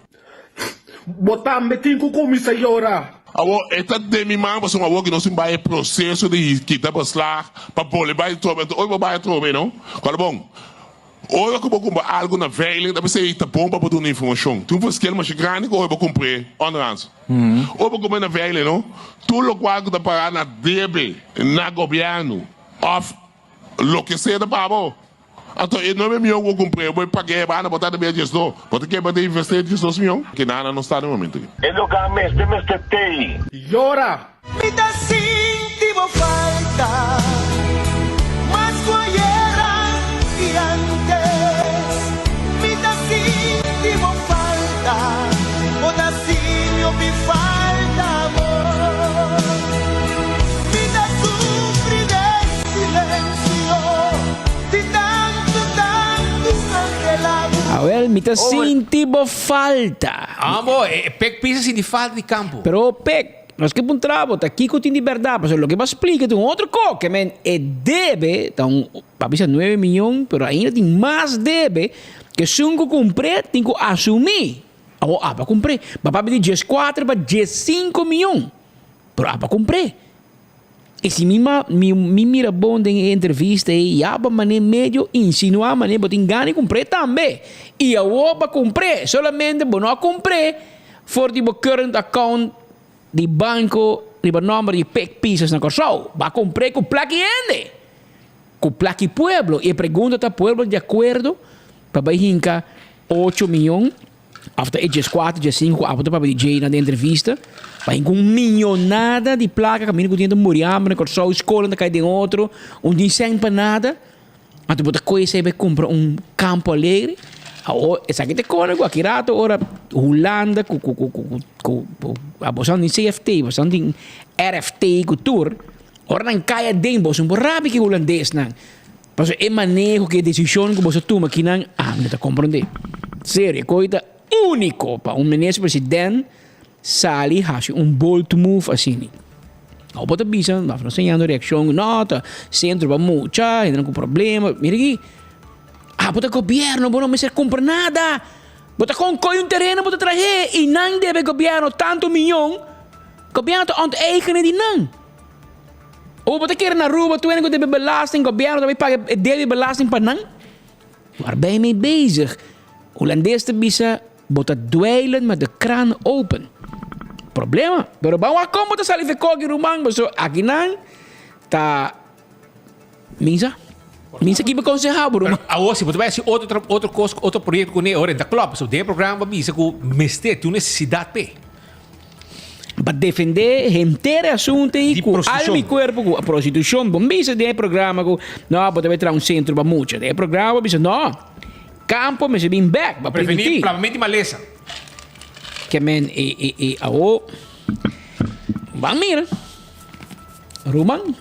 Bo tambe tin ku kuminsá yora. Awor e ta den mi man pasobra awor ku nos tin bai e proseso di kita beslag pa bolbe bai atrobe. Anto oi bo bai atrobe no. Kòrda bon. Ora ku bo kumpra algu na veiling ta p'esei ta bon pa bo duna informashon. Tin un verschil masha grandi ku ora bo kumpr'é onderhands. Ora bo kumpr'é na veiling no, tur lokual ku ta pará na debe na gobièrnu òf loke sea ta paga bo. Anto e nuebe mion ku bo kumpr'é bo e pag'é banda bo ta debe diesdos. Bo ta keba ta invest'é diesdos mion? Ke nada no sta na e momento aki. E lugar mester mester tei. Yora! Mi ta sinti bo falta mas ku ayera i antes. Mi ta sinti bo falta, bo ta sinti hopi falta amor. Mi ta sufri den silensio di tantu, tantu anhela bo. Awel, mi ta sinti bo falta. Amo, e pek pisa sinti falta di campo. Pero pek, Nos ke puntra bo ta kiko tin di berdad, pasobra loke bo a splika ta un otro ko, ke men e debe ta un pa bisa nuebe miyon, pero ainda tin mas debe ke esun ku kumpr'é tin ku asumí. Awor abo a kumpr'é, bo a papia di dieskuater pa diessinko miyon, pero abo a kumpr'é. I si mi ma mi mi mira bon den e entrevista ei, ya bo man'é medio insinuá man'é bo tin gana di kumpr'é tambe. I awor bo a kumpr'é, solamente bo no a kumpr'é For di bo current account di banco riba nomber di Pek Pisas na Kòrsou. Bo a kumpr'é ku plaki hende, ku plaki pueblo. I e pregunta ta, pueblo di akuerdo pa bai hinka ocho miyon òf ta e dieskuater, diesinku ku abo ta papia di djei na den entrevista, pa hinka un miyonada di plaka kaminda ku tin ta muri hamber na Kòrsou, skolnan ta kai den otro, un tin sèn pa nada. Anto bo ta kohe esei bai kumpra un Campo Alegre. Awor esaki ta kore ku aki rato ora Hulanda ku ku ku ku ku boso tin CFT boso tin RFT ku tur ora nan kai aden boso no por rabia ku e hulandesnan pasobra e maneho ku e desishon ku boso tuma akinan ami no ta komprondé. Serio e koi ta úniko pa un minister president Sali haci un bold move asini. Awor bo ta bisa, no ta señando reaccion, no, ta centro pa mucha, hendenan cu problema. Mira aki, abo ta gobierno, bo no mester cumpra nada. Bo ta con coy un tereno bo ta trahe y nan debe gobierno tanto miyon, gobierno ta onteigenen di nan. Awor bo ta kere na Aruba tur hende cu debe belasting, gobierno ta bay paga e debe belasting pa nan? Waar ben je mee bezig? Holandes ta bisa, Bo ta dweilen met de kraan open. Problema. Pero ban wak kon bo ta sali fe koki ruman paso akinan ta Minsa. Minsa ki bo konseha bo ruman. Pero awor si bo ta bai hasi otro tra otro kos otro proyekto kuné ora ta klòp pasobra den e programa bo a bisa ku mester tin un nesesidat p'e. Pa defendé henter e asuntu ei Di ku prostitushon. alma i kuerpo ku prostitushon. Bo bisa den e programa ku no bo ta bai traha un sentro pa mucha. Den e programa bo bisa no kampo mester bin bèk pa Pa prevení primintí. plamamento di malesa. Ke men e e e awo ban mira. Ruman,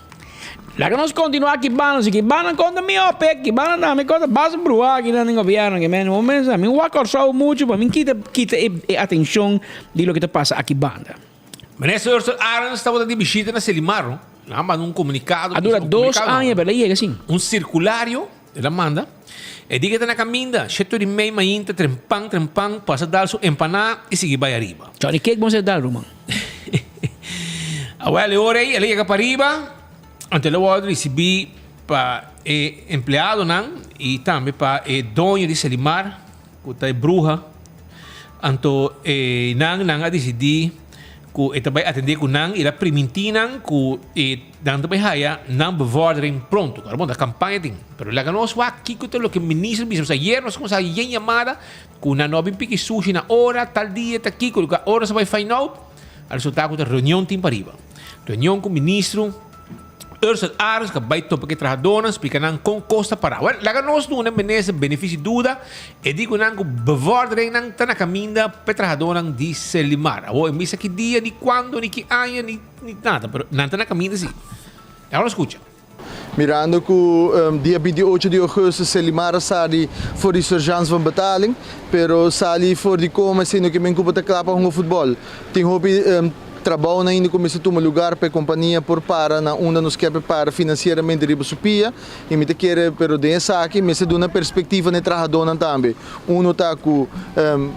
laga nos kontinuá ki banda, si ki banda konta mi ope, ki banda tambe konta basta bruha aki nan den gobièrnu ke men un mens mi wak Kòrsou muchu pa mi kita kita e e atenshon di loke ta pasa aki banda. Minister Ursel Arends tabata di bishita na Selimar, no? Nan a manda un komunikado. A dura un dos komunikado, aña pero el a yega sin. Un sirkulario el a manda. E di ke ta na kaminda, shetu di mei mainta trempan trempan pasa dal su empaná i sigui bai ariba. Johnny Cake bon ser dal ruman. Awel e ora ei el a yega pariba, anto el a wòrdu risibí pa e empleadonan i tambe pa e doño di Selimar, ku ta e bruha. Anto e nan nan a disidí ku e ta bai atendé ku nan i el a primintí nan ku e nan ta bai haya nan bevordering pronto. Kòrda bon, ta kampaña tin. Pero laga nos wak kiko ta loke minister bisa. Pasobra ayer nos a kuminsá yen yamada ku nan no a bin piki sushi na ora, tal dia ta kiko, loke ora nos a bai find out, a resultá ku ta reunion tin pariba. Reunion ku ministro Ursel Arends ku a bai topa ku e trahadónan, splika nan kon kos ta pará. Wèl, laga nos duna minister benefisio di duda, e di ku nan ku bevorderingnan ta na kaminda pa e trahadónan di Selimar. Awor e misa ki dia, ni kuando, ni ki aña, ni nada, pero nan ta na kaminda si. Laga nos skucha. Mirando ku dia 28 di ougùstùs Selimar a sali for di Surgeance van Betaling, pero sali for di koma esei no ke men ku bo ta kla pa hunga futbòl. Tin hopi trabounan ainda ku mester tuma lugar pa e kompania por para na unda nos kier pa e para finansieramente riba su pia i mi ta kere pero den esaki mester duna perspektiva na e trahadónan tambe. Uno ta ku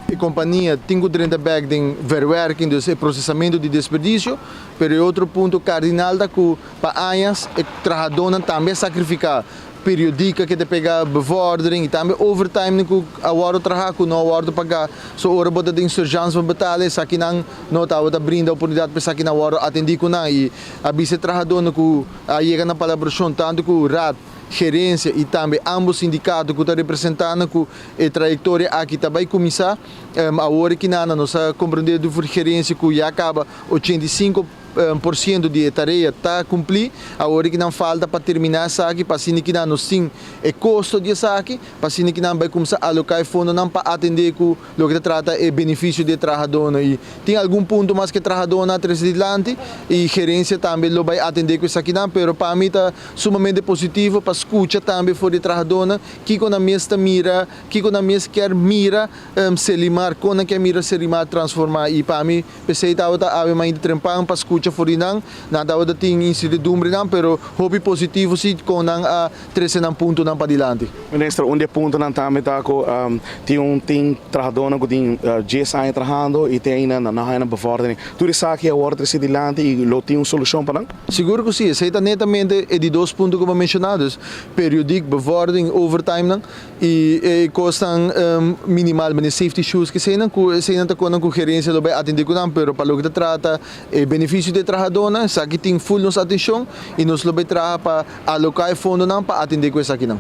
e kompania tin ku drenta bèk den verwerking, dus e prosesamentu di desperdisio, pero e otro punto kardinal ta ku Pa añas e trahadónan tambe a sakrifiká periodika ke ta pega bevordering i tambe overtime ku a wòrdu trahá ku no a wòrdu pagá. So ora bo ta den surgeance pa betala esakinan no tabata brinda oportunidat pa esakinan wòrdu atendí ku nan i a bisa e trahadónan ku a yega na palabrashon tantu ku Raad, gerensia i tambe ámbos sindikato ku ta representá nan ku e trayektoria aki ta bai kuminsá. Awor ki nan nos a komprendé di for gerensia ku ya kaba 85. Por siento di e tarea ta kumplí, awor ki nan falta pa terminá esaki pa asina ki nan nos tin e kosto di esaki, pa asina ki nan bai kumsa aloká e fondonan pa atendé ku loke ta trata e benefisio di e trahadónan. I tin algun punto mas ku e trahadónan a trese dilanti i gerensia tambe lo bai atendé ku esakinan, pero pa mi ta sumamente positivo pa skucha tambe for di e trahadónan kiko nan mes ta mira, kiko nan mes kier mira Selimar, kon nan kier mira Selimar transformá i pa mi P'esei tabata awe mainta trempan pa skucha for di nan. Nan tabata tin insertidumbrenan, pero hopi positivo si kon nan a trese nan puntonan padilanti. Minister, un di e puntonan tambe ta ku tin un tin trahadónan ku tin dies aña trahando i te ainda nan no haña nan bevordering. Tur esaki a wòrdu trese dilanti i lo tin un solushon pa nan? Sigur ku si. Esei ta netamente e di dos punto ku bo a menshoná, dus periodiek, bevordering, overtimenan. I e kosnan minimal manera safety shoes keseinan ku eseinan ta konan ku gerensia lo bai atendé ku nan pero pa loke ta trata e benefisio di e trahadónan esaki tin ful nos atenshon i nos lo bai traha pa aloká e fondonan pa atendé ku esakinan.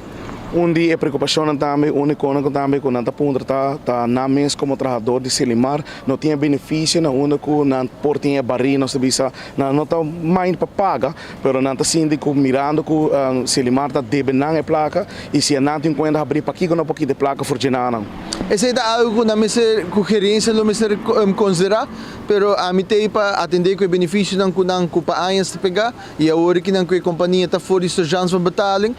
Un di e preokupashonnan tambe un di konan ku tambe ku nan ta puntra ta ta nan mes komo trahadó di Selimar no tin e benefisio na unda ku nan por tin e barí nos ta bisa nan no ta mind pa paga Pero nan ta sinti ku mirando ku Selimar ta debe nan e plaka i si e nan tin kuenta habrí pakiko no por kita e plaka for djena nan. Esei ta algu ku nan mester, ku gerensia lo mester konsiderá, pero ami t'ei pa atendé ku e benefisionan ku nan ku pa añas ta pegá i awor ki nan ku e kompania ta for di surgeance van betaling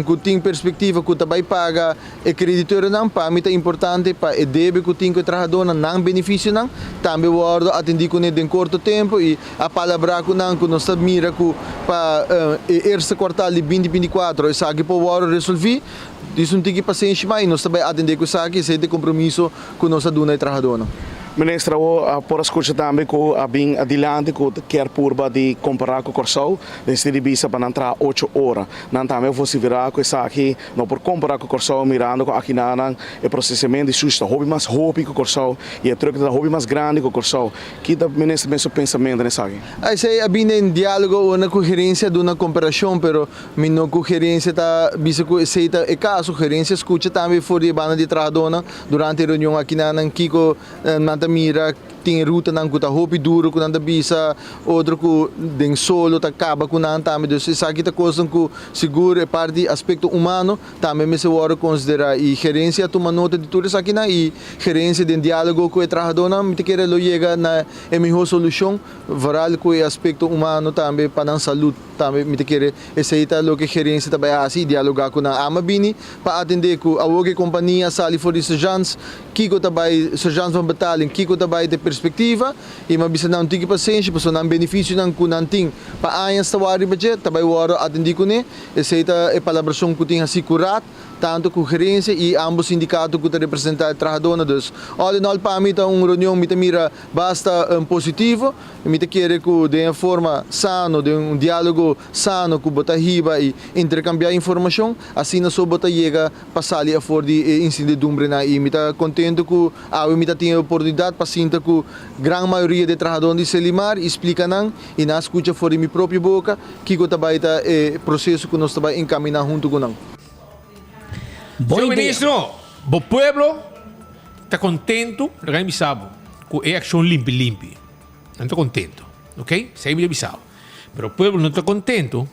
ku tin perspektiva ku ta bai paga e kreditorenan, pa mi ta importante pa e debe ku tin ku e trahadónan nan benefisionan tambe wòrdu atendí kuné den korto tempu i A palabrá ku nan ku nos ta mira ku pa e eerste kwartal di 2024 esaki por wòrdu resolví. Dis un tiki pasenshi mas i nos ta bai atendé ku esaki, esei ta e kompromiso ku nos a duna e trahadónan. Minister awo a por a scucha tambe cu a bin adilanti cu kier purba di compara cu Corsou den sentido di bisa pa nan traha ocho ora. Nan tambe a vocifera cu esaki no por compara cu Corsou mirando cu akinanan e procesamiento di sushi ta hopi mas hopi cu Corsou y e truck ta hopi mas grandi cu Corsou. Ki ta minister mes su pensamento den esaki? Esey a bin den dialogo unda cu gerencia duna comparacion pero mi no cu gerencia ta bisa cu esey ta e caso. Gerencia scucha tambe for di e banda di trahadornan Durante e reunion akinanan kiko nan ta mira tin e rutanan ku ta hopi duro ku nan ta bisa otro ku den solo ta kaba ku nan tambe dus esaki ta kosnan ku sigur e parti di aspekto humano tambe mester wòrdu konsiderá i gerensia a tuma nota di tur esakinan i gerensia den dialogo ku e trahadónan mi ta kere lo yega na e mihó solushon vooral ku e aspekto humano tambe pa nan salud. Tambe mi ta kere esei ta loke gerencia ta bay haci y dialoga cu nan. Ama bini pa atende cu awor cu e compania a sali for di sergeants, kico ta bay sergeants van betaling, kico ta bay ta e perspectiva y mi a bisa nan un tiki pasenshi pasobra nan beneficionan cu nan tin pa añas ta wak riba dje ta bay wordo atendi cune. Esei ta e palabracion cu tin haci cu Raad. Tanto cu gerencia y ambos sindicato cu ta representa e trahadornan. Dus all in all pa mi ta un reunion mi ta mira basta positivo y mi ta kere cu den e forma sano, den un dialogo sano cu bo ta hiba y intercambia informacion, asina so bo ta yega pa sali afor di e incertidumbrenan y mi ta contento cu awe mi ta tin e oportunidad pa sinta cu gran mayoria di e trahadornan di Selimar y splica nan y nan a scucha for di mi propio boca kico ta bay ta e proceso cu nos ta bay encamina hunto cu nan. Señor Ministro, bo pueblo ta contento, laga mi bisa bo, cu e accion limpi limpi. Nan ta contento, ok? Esey mi ta bisa bo. Pero pueblo no ta contento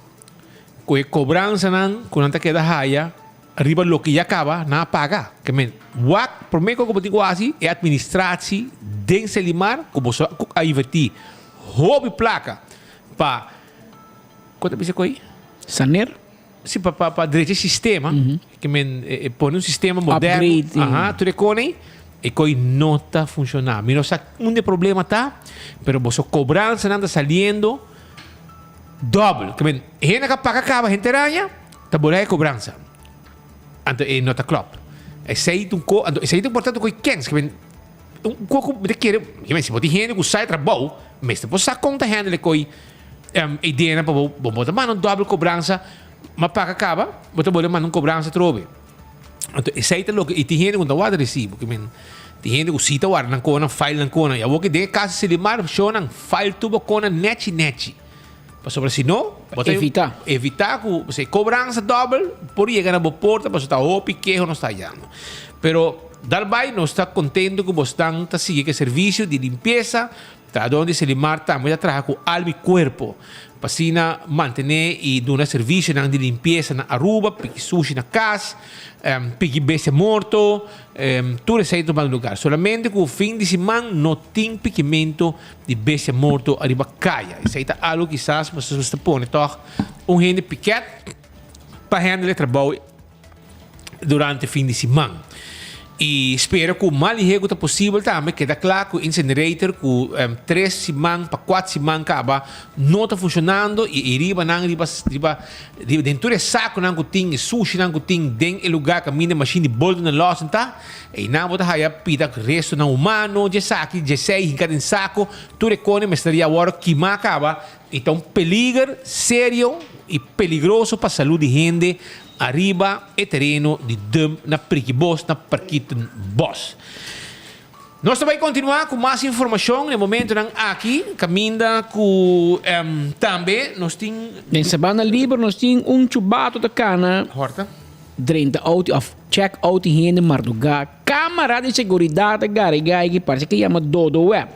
cu e cobransanan cu nan ta keda haya riba loke ya caba nan a paga. Ke men, wak, prome cu bo tin cu haci e administratie den Selimar cu boso a inverti hopi placa pa, con ta bisa cu ey? Saneer. Si pa pa pa drecha e sistema, ke men e pone un sistema moderno, Upgrade, aha, tur e kone, e koi no ta funciona. Mi no sa unda e problema ta, pero boso cobransanan ta saliendo dobbel. Ke men, hende ka paga kaba henter aña, ta bole e cobransa. Anto e no ta klop. Esei ta un ko, anto esei ta importante koi kens, ke men, un koko mi ta kere, ke men, si bo tin hende ku sa e trabou, mester por sa kon ta handle e koi. Ideanan pa bo, bo bo ta manda un dobbel cobransa, ma paga caba, bo ta bolbe manda un cobransa atrobe. Anto esei ta loke, y tin hende cu no ta warda recibo, ke men, tin hende cu si ta warda nan conan, file nan conan, y awor ke den e cas di Selimar, shownan, file tur bo conan nechi nechi. Pasobra si no, bo ta Evita. evita cu se cobransa dobbel por yega na bo porta, pasobra ta hopi keho nos ta hayando. Pero daarbij nos ta contento cu bosnan ta sigui cu e servicio di limpieza, Trahadónan di Selimar tambe ta traha ku alma i kuerpo pa asina mantené i duna servisionan di limpiesa na Aruba, piki sushi na kas, piki bestia morto, tur esei ta tuma lugar. Solamente ku fin di siman no tin pikimentu di bestia morto ariba kaya. Esei ta algu kisas boso mester pone tòg un hende pikèt pa hèndel e trabou. durante fin di siman. Y spera cu mas lihe cu ta posibel tambe keda cla cu incinerator cu tres siman pa cuat siman caba no ta funcionando y e riba nan riba riba riba den tur e saconan cu tin e sushinan cu tin den e lugar caminda e machine di boldo nan lossen ta eynan bo ta haya pida restonan humano dje esaki dje esey hinca den saco tur e cone mester ya worde kima caba y ta un peliger serio y peligroso pa salud di hende Ariba e tereno di dump na Prikibos na Parkietenbos. Nos ta bai kontinuá ku mas informashon na e momentonan aki kaminda ku tambe nos tin. Den Sabana Liber nos tin un chubato ta kana Horta. drenta auto of check auto hende mardugá. Kamara di seguridat ta garigá i parse ke yama Dodo Web.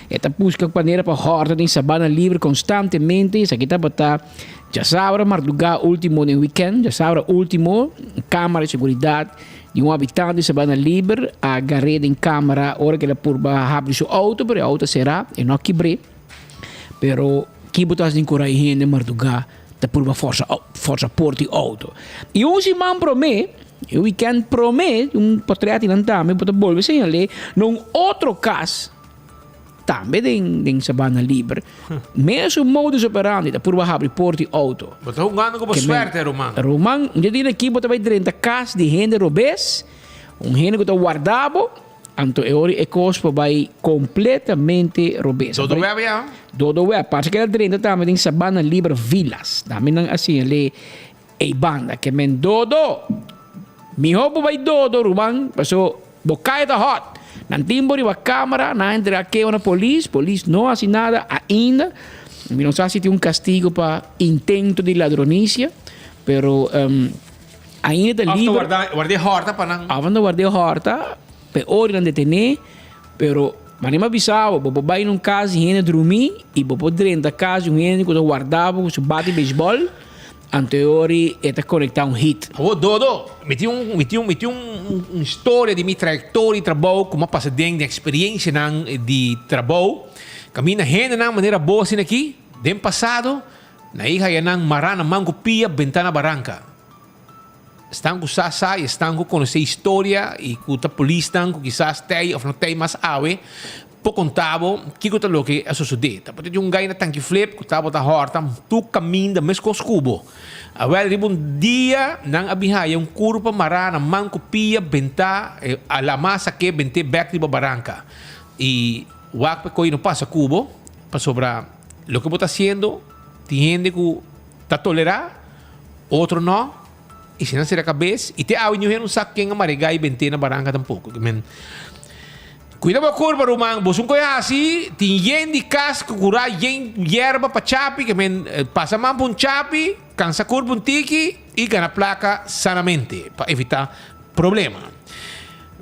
E ta buska manera pa horta den Sabana Liber konstantemente. Esaki tabata Djasabra mardugá último den wikènt, djasabra último, kámara di seguridat di un habitante di Sabana Liber a gar'é den kámara ora ku el a purba habri su outo, pero e outo a será, e no a kibr'é. Pero ki bo ta hasi den kura e hende mardugá ta purba forsa forsa por di outo. I un siman promé, e wikènt promé, un potrèt di nan tambe bo ta bolbe señal'é na un otro kas. Tambe den den Sabana Liber. Mesun modus operandi ta purba habri port di auto. Bo ta hungando ku bo suerte, ruman. Ruman, un dia di aki bo ta bai drenta kas di hende robes, un hende ku ta warda bo. Anto e ora e kos por bai kompletamente robes. Dodo Web ya? Dodo Web. Parse ku el a drenta tambe den Sabana Libre Villas. Tambe nan a señal'é ei banda. Ke men Dodo! Mihó bo bai Dodo, ruman, paso bo kaya ta hòt. Nan tin bo riba kamera, nan a entregá keo na polis. Polis no hasi nada ainda. Mi no sa si tin un kastigo pa intento di ladronisia, pero. Ainda ta liber. Of ta warda e horta pa nan. Of nan ta warda e horta pa e ora nan detené, pero manera mi a bisa bo, bo por bai na un kas di hende drumí i bo por drenta kas di un hende ku ta warda bo ku su bat di beisbòl, anto e ora e ta konektá un hit. Awor Dodo, mi tin un mi tin un mi tin un un historia di mi trayektoria di trabou ku mi a pasa den den eksperiencianan di trabou kaminda hendenan manera bo asina aki den pasado Na e haya nan mará na man ku pia bentá na baranka. Esnan ku sa sa i esnan ku konosé historia i ku ta polisnan ku kisas tei òf no tei mas awe por konta bo kiko ta loke a sosodé. Tabata tin un gai na Tanki Flip ku tabata hòrta tur kaminda meskos ku bo. Awèl riba un dia nan a bin haya un kurpa mará na man ku pia bentá a lama sak'é bent'é bèk riba baranka. I wak pa e koi no pasa ku bo pasobra. Loke bo ta haciendo, tin hende cu ta tolera, otro no, y si nan cera cabes, y te awe niun hende no sa ken a marega y bente na baranca tampoco. Ke men, cuida bo curpa ruman, bo sun coy haci, tin yen di cas cu cura yen yerba pa chapi, ke men, pasa man pa un chapi, cansa curpa un tiki, y gana placa sanamente, pa evita problema.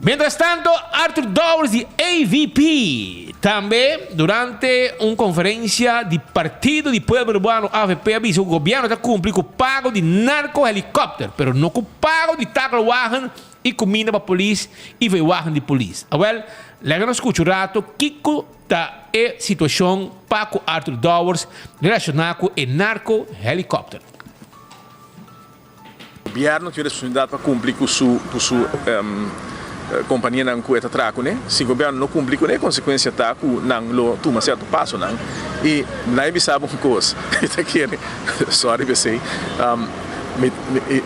Mientras tanto, Arthur Dowers di avp tambe durante un conferencia di Partido di Pueblo Urbano, avp, a bisa cu gobierno ta cumpli cu pago di narco helicopter, pero no cu pago di takelwagen y cuminda pa polis y veewagen di polis. Awel, laga nos scucha un rato kico ta e situacion pa cu Arthur Dowers relaciona cu e narco helicopter. Gobierno tin responsabilidad pa cumpli cu su cu su companianan cu e ta traha cune. Si gobierno no cumpli cune, e consecuencia ta cu nan lo tuma cierto pasonan. Y nan e bisa bo un cos, mi ta kere, sorry p'esey, mi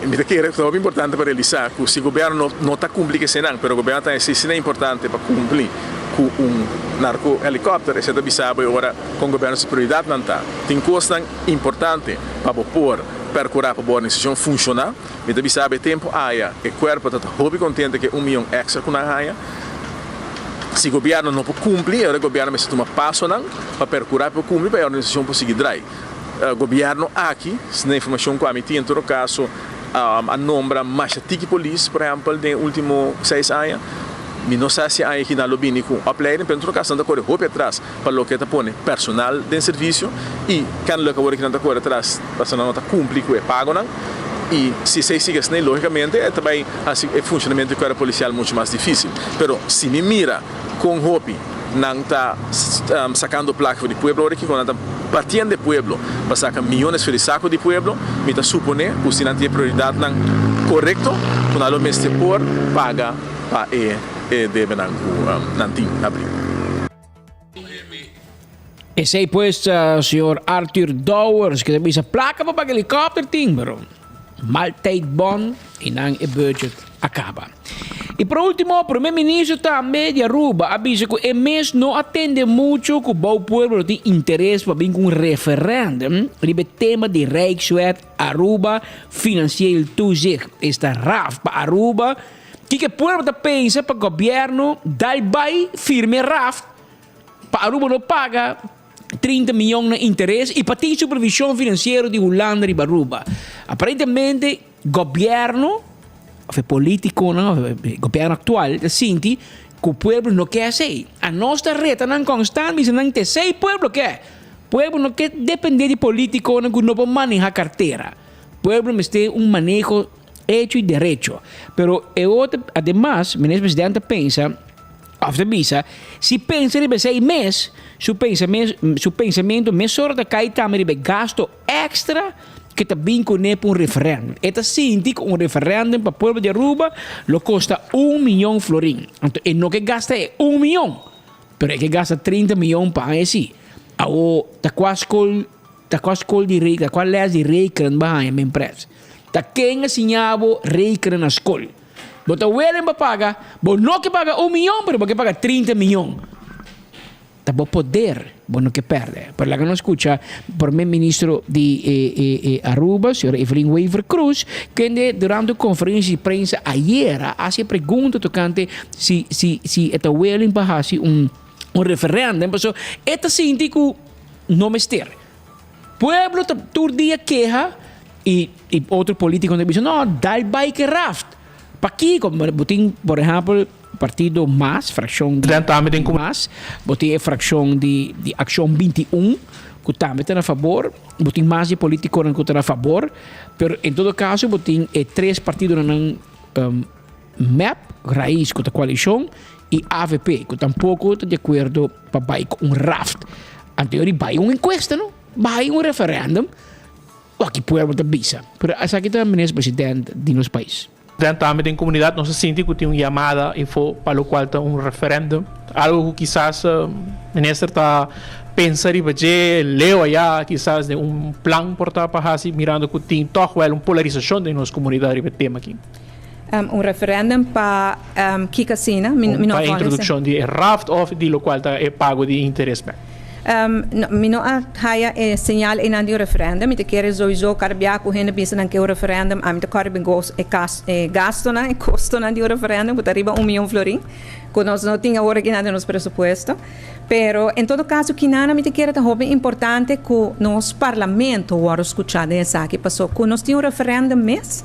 mi ta kere cu ta hopi importante pa realisa cu si gobierno no no ta cumpli cu eseynan, pero gobierno ta hasi asina importante pa cumpli cu un narco helicopter, esey ta bisa bo e ora con gobierno su prioridadnan ta. Tin cosnan importante pa bo por percura pa bo organisacion funciona. Mi ta bisa bo e tempo aya e cuerpo ta ta hopi contento cu e un miyon extra cu nan haya. Si gobierno no por cumpli, e ora gobierno mester tuma pasonan pa percura pa por cumpli pa e organisacion por sigui drai. Gobierno aki, na informacion cu ami tin en todo caso, a nombra masha tiki polis, por ehempel, den e ultimo seis aña. Mi no sa si e aña aki nan lo bini cu un opleiding, pero en todo caso nan ta core hopi atras. pa loke ta pone personal den servisio i kennelijk awor ki nan ta kore tras pasobra nan no ta kumpli ku e pagonan i si esei sigui asina logikamente e ta bai hasi e funshonamentu di kuerpo polisial muchu mas difisil. Pero si mi mira kon hopi nan ta sakando plaka for di pueblo awor aki kon nan ta batiendo e pueblo pa saka miyones for di sako di pueblo mi ta supone ku si nan tin e prioridatnan korekto ku nan lo mester por paga pa e debenan ku nan tin abri. Esey pues ta señor Arthur Dowers que ta bisa placa pa paga helicopter tin pero mal tijd bon y nan e budget a caba. Y por ultimo primer ministro tambe di Aruba a bisa cu e mes no a tende mucho cu bou pueblo lo tin interes pa bin cu un referendum riba e tema di Rijkswet Aruba Financieel Toezicht, esta RAF pa Aruba. Kiko e pueblo ta pensa pa gobierno dal bay firme raft pa Aruba no paga 30 miyon na interes y pa tin supervision financiero di Hulanda riba Aruba? Aparentemente gobierno of e politiconan of e gobierno actual ta sinti cu pueblo no ke esey. Anos ta reta nan constant bisa nan ta esey pueblo ke. Pueblo no ke depende di politiconan cu no por maneha cartera. Pueblo mester un maneho Hecho y derecho. Pero e otro, ademas, Minister Presidente ta pensa, of ta bisa, si pensa riba esei mes, su pensamen, su pensamento mesora ta kai tambe riba e gasto extra ke ta bin kuné pa un referendum. E ta sinti ku un referendum pa pueblo di Aruba lo kosta un miyon florin. Anto e no ke gasta e un miyon, pero e ke gasta 30 miyon pa haña esei. Awo ta kua skol Ta kua skol di rekenen, ta kua les di rekenen bo a haña men pres? Ta ken a siña bo rekenen na skol? Bo ta willing pa paga, bo no ke paga un miyon pero bo ke paga 30 miyon. Ta bo poder, bo no ke perde. Pero laga nos scucha Prome Ministro di Aruba, señora Evelyn Wever-Croes, kende durante un conferencia di prensa ayer a haci e pregunta tocante si si si e ta willing pa haci un un referendum, pasobra e ta sinti cu no mester. Pueblo ta tur dia keha y y otro politiconan ta bisa no, dal bay ke raft. Pakico? Bo tin por ehempel. Partido mas, fraccion di mas, bo tin e fraccion di di Accion 21 cu tambe ta na fabor, bo tin mas di politiconan cu ta na fabor, pero en todo caso bo tin e tres partidonan mep, Raiz cu ta coalicion y avp cu tampoco ta di acuerdo pa bay cu un raft. Anto yori bay un encuesta no, bay un referendum, wak e pueblo ta bisa. Pero esaki ta minister president di nos pais. Den tambe den comunidad nos a sinti cu tin un yamada info pa locual ta un referendum, algo cu kisas minister ta pensa riba dje, leo aya kisas den un plan por ta pa haci mirando cu tin toch wel un polarisacion den nos comunidad riba e tema aki. Un referendum pa kiko asina? Mi no a Pa volg introduccion di e raft of di locual ta e pago di interes bek. No, mi no a haya e señal einan di un referendum. Mi ta kere sowieso kada bia ku hende bisa nan ke un referendum, ami ta kòrda bin gos e kas e gastonan, e kostonan di un referendum ku ta riba un mion florin, ku nos no tin awor aki nan den nos presupuesto. Pero en todo kaso kinana mi ta kere ta hopi importante ku nos parlamento wòrdu skuchá den esaki, paso ku nos tin un referendum mes,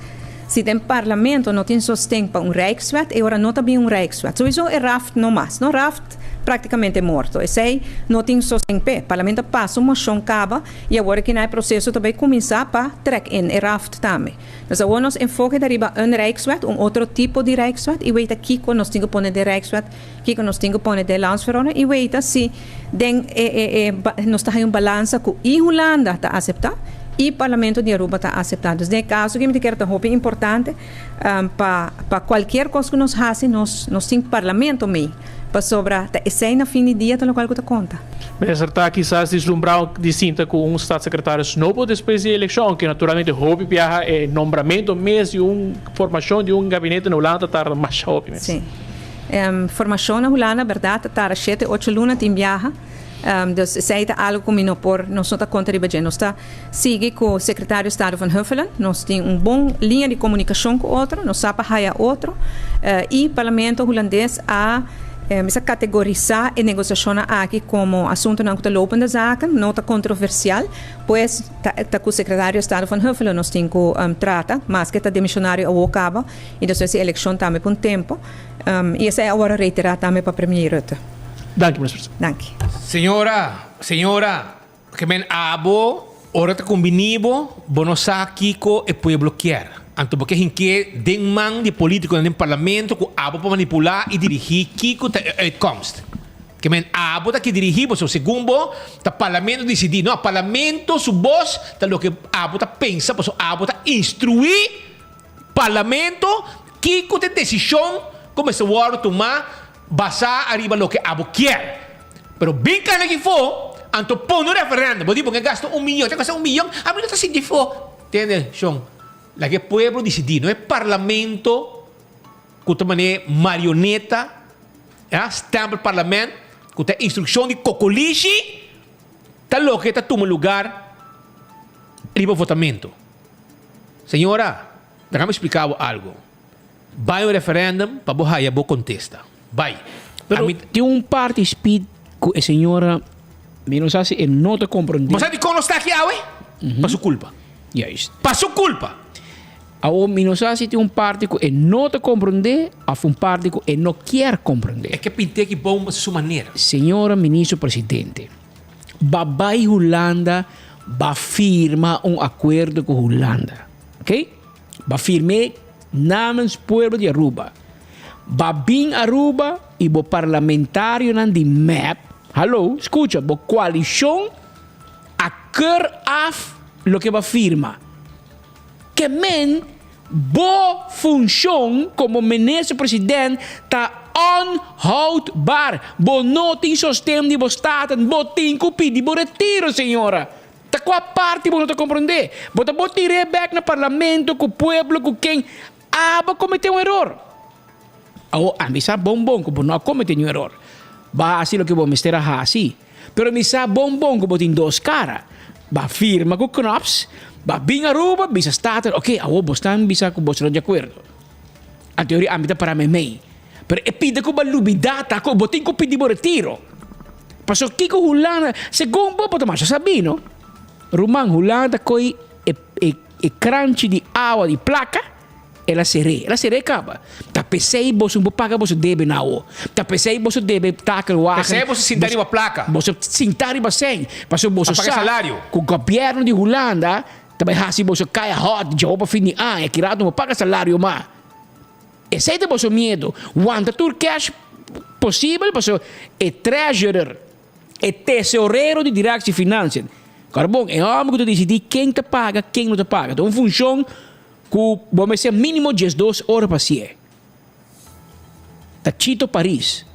si den parlamento no tin sosten pa un rijkswet, e ora no ta bin un rijkswet. Sowieso e raft no mas, no raft. Práktikamente morto. Esei no tin sosten p'e. Parlamento a pasa un moshon kaba i awor aki na e proseso ta bai kuminsá pa trèk in e raft tambe. Dus awor nos enfoke ta riba un Rijkswet, un otro tipo di Rijkswet i weita kiko nos tin ku pone den Rijkswet, kiko nos tin ku pone den Landsverordening i weita si den e e e nos ta haña un balansa ku i Hulanda ta aseptá i Parlamento di Aruba ta aseptá. Dus den e kaso aki mi ta kere ta hopi importante pa pa kualkier kos ku nos hasi nos nos tin Parlamento mei. Pasobra ta esei na fin di dia ta lokual ku ta konta. Minister ta kisas dislumbrá di sinta ku un staatssecretaris nobo despues di e elekshon, ounke naturalmente hopi biaha e nombramentu mes di un formashon di un gabinete na Hulanda ta tarda masha hopi mes. Sí. Formashon na Hulanda bèrdat ta tarda shete, ocho luna tin biaha. Dus esei ta algu ku mi no por, nos no ta konta riba dje. Nos ta sigui ku Sekretario Estado Van Huffelen. Nos tin un bon liña di komunikashon ku otro, nos sa pa haya otro. I Parlamento Hulandes a mester kategorisá e negosiashonnan aki komo asuntunan ku ta lopende zaken, no ta kontroversial. Pues ta ku Sekretario Estado Van Huffelen nos tin ku trata, maske ta demishonario awor kaba i despues di elekshon tambe pa un tempu. I esei a wòrdu reiterá tambe pa Premier Rutte. Danki, Minister. Danki. Señora, señora, ke men abo ora ta kumbini bo, bo no sa kiko e pueblo kier. Anto bo ke hink'é den man di politikonan den parlamento ku abo por manipulá i dirigí kiko ta e uitkomst. Ke men abo ta ke dirigí bo, so segun bo ta parlamento disidí. No, parlamento su bos ta loke abo ta pensa pasobra abo ta instruí Parlamento, kiko ta e desishon ku mester wòrdu tumá basá ariba loke abo kier? Pero bin kana aki fo, anto pone un referèndum. Bo di bo ke gasta un miyon, ta gasta un miyon, ami no ta sinti fo. Tende, shon, laga e pueblo disidí, no e parlamento ku ta manera marioneta, ya, stempel parlament, ku ta instrukshon di kokolishi, ta loke ta tuma lugar riba votamentu. Señora, laga mi splica bo algo. Bay un referendum pa bo haya bo contesta. Bay. Pero tin un parti speed cu e señora mi no sa si e no ta comprende. Bo sa dicon nos ta aki awe? Pa su culpa. Juist. Pa su culpa. Awor mi no sa si tin un parti cu e no ta comprende of un parti cu e no kier comprende. E ke pinte aki bon pa su manera. Señora Ministro Presidente, ba bay Hulanda ba firma un akuerdo ku Hulanda. Ok? Ba firm'é namens pueblo di Aruba. Ba bin Aruba i bo parlamentarionan di mep, hallo, skucha, bo koalishon a keur af loke ba firma. Ke men bo funshon komo minister president ta onhoudbaar. Bo no tin sosten di bo staten. Bo tin ku pidi bo retiro, señora. Ta kua parti bo no ta komprondé? Bo ta bo tir'é bèk na parlamento ku pueblo ku ken abo kometé un eror. Awo ami sa bon bon ku bo no a komete niun eror. Bo a hasi loke bo mester a hasi. Pero mi sa bon bon ku bo tin dos kara. Bo a firma ku Knops, bo a bin Aruba bisa Staten, oke, awo bo stan bisa ku boso no di akuerdo. Anto yori ami ta para meimei. Pero e pida ku bo a lubida ta ku bo tin ku pidi bo retiro. Pasobra kiko Hulanda, segun bo, bo ta masha sabí no. Ruman, Hulanda ta koe e e kranchi di awa di plaka, el a ser'é. El a ser'é kaba. Ta p'esei boso no por paga boso debe na awo. Ta p'esei boso debe takelwagen. P'esei boso sinta riba plaka. Boso sinta riba sèn. Pasobra boso Pa paga sa salario. ku gobièrnu di Hulanda ta bai hasi boso kaya hòt djawo pa fin di aña. Ki rato no por paga salario mas. Esei ta boso miedu. Wanta tur cash posibel pasobra e treasurer, e tesorero di Directie Financiën, kòrda bon, e hòmber ku ta disidí ken ta paga, ken no ta paga. Ta un funshon ku bo mester mínimo diesdos ora pa hasié. Ta Chito Paris,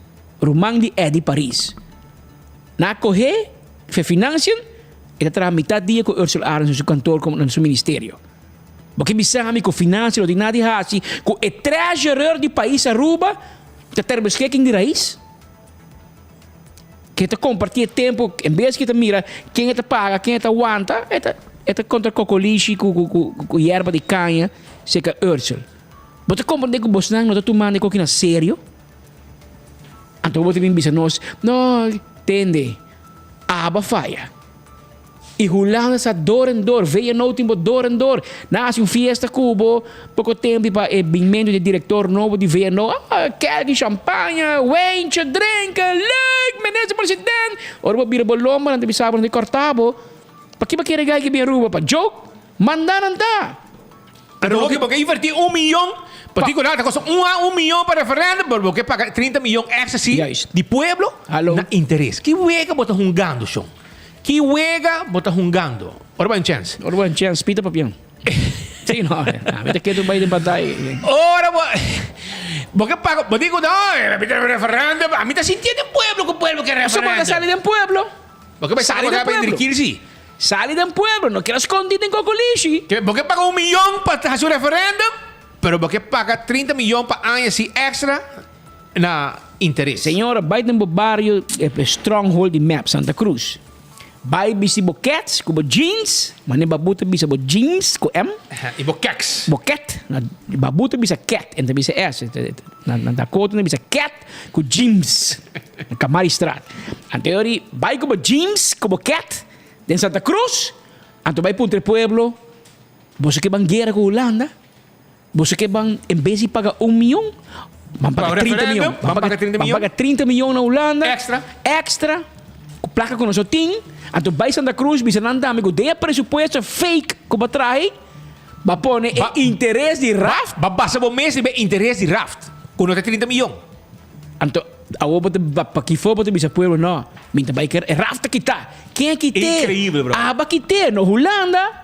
ruman di Eddy Paris. Nan a kohé fe Financiën, e ta traha mitad dia ku Ursula Arends na su kantor komo na su ministerio. Bo ke bisa mi ku financia no tin nada di hasi ku e treasurer di pais Aruba ta ter beschikking di Raiz? Ke ta komparti e tempo en bes ke ta mira ken e ta paga, ken e ta wanta, e ta e ta kontra kokolishi ku ku ku ku yerba di kaña seka Ursel. Bo ta komprende ku bosnan no ta tumando e koki na serio? Anto bo ta bin bisa nos, no, tende, aba faya. I Hulanda sa dor en dor, VNO tin bo dor en dor. Nan hasi un fiesta ku bo poko tempu pa e binmentu di e direktor nobo di VNO. Ah, kelki shampaña, wijntje, drinken, leuk, minister president. Ora bo bira bo lomba nan ta bisa bo nan ta kòrta bo. Paki bo kere gai ki bin Aruba? Pa joke? Manda nan ta. Pero bo ke bo ke invertí un miyon, pa tin ku nan ta kosta un a un miyon pa referendum, pero bo ke paga 30 miyon extra si di pueblo na interes. Ki wega bo ta hungando, shon? Ki wega bo ta hungando? Ora bo hay un chèns. Ora bo hay un chèns, pita papian. Sí, no, mi ta ketu bai den pantaya. Ora bo, bo ke paga, bo di ku no, mi ta referendum, ami ta sintié den pueblo ku pueblo ke Pasobra bo referendum. ta sali den pueblo. Bo ke bai Sali sali den den pueblo. Drikil si. Sali den pueblo, no keda skondí den kokolishi. Bo ke paga un miyon pa hasi un referendum, pero bo ke paga 30 miyon pa aña si extra. Na interes. Señora, bai den bo bario e stronghold di mep, Santa Cruz. Bai bisti bo kets ku bo jeans, mane babu ta bisa bo jeans ku M. I bo keks. Bo ket, na babu ta bisa ket, en ta bisa S. Na Dakota nan ta bisa ket ku jeans, na Kamaristraat. Anto e ora bai ku bo jeans ku bo ket den Santa Cruz, anto bai puntra e pueblo, boso ke ban guera ku Hulanda? Boso ke ban en bes di paga un miyon, ban paga 30 miyon. Ban paga 30 Ban miyon. paga 30 miyon na Hulanda. Extra. Extra. Ku plaka ku nos no tin. Anto bai Santa Cruz bisa nan tambe ku den e presupuesto fake ku bo trahe, ba pone e interes di raft. Ba basa bo mes riba e interes di raft, ku no ta 30 miyon. Anto awor bo ta pa kifo bo ta bisa pueblo no, mi ta bai kere e raft ta kita. Ken a kit'é? Increíble, bro. Aba kit'é, no Hulanda.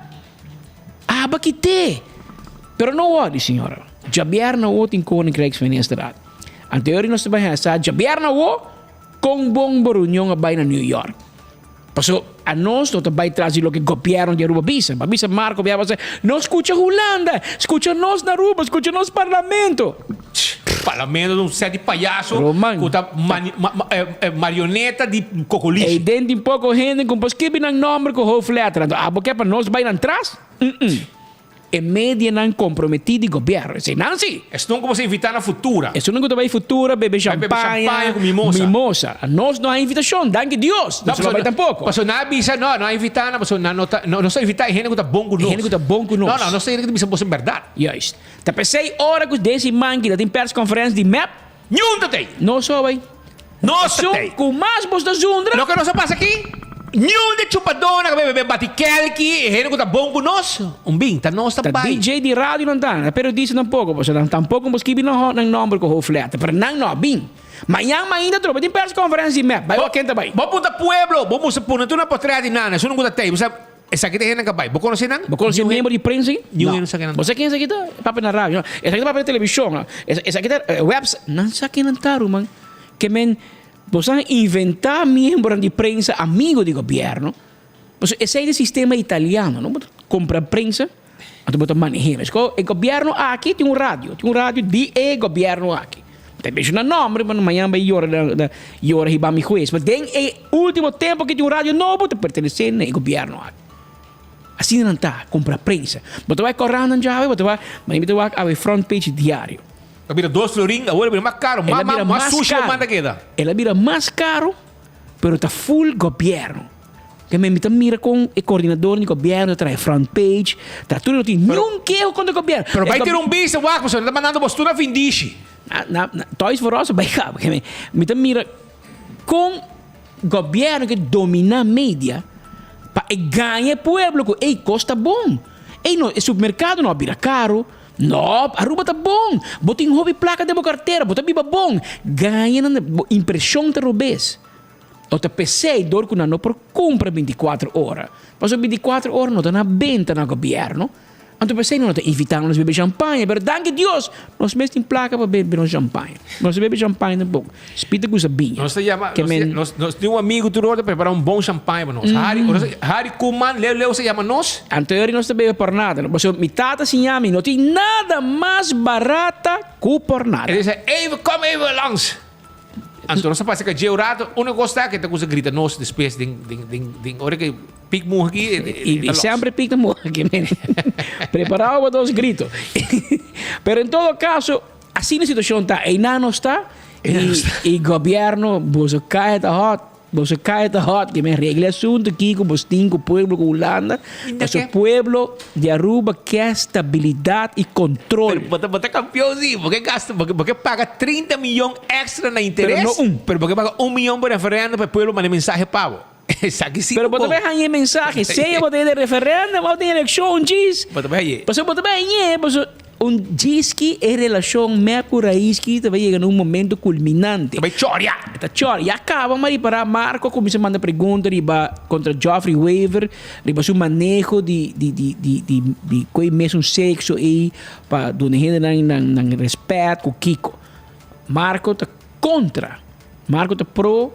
Aba kité! Pero no worry, señora. Djabièrnè awo tin Koninkrijksministerraad. Anteori nos ta bai haña sa djabièrnè awo kon bon bo reunion a bai na New York. Paso anos no ta bai tras di loke gobièrnu di Aruba bisa. Ba bisa Marco bia basa, no skucha Hulanda, skucha nos na Aruba, skucha nos parlamento. Parlamento ta un set di payaso Roman. ku ta mani, ma, ma, eh, eh, marioneta di kokolishi. Ei den tin poko hende ku por skibi nan nomber ku hoofdletter. Anto abo ke pa nos bai nan tras? Mm-mm. E medianan komprometí di gobièrnu. Esei nan si. Esnan ku bo sa invitá na Futura. Esnan ku ta bai Futura bebe Bai bebe champaña, champaña ku mimosa. mimosa. Nos no a invitashon, danki Dios. No, Nos no bai tampoko. Pasobra nan a bisa, no, no a invitá nan, pasobra nan no ta, no, nos ta invitá e hende ku ta bon ku nos. E hende ku ta bon ku nos. No, no, nos ta hende ku ta bisa bos en bèrdat. Juist. Ta p'esei ora ku den siman ki ta tin persconference di mep. Niun ta tei. No so bay. Nos ta tei. Esun ku mas bos ta zundra. Loke nos a pasa aki, niun di chupadónan ku a bebe bati kelki, e hende ku ta bon ku nos, un bin, ta nos ta Ta bay. DJ di radio nan ta, na periodista tampoco, pasobra nan tampoco bo skibi nan nan nomber ku hoofdletter, pero nan no a bin. Mañan mainta trobe tin persconference di mep, bay wak ken ta bay. Bo punta pueblo, bo musta pone tur nan potret di nan, esun ku ta tei, bo sa. Esaki ta hendenan ka bai. Bo konosé nan? Bo konosé miembro di prensa aki? Niun hende sa ken nan ta. Bo sa ken esaki ta? E papia na radio. Esaki ta papia na televishon. Esaki ta webs. Nan sa ken nan ta, ruman. Ke men, bo sa inventá miembronan di prensa amigo di gobièrnu. Pasobra esei ta e sistema italiano, no? Bo ta kumpra prensa, anto bo ta maneh'é. Mesko e gobièrnu aki tin un radio. Tin un radio di e gobièrnu aki. Ta menciona nomber, pero mañana bay yora na yora hiba mi hues. Pero den e ultimo tempo ki tin un radio nobo ta pertenece na e gobierno aki. Asina nan ta, compra prensa. Bo ta bay corant nan djawe, bo ta bay, ma mi ta wak awe front page diario. A bira dos florin, awor a bira mas caro, El a bira mas mas sushi bo caro. manda keda. El a bira mas caro, pero ta full gobierno. Ke men mi ta mira con e coordinador di gobierno ta trae front page, ta tur no tin niun keho contra gobierno. Pero E bay gob- tira un bista wak, pasobra nan ta mandando bos tur na vindishi. Na, na, na, Toys for Us bay caba. Ke men mi ta mira con gobierno ke domina media pa e gaña e pueblo cu ey cos ta bon. Ey no, e supermercado no a bira caro. No, Aruba ta bon. Bo tin hopi placa den bo cartera, bo ta biba bon. Gaña nan, bo impresion ta robes. O ta pesey dor cu nan no por cumpra binticuatro ora. Pasobra binticuatro ora no ta na benta na gobierno. Anto pesey nan no ta invita nos bebe champaña. Pero danki Dios, nos mes tin placa pa bebe nos champaña. Nos ta bebe champaña tampoco. Spita cu sa biña. Nos ta yama, Ke nos, men- nos, nos tin un amigo tur ora ta prepara un bon champaña pa nos. Harry, ora sa- Harry Koeman, leu leu sa yama nos. Anto yori nos ta bebe por nada. Pasobra mi tata siña mi, no tin nada mas barata cu por nada. E ta bisa, even, kom even langs. Anto nos a pasa ka dje un rato, unu kos ta ke ta kusa grita nos despues den den den den ora ke pik muha aki e Y, ta y los. siempre pik ta muha aki men. Preparado pa dos grito. Pero en todo caso, asina e situacion ta. Einan nos ta Einan y, nos ta. y gobierno boso cae ta hot. Boso cae ta hot. Ke men regla e asunto aki cu bos tin cu pueblo cu Hulanda. Paso pueblo di Aruba ke stabilidad y control. Pero bo ta bo ta campeon si, bo ke gasta, bo ke bo ke paga 30 miyon extra na interes, Pero no un. pero bo ke paga un miyon pa referendum pa e pueblo manda mensahe pa bo. Esaki si Pero bo ta bon. bay haña e mensahe, sea bo ta e referendum of den eleccion djis. Bo ta bay hañ'e. Pasobra bo ta bay hañ'e, pasobra un djiski e relacion mep cu Raiski ta bay yega na un momento culminante. Ta bay choria! E ta choria. Ya caba ma ripara Marco a cuminsa manda pregunta riba contra Geoffrey Wever riba su maneho di di di di di di cu e mesun sexo ey pa duna hendenan nan nan respet cu kico. Marco ta contra. Marco ta pro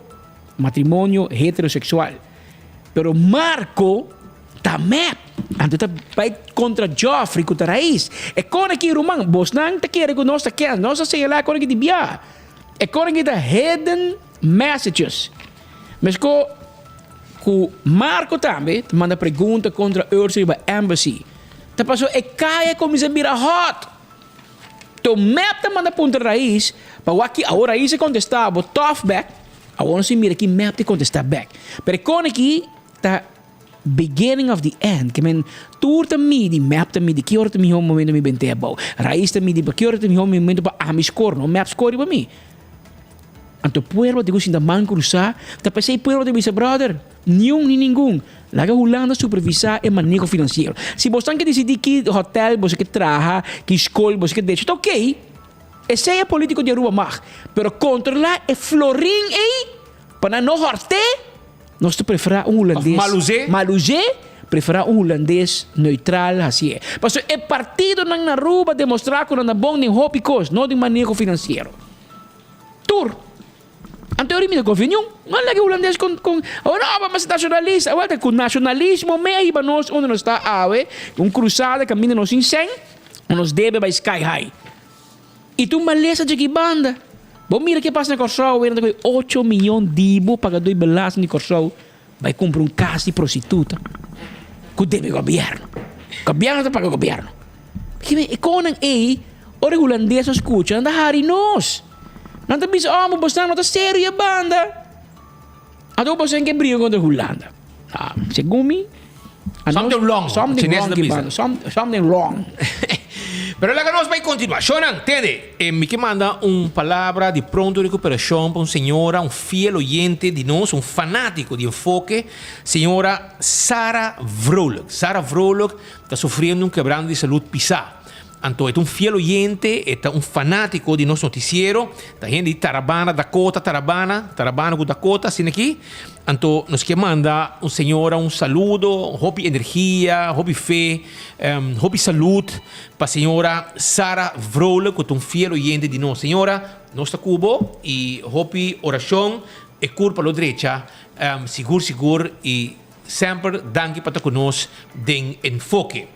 matrimonio heterosexual. Pero Marco ta mep. Anto ta bai contra Geoffrey cu ta Raiz. E con aki ruman, bosnan ta kere cu nos ta kens. Nos ta señala e con aki di bia. E con aki ta hidden messages. Mesco cu Marco tambe ta manda pregunta contra Ursula riba embassy. Ta paso e caya cuminsa bira hot. To mep ta manda puntra Raiz pa wak ki awor Raiz a contesta bo tof bek, awor nos tin mira ki mep ta contesta bek. Pero e con aki ta beginning of the end, ke men tur ta midi, mep ta midi ki ora ta miho momento mi bente abou, Raiz ta midi pa ki ora ta miho momento pa ami score, no mep score riba mi. Anto pueblo tin ku sinta man krusá, ta p'esei pueblo ta bisa brother, niun ni ningun, laga Hulanda supervisá e maneho finansiero. Si bosnan ke disidí ki hotel boso ke traha, ki skol boso ke decha, ta okey, esei e polítiko di Aruba mag, pero kontrolá e florin ei pa nan no hòrt'é, nos ta preferá un hulandes. Òf malus'é. Malus'é, preferá un hulandes neutral hasié. Pasobra e partidonan na Aruba demostrá ku nan ta bon den hopi kos, no den maneho finansiero. Tur. Anto ori mi ta confia niun. No laga e hulandes con con oh no bo mester nacionalista. Awel ta cu nacionalismo me a hiba nos unda nos ta awe. Un cruzada caminda nos sin cen o nos debe bay sky high. Y tur malesa djaki banda. Bo mira ke pasa na Corsou awe nan ta coge ocho miyon di bo pagador di belasting di Corsou bay cumpra un cas di prostituta cu debe gobierno. Gobierno ta paga gobierno. Kibe e konan ei, ora e hulandesnan skucha, nan ta hari nos. Nan ta bisa, oh, ma bosnan no ta serio e banda. Anto bosnan ke bringa kontra Hulanda. Ah, segun mi, a nos- Something wrong, Something Chinees wrong ta ki bisa. banda. Something wrong. Pero laga nos bai kontinua. Shownan, tende, eh, mi ke manda un palabra di pronto rekuperashon pa un señora, un fiel oyente di nos, un fanátiko di Enfoke, señora Sara Vrolijk. Sara Vrolijk Ta sufriendo un kebrando di salud pisá. Anto e ta un fiel oyente, e ta un fanátiko di nos notisiero, ta hende di Tarabana, Dakota, Tarabana, Tarabana ku Dakota, asina aki. Anto nos ke manda un señora un saludo, hopi energia, hopi fe, hopi salud pa señora Sara Vrolijk ku ta un fiel oyente di nos. Señora, nos ta ku bo i hopi orashon, e kurpa lo drecha sigur sigur i Semper danki pa ta ku nos den Enfoke.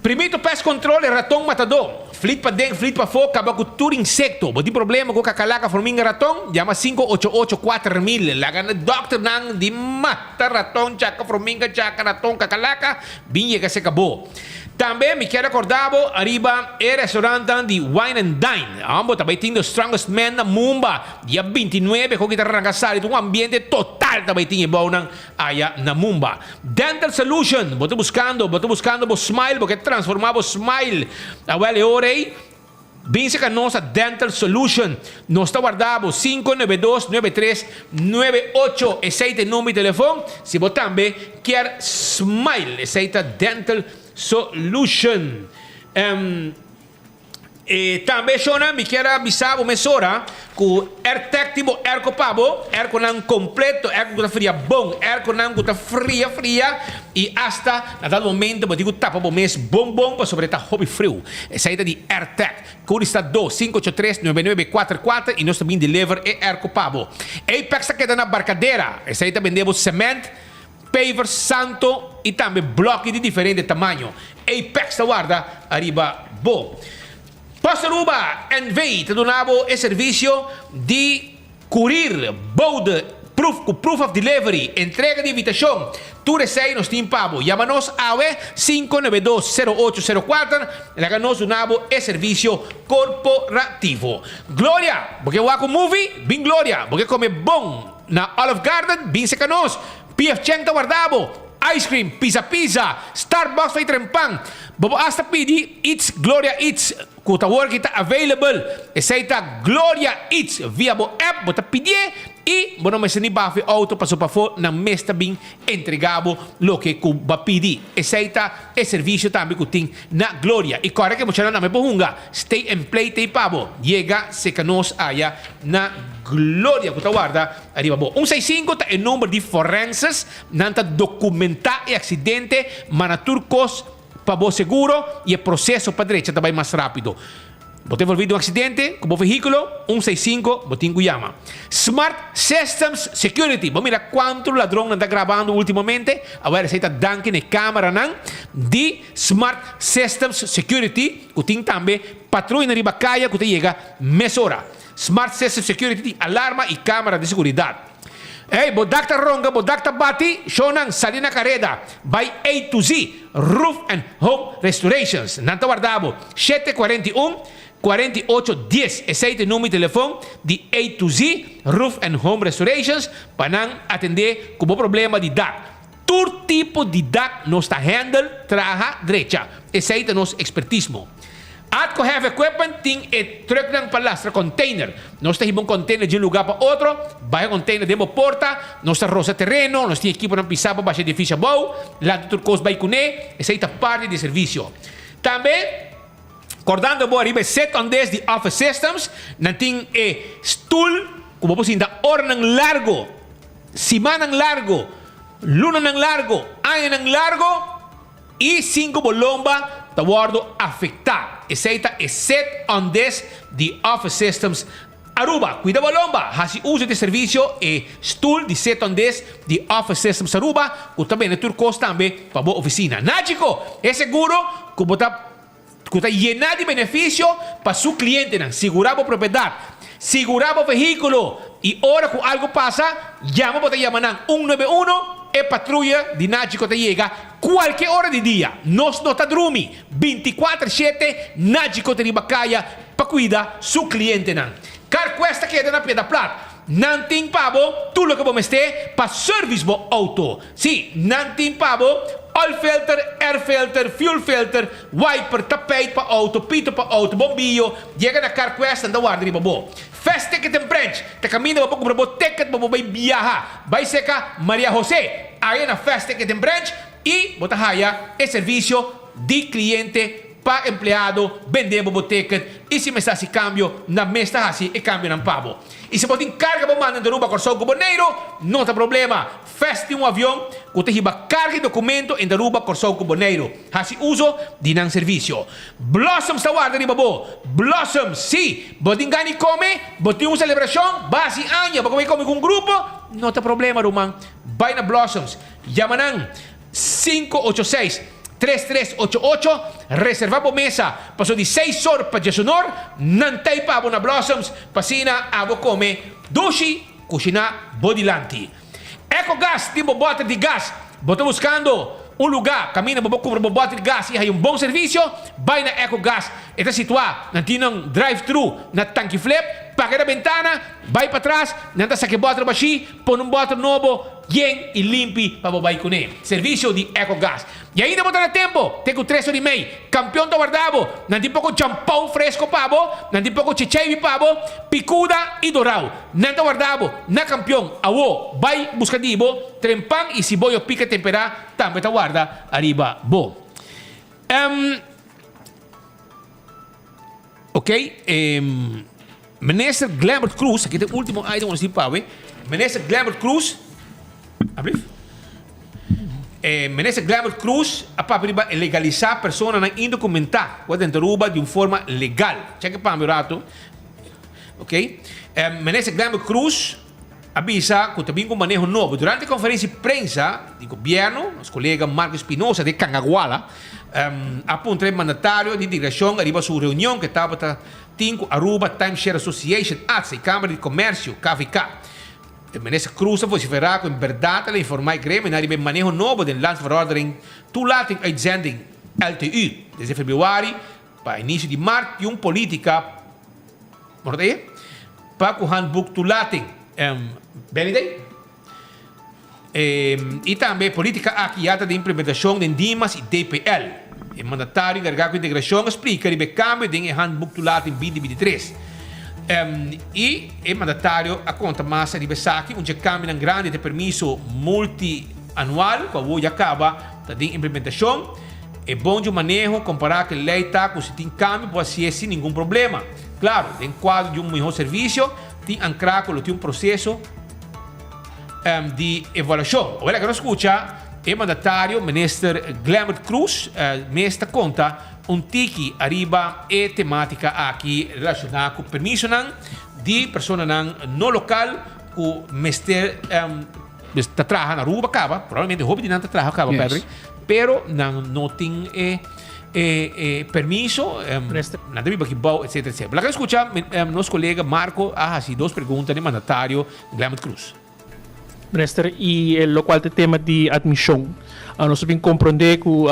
Primito Pest Control e raton matadó. Flit paden, flit pafó, kaba ku tur insekto. Bo tin problema ku kakalaka, forminga, raton? Yama 588 4000. Laga na dòkternan di mata raton, chaka, forminga, chaka, raton, kakalaka bin yega serka bo. Tambe mi kier rekorda bo ariba e restaurantnan di Wine and Dine. Bo ta bai tin The Strongest Man na Mumba dia 29 ku kita ranka sali. Ta un ambiente total ta bai tin e bounan aya na Mumba. Dental Solution, bo ta buskando, bo ta buskando bo smile, bo ke transforma bo smile. Awel e ora ei, bin serka nos a Dental Solution. Nos ta warda bo 592 9398, esei ta e number di telefon si bo tambe kier smile. Esei ta Dental Solution. E tambe shona mi kier a bisa bo mesora ku Airtec tin bo airco pa bo, airconan completo, airco ku ta fria bon, airconan ku ta fria fria y hasta na dado momento bo tin ku tapa bo mes bon bon pasobra e ta hopi friu. Esei ta di Airtec. Codista 2 583 9944 y nos ta bin deliver e airco pa bo. Apex ta keda na Barcadera. Esei ta bende bo cement, paver, santo y tambe bloki di diferente tamaño. Apex ta warda ariba bo. Post Aruba NV ta duna bo e servisio di kurir, bode, proof ku proof of delivery, entrega di invitashon. Tur esei nos tin pa bo. Yama nos awe 592 0804 laga nos duna bo e servisio korporativo. Gloria! Bo ke wak un movie? Bin Gloria! Bo ke kome bon na Olive Garden? Bin seka nos! PF Chang ta warda bo! Ice cream, pizza pizza, Starbucks pa i trempan. Bo por hasta pidi Eats Gloria Eats ku ta wor ki ta available. Esei ta Gloria Eats via bo app bo ta pidié i bo no mester ni baha fi auto paso pafó nan mes ta bin entrega bo loke ku bo a pidi. Esei ta e servisio tambe ku tin na Gloria. I kòrda ke muchanan tambe por hunga Stay and Play ta i pa bo yega seka nos aya na Gloria ku ta warda Ariba bo. Un seis sinku ta e number di forenses, nan ta dokumentá e aksidente, manda tur kos pa bo seguro i e proseso pa drecha ta bai mas rápido. Bo ta envolví den un aksidente ku bo vehíkulo, un seis sinku bo tin ku yama. Smart Systems Security, bo mira kuantu ladronnan ta grabando últimamente? Awor esei ta danki na e kámaranan di Smart Systems Security ku tin tambe patruyanan riba kaya ku ta yega mesora. Smart System Security tin alarma y camera di seguridad. Ey, bo dak ta ronga, bo dak ta bati, shownan sali na careda. Bay A to Z, Roof and Home Restorations. Nan ta warda bo. 741 48 10, esey ta e number di telefon di A to Z, Roof and Home Restorations, pa nan atende cu bo problema di dak. Tur tipo di dak nos ta handle, traha, drecha. Esey ta nos expertismo. Atco Heavy Equipment tin e trucknan pa lastra container. Nos ta hiba un container di un lugar pa otro, baha e container den bo porta, nos ta rosa tereno, nos tin ekiponan pisa pa basha edificio abou, lanta tur cos bay cune, esey ta parti di e servicio. Tambe, cordando bo ariba e set on desk di Office Systems, nan tin e stoel cu bo por sinta oranan largo, simannan largo, lunanan largo, añanan largo, I sin ku bo lomba ta wòrdu afektá. Esei ta e set on this di Office Systems Aruba. Kuida bo lomba! Hasi uso di e servisio e stul di set on this di Office Systems Aruba ku ta bende tur kos tambe pa bo ofisina. Nachico! E seguro ku bo ta ku ta yená di benefisio pa su klientenan. Sigurá bo propiedat, sigurá bo vehíkulo i ora ku algu pasa, yama bo ta yama nan un nuebe uno, e patruya di Nachico ta yega kualke ora di dia. Nos no ta drumi, bintikuater shete Nachico ta riba kaya pa kuida su klientenan. Carquest ta keda na Piedra Plat. Nan tin pa bo tur loke bo mester pa service bo auto. Sí, nan tin pa bo oil filter, air filter, fuel filter, wiper, tapijt pa auto, pito pa auto, bombillo. Yega na Carquest nan ta warda riba bo. Fast Ticket and Branch ta kaminda bo pa kumpra bo ticket pa bo bai biaha. Bai seka Maria Jose aya na Fast Ticket and Branch i bo ta haya e servisio di kliente pa empleado bende bo bo ticket i si mester hasi kambio nan mes ta hasi e kambionan pa bo. I si bo tin karga bo manda entre Aruba, Kòrsou ku Boneiru, no ta problema. Fest tin un avion ku ta hiba karga i dokumento entre Aruba, Kòrsou ku Boneiru. Hasi uso di nan servisio. Blossoms ta warda riba bo. Blossoms, si! Bo tin gana di kome, bo tin un selebrashon, bo hasi aña, bo ke bai kome ku un grupo, no ta problema ruman. Bai na Blossoms. Yama nan 586. 3388 Reserva bo mesa paso di seis or pa diesunor nan ta ei pa bo na Blossoms pa asina abo come dushi cushina bo dilanti. Ecogas tin bo boter di gas. Bo ta buscando un luga caminda bo por cumpra bo boter di gas y haya un bon servicio? Bay na Ecogas. E ta situa nan tin un drive thru na Tanki Flip. Paga na bentana, bay patras, nan ta saca e boter bashi, pone un boter nobo yen y limpi pa bo bay cune. Servicio di Ecogas. Y ainda bo ta na tempo, te cu tres ora y mei. Campeon ta warda bo. Nan tin poco champou fresco pa bo, nan tin poco checheibi pa bo, picuda y dorao. Nan ta warda bo na Campeon. Awo, bay busca di bo trempan y siboyo pica tempera tambe ta warda ariba bo. Em. Ok, Minister Glembert Cruz, aki ta e ultimo item ku nos tin pa awe. Minister Glembert Cruz, ablief. Minister Glembert Cruz a papia riba legalisá personanan indokumentá ku a drenta Aruba di un forma legal. Chèk e pa mi un ratu. Ok, Minister Glembert Cruz a bisa ku ta bin ku un maneho nobo. Durante e konferensia di prensa di gobièrnu, nos kolega Marco Espinosa de Cangaguala a puntra e mandatario di integrashon ariba su reunion ku e tabata tin ku Aruba Timeshare Association, ATSA, i Kamara di Komersio, KVK. E minister Cruz a vosiferá ku en bèrdat el a informá e gremionan riba e maneho nobo den Landsverordening Toelating Uitzending, LTU, desde febrüari pa inisio di mart di un politika Por ta e pa ku handboek toelating Benny day i tambe e politika aki ya ta den implementashon den Dimas i DPL. E mandatario enkargá ku integrashon a splika riba e kambio den e handboek toelating 2023. I e mandatario a konta mas riba esaki, un dje kambionan grandi ta e permiso multianual ku awor ya kaba ta den implementashon. E bon dje maneho kompará ku e lei ta ku si tin kambio por hasié sin ningun problema. Klaro, den kuadro di un mihó servisio, tin ankrá ku lo tin un proseso di evaluashon. Awor laga nos skucha e mandatario, Minister Glenbert Croes, mes ta konta un tiki ariba e temátika aki relashoná ku permisonan di personanan no lokal ku mester ta traha na Aruba kaba, probablemente hopi di nan ta traha kaba, Patrick, pero nan no tin e e permiso, nan ta biba aki bou, etcetera, etcetera. Laga nos scucha nos colega Marco a haci dos pregunta n'e mandatario Glenbert Croes. Minister, y e locual ta e tema di admision. Nos a bin comprende cu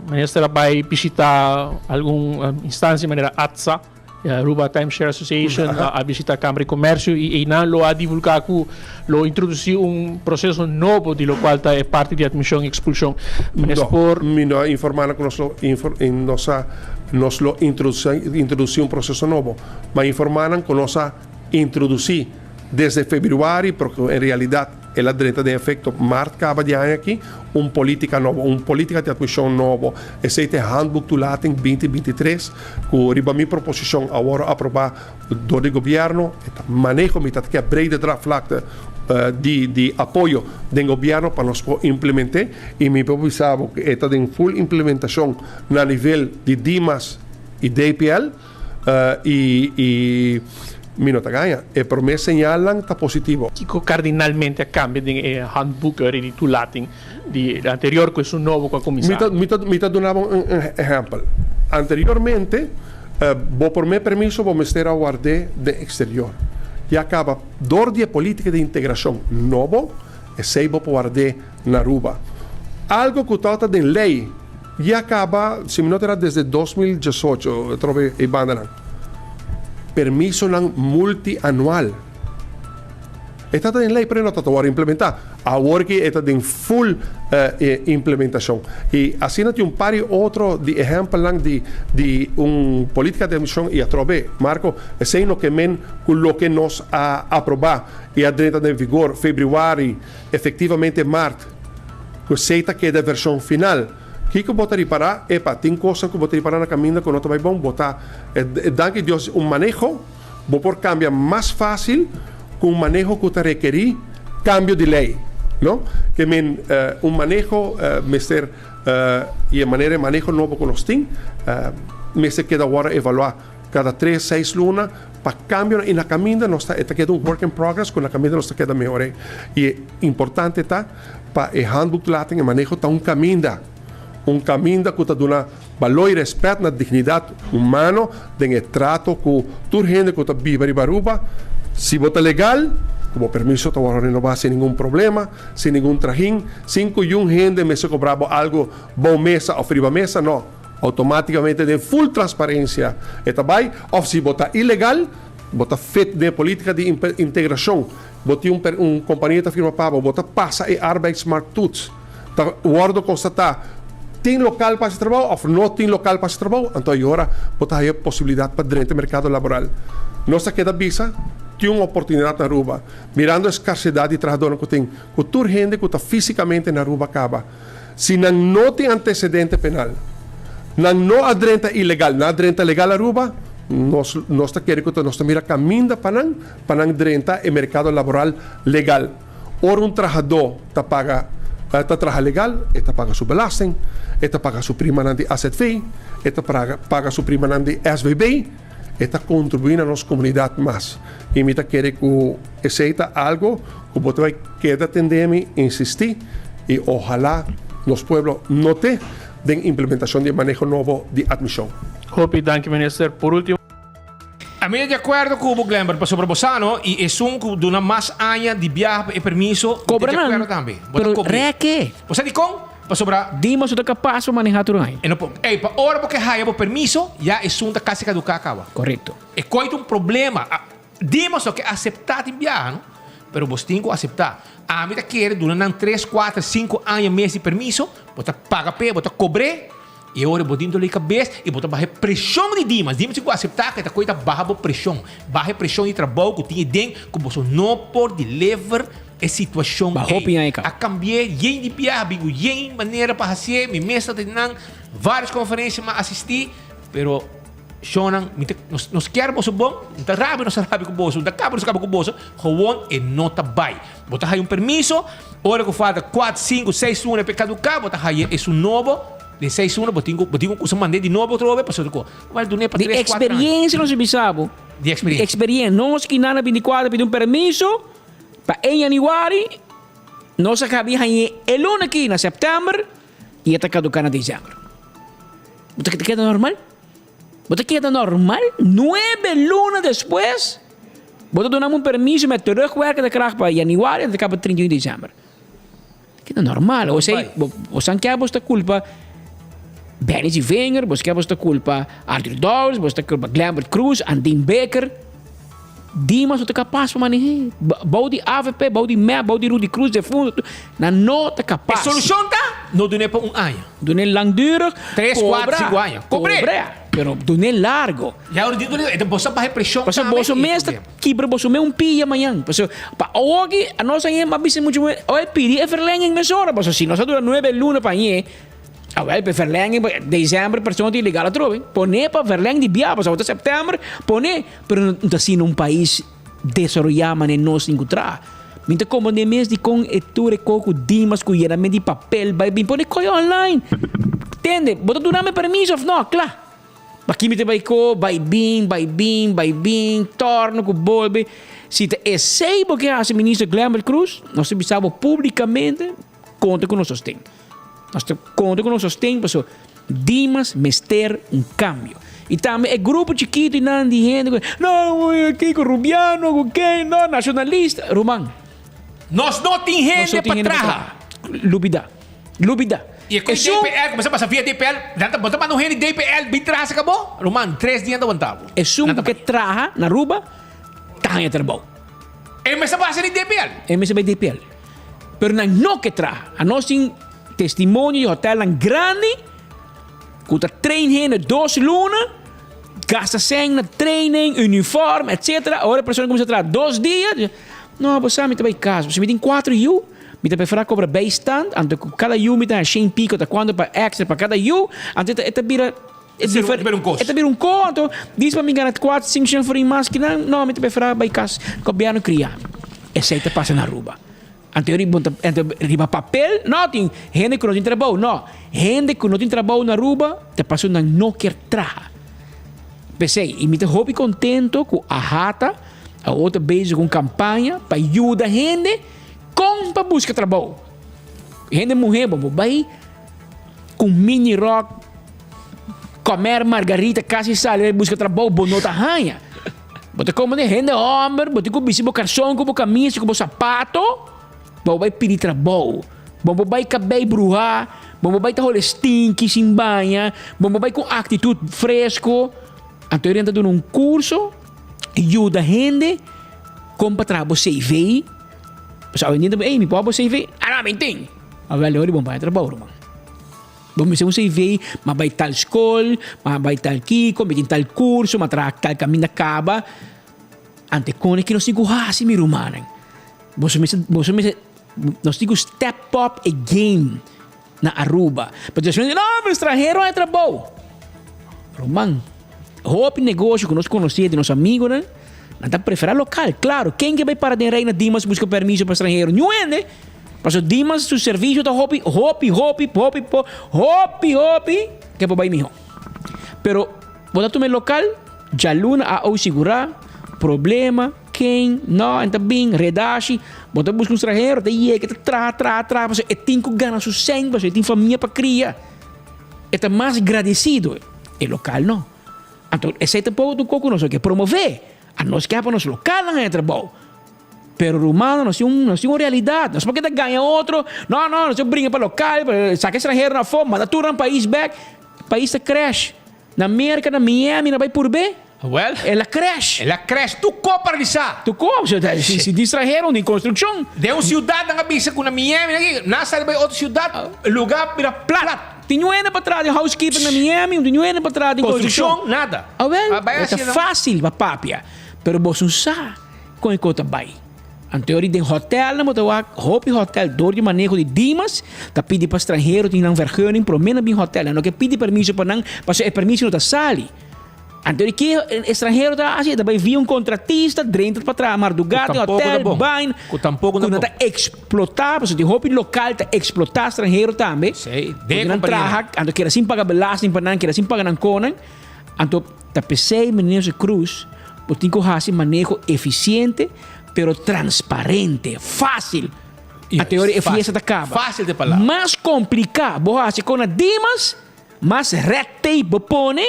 Minister a bay bishita algun instancia manera ATSA, Aruba Timeshare Association a bishita Camara di Comercio y eynan lo a divulga cu lo introduci un proceso nobo di locual ta e parti di admision y expulsion. No, mi no a informa nan cu nos lo nos a nos lo introduci un proceso nobo. Mi a informa nan cu nos a introduci desde februari, pero cu en realidad El a drenta den efecto maart caba di aña aki, un politica nobo, un politica di admision nobo. Esey ta e Handboek Toelating binti binti tres cu riba mi proposicion a worde aproba door di gobierno. E ta maneho, mi ta ta kier brede draagvlakte di di apoyo den gobierno pa nos por implemente y mi por bisa bo cu e ta den full implementacion na nivel di Dimas y DPL. I i mi no ta gaña. E promé señalnan ta positivo. Kiko kardinalmente a kambia den e handboek di toelating di anterior ku esun nobo ku a kuminsá? Mi ta mi ta mi ta duna bo un un ehèmpel. Anteriormente, bo promé permiso bo mester a ward'é den eksterior. Ya kaba dor di e polítika di integrashon nobo, esei bo por ward'é na Aruba. Algo ku tabata den lei. Ya caba, si mi no ta era desde 2018, atrobe e bandanan. Permisonan multianual. E ta den ley, pero e no ta ta worde implementa. Awor ki e ta den full implementacion. Y asina tin un par di otro di ehempelnan di di un politica di admision y atrobe, Marco, esey no ke men cu loke nos a aproba y a drenta den vigor februari, efectivamente maart, Ku esei ta keda e vershon final. Kiko bo ta ripará? Epa, tin kosnan ku bo ta ripará na kaminda ku no ta bai bon. Bo ta, danki Dios, un maneho bo por kambia mas fásil ku un maneho ku ta rekerí kambio di lei, no? Ke men, un maneho mester, i e manera e maneho nobo ku nos tin, mester keda wòrdu evaluá kada tres, seis luna pa kambionan. I na kaminda nos ta, e ta keda un work in progress ku na kaminda nos ta keda mehor'é. I e importante ta. Pa e handboektoelating e maneho ta un kaminda. Un kaminda ku ta duna balor i rèspèt na dignidat humano den e trato ku tur hende ku ta biba riba Aruba. Si bo ta legal, ku bo permiso ta wòrdu renobá sin ningun problema, sin ningun trahin, sin ku yun hende mester kobra bo algu bou mesa òf riba mesa, no. Outomátikamente den full transparensia e ta bai. Òf si bo ta ilegal, bo ta fit den e polítika di integrashon, bo tin un un kompania ta firma pa bo, bo ta pasa e arbeidsmarkttoets, ta wòrdu konstatá tin lokal pa hasi trabou òf no tin lokal pa hasi trabou, anto ayora bo ta haya posibilidat pa drenta e merkado laboral. Nos ta keda bisa tin un oportunidat na Aruba, mirando e skarsedat di trahadónan ku tin, ku tur hende ku ta físikamente na Aruba kaba. Si nan no tin antesedente penal, nan no a drenta ilegal, nan a drenta legal Aruba, nos nos ta kere ku ta nos ta mira kaminda pa nan, pa nan drenta e merkado laboral legal. Ora un trahadó ta paga ta traha legal, e ta paga su belasting, e ta paga su primanan di azv, e ta paga su primanan di SVB, e ta kontribuí na nos komunidat mas. I mi ta kere ku esei ta algu ku bo ta bai keda tende mi insistí i ohalá nos pueblo note den implementashon di e maneho nobo di atmishon. Hopi danki minister. Por ultimo. Ami ta di akuerdo ku bo Glenbert pasobra bo sa no i esun ku duna mas aña di biaha pa e permiso mi ta di akuerdo tambe. Bo ta Pero kobr'é. reke. Bo sa dikon? Pasobra. Dimas no ta kapas pa maneha tur aña. E no por. Ey, pa ora bo ke haya bo permiso, ya esun ta kasi kaduká kaba. Korekto. E koi ta un problema. Dimas no ke aseptá tin biaha, no? Pero bos tin ku aseptá. Ami ta kere duna nan tres, kuater, sinku aña mes di permiso, bo ta paga p'e, bo ta kobr'é, i e ora bo tin dolor di kabes i bo ta baha e preshon di Dimas. Dimas tin ku aseptá ku e ta koi ta baha bo preshon, baha e preshon di trabou ku tin aden ku boso no por deliver E situashon ei a kambi'é yen di biaha, bin ku yen manera pa hasié. Mi mes ta tene nan vários konferensia m'a asistí, pero shownan mi ta nos nos kier boso bon, no ta rabia nos ta rabia ku boso, no ta kaba nos kaba ku boso, gewon e no ta bai. Bo ta haya un permiso, ora ku falta kuater, sinku, seis luna pa e kaduká, bo ta haya esun nobo, den seis luna bo tin ku bo tin ku kusa mand'é di nobo otrobe pasobra ku bo a dun'é pa Di tres, kuater aña. eksperiencia nos a bisa bo. Di eksperiencia. Di eksperiencia. Nos ki nan a binticuatro pidi un permiso. Pa e yanüari, nos a kabi hañ'é e luna aki na sèptèmber i e ta kaduká na desèmber. Bo ta keda normal? Bo ta keda normal? Nuebe luna despues, bo ta duna mi un permiso met terugwerkende kracht pa yanüari i ta kaba 31 desèmber. Keda normal. Osei, bo, bo san kia bo ta kulpa Benny Zivinger, bo kia bo ta kulpa Arthur Dowers, bo ta kulpa Glenbert Cruz, Andin Baker. Dimas no ta kapas pa maneh'é. Bou di avp, bou di mep, bou di Rudy Cruz, defunto, nan no ta kapas. E solushon ta, no dun'é pa un aña. Dun'é langdurig, Tres, kuater, sinku aña. Kobr'é. Kobr'é, pero dun'é largo. Ya ora di dun'é, e ta boso a baha e preshon Pasobra tambe boso i e mes ta problema. Kibra boso me un pia mañan. Pasobra pa awoki anos a hende a bisa muchu muhé, oi pidi e verlenging mesora, pasobra si nos a dura nuebe luna pa hañ'é, awel pa e verlenging pa december persona tin legal atrobe. Pone pa verleng di bia, pasobra ta september, pone. Pero no ta asina un pais desaroyá manera nos tin ku traha. Mi ta komprendé mes dikon e tur e kos ku Dimas ku yena di papel bai bin pone koi online. Tende, bo ta duna mi permiso òf no? Kla. Baki mi ta bai ko, bai bin, bai bin, bai bin, torno ku bolbe. Si ta esei bo ke hasi Minister Glenbert Cruz, nos ta bisa bo publicamente konta ku nos sosten. Nos ta konta ku nos sosten pasobra Dimas mester un kambio. I tambe e grupo chikitu nan di hende ku no kiko Rubiano ku ken no nacionalista. Ruman. Nos no tin hende pa traha. Lubida. Lubida. I e ku DPL kumesa pasa via DPL, nan ta bo ta manda un hende di DPL bin traha saka bo? Ruman, tres dia nan ta wanta bo. Esun ku ke traha na Aruba ta haña trabou. E mester pasa di DPL. E mester bai DPL. Pero nan no ke traha. Anos tin testimonio di hotelnan grandi ku ta train hende dos luna, gasta sèn na training, uniform, etcetera. Ora e persona kumsa traha dos dia, no bo sa mi ta bai kas, pasobra mi tin kuater yu. Mi ta preferá kobra bijstand, anto ku kada yu mi ta haña shen piko ta kuantu pa extra pa kada yu, anto e ta e ta bira e ta bira un ko, anto dis pa mi gana kuater sinku shen florin mas ki nan, no mi ta preferá bai kas, gobièrnu kria mi. Esei ta pasa na Aruba. Anto riba anto riba papel no tin hende ku no tin trabou, no, hende ku no tin trabou na Aruba ta pasobra nan no kier traha. P'esei i mi ta hopi kontento ku AHATA awor ta bezig ku un kampaña pa yuda hende. Kon pa buska trabou? Hende muhé bo bo bai Ku mini ròk, kòmèr margarita kasi sali bai buska trabou, bo no ta haña. Bo ta komo den hende hòmber, bo tin ku bisti bo karson ku bo kamisa ku bo sapato, bo bai pidi trabou. Bo bo bai kabei bruhá, bo bo bai ta hole stinki sin baña, bo bo bai ku aktitut fresko. Anto e ta duna un kurso yuda hende kon pa traha bo CV. Pasobra awendia ta ey mi por bo CV? Ah no mi tin. Awel e ora di bon paña trabou ruman. Bo mester un CV, m'a bai tal skol, m'a bai tal kiko, mi tin tal kurso, m'a traha tal kaminda kaba. Ante kon e ki nos tin ku hasi mi rumannan? Boso mester, boso mester, nos tin ku step up e game na Aruba. Pasobra si no, pero stranhero haña trabou. Ruman, hopi negoshi ku nos konosé di nos amigonan, nan ta preferá lokal. Klaro, ken ke bai para den rei na Dimas buska permiso pa stranhero? Niun hende! Pasobra Dimas su servisio ta hopi, hopi, hopi, hopi, hopi, hopi ke por bai mihó. Pero bo ta tuma e lokal, djaluna a ou sigurá, problema, ken, no, en ta bin, redashi, bo ta buska un stranhero, ta yega, ta traha, traha, traha, pasobra e tin ku gana su sèn, pasobra e tin famia pa kria. E ta mas gradesido, e lokal no. Anto esei ta poco tu koku nos no ke promove. Anos ke pa nos lokalnan haña trabou. Pero rumannan nos tin un nos tin un realidat. Nos por ke ta gaña otro, no no nos ta bringa pa lokal, saka estranheronan afó, manda tur nan pais bek. Pais ta crash. Na Merka, na Miami nan bai purb'é. Well, El a crash. El a crash. Tur ko paralisá. Tur ko. Si si tin stranhero tin construccion. Den un ciudad nan a bisa cu na Miami nan aki, nan a sali bai otro ciudad, lugar bira plat. Tin ñuende pa traha den housekeeping na Miami, tin ñuende pa traha den construccion. Nada. Awel, e ta facil pa papia, pero boso no sa con e co ta bai. Anto ori den hotelnan bo ta wak hopi hotel dor di maneho di Dimas ta pidi pa stranhero tin nan vergunning prome nan bin hotel. Nan no ke pidi permiso pa nan pasobra e permiso no ta sali. Anto di ke estranhero ta hasi? E ta bai via un kontratista drenta pa traha mardugá den hotel, bain, ku tampoko ku nan ta eksplotá, pasobra tin hopi lokal ta eksplotá stranhero tambe. Sí, den nan traha, anto keda sin paga belasting pa nan, keda sin paga nan konan. Anto ta p'esei Minister Croes bo tin ku hasi maneho efisiente pero transparente, fásil. Anto e fiesta ta kaba. Fásil ta e palabra. Mas kompliká bo hasi kon na Dimas, Mas red tape bo pone,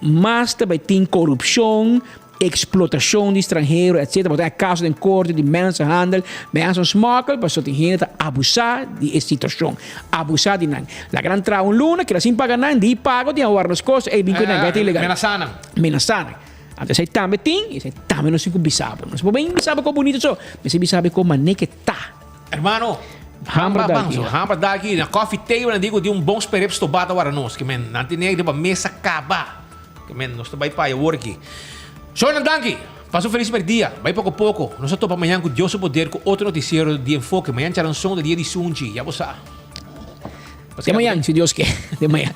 mas ta bai tin korupshon, eksplotashon di stranhero etc. Bo ta haña kaso den korte di mensenhandel, mensensmokkel, pasobra tin hende ta abusá di e situashon, abusá di nan. Laga nan traha un luna, keda sin paga nan, di pago tin a warda nos kos, ey bin ku nan, ta ilegal. Menasá nan. Menasá nan. Anto esei tambe tin, esei tambe nos tin ku bisa bo. Nos por bin bisa bo kon bunito so, mester bisa bo kon manera ke ta. Hermano, Hamber daki. Bam, hamber daki. Na coffee table nan dico di un bon sperep stobá ta wara nos. Ke men, nan tin riba mesa kaba. Ke men, nos ta bai pa awor aki. Shownan danki. Pasa un felis merdia. Bai poko poko. Nos ta topa mañan ku Dios su poder ku otro noticiero di Enfoke. Mañan charanson ta dia di sunchi. Ya bo sa. Te mañan, si Dios ke. Te mañan.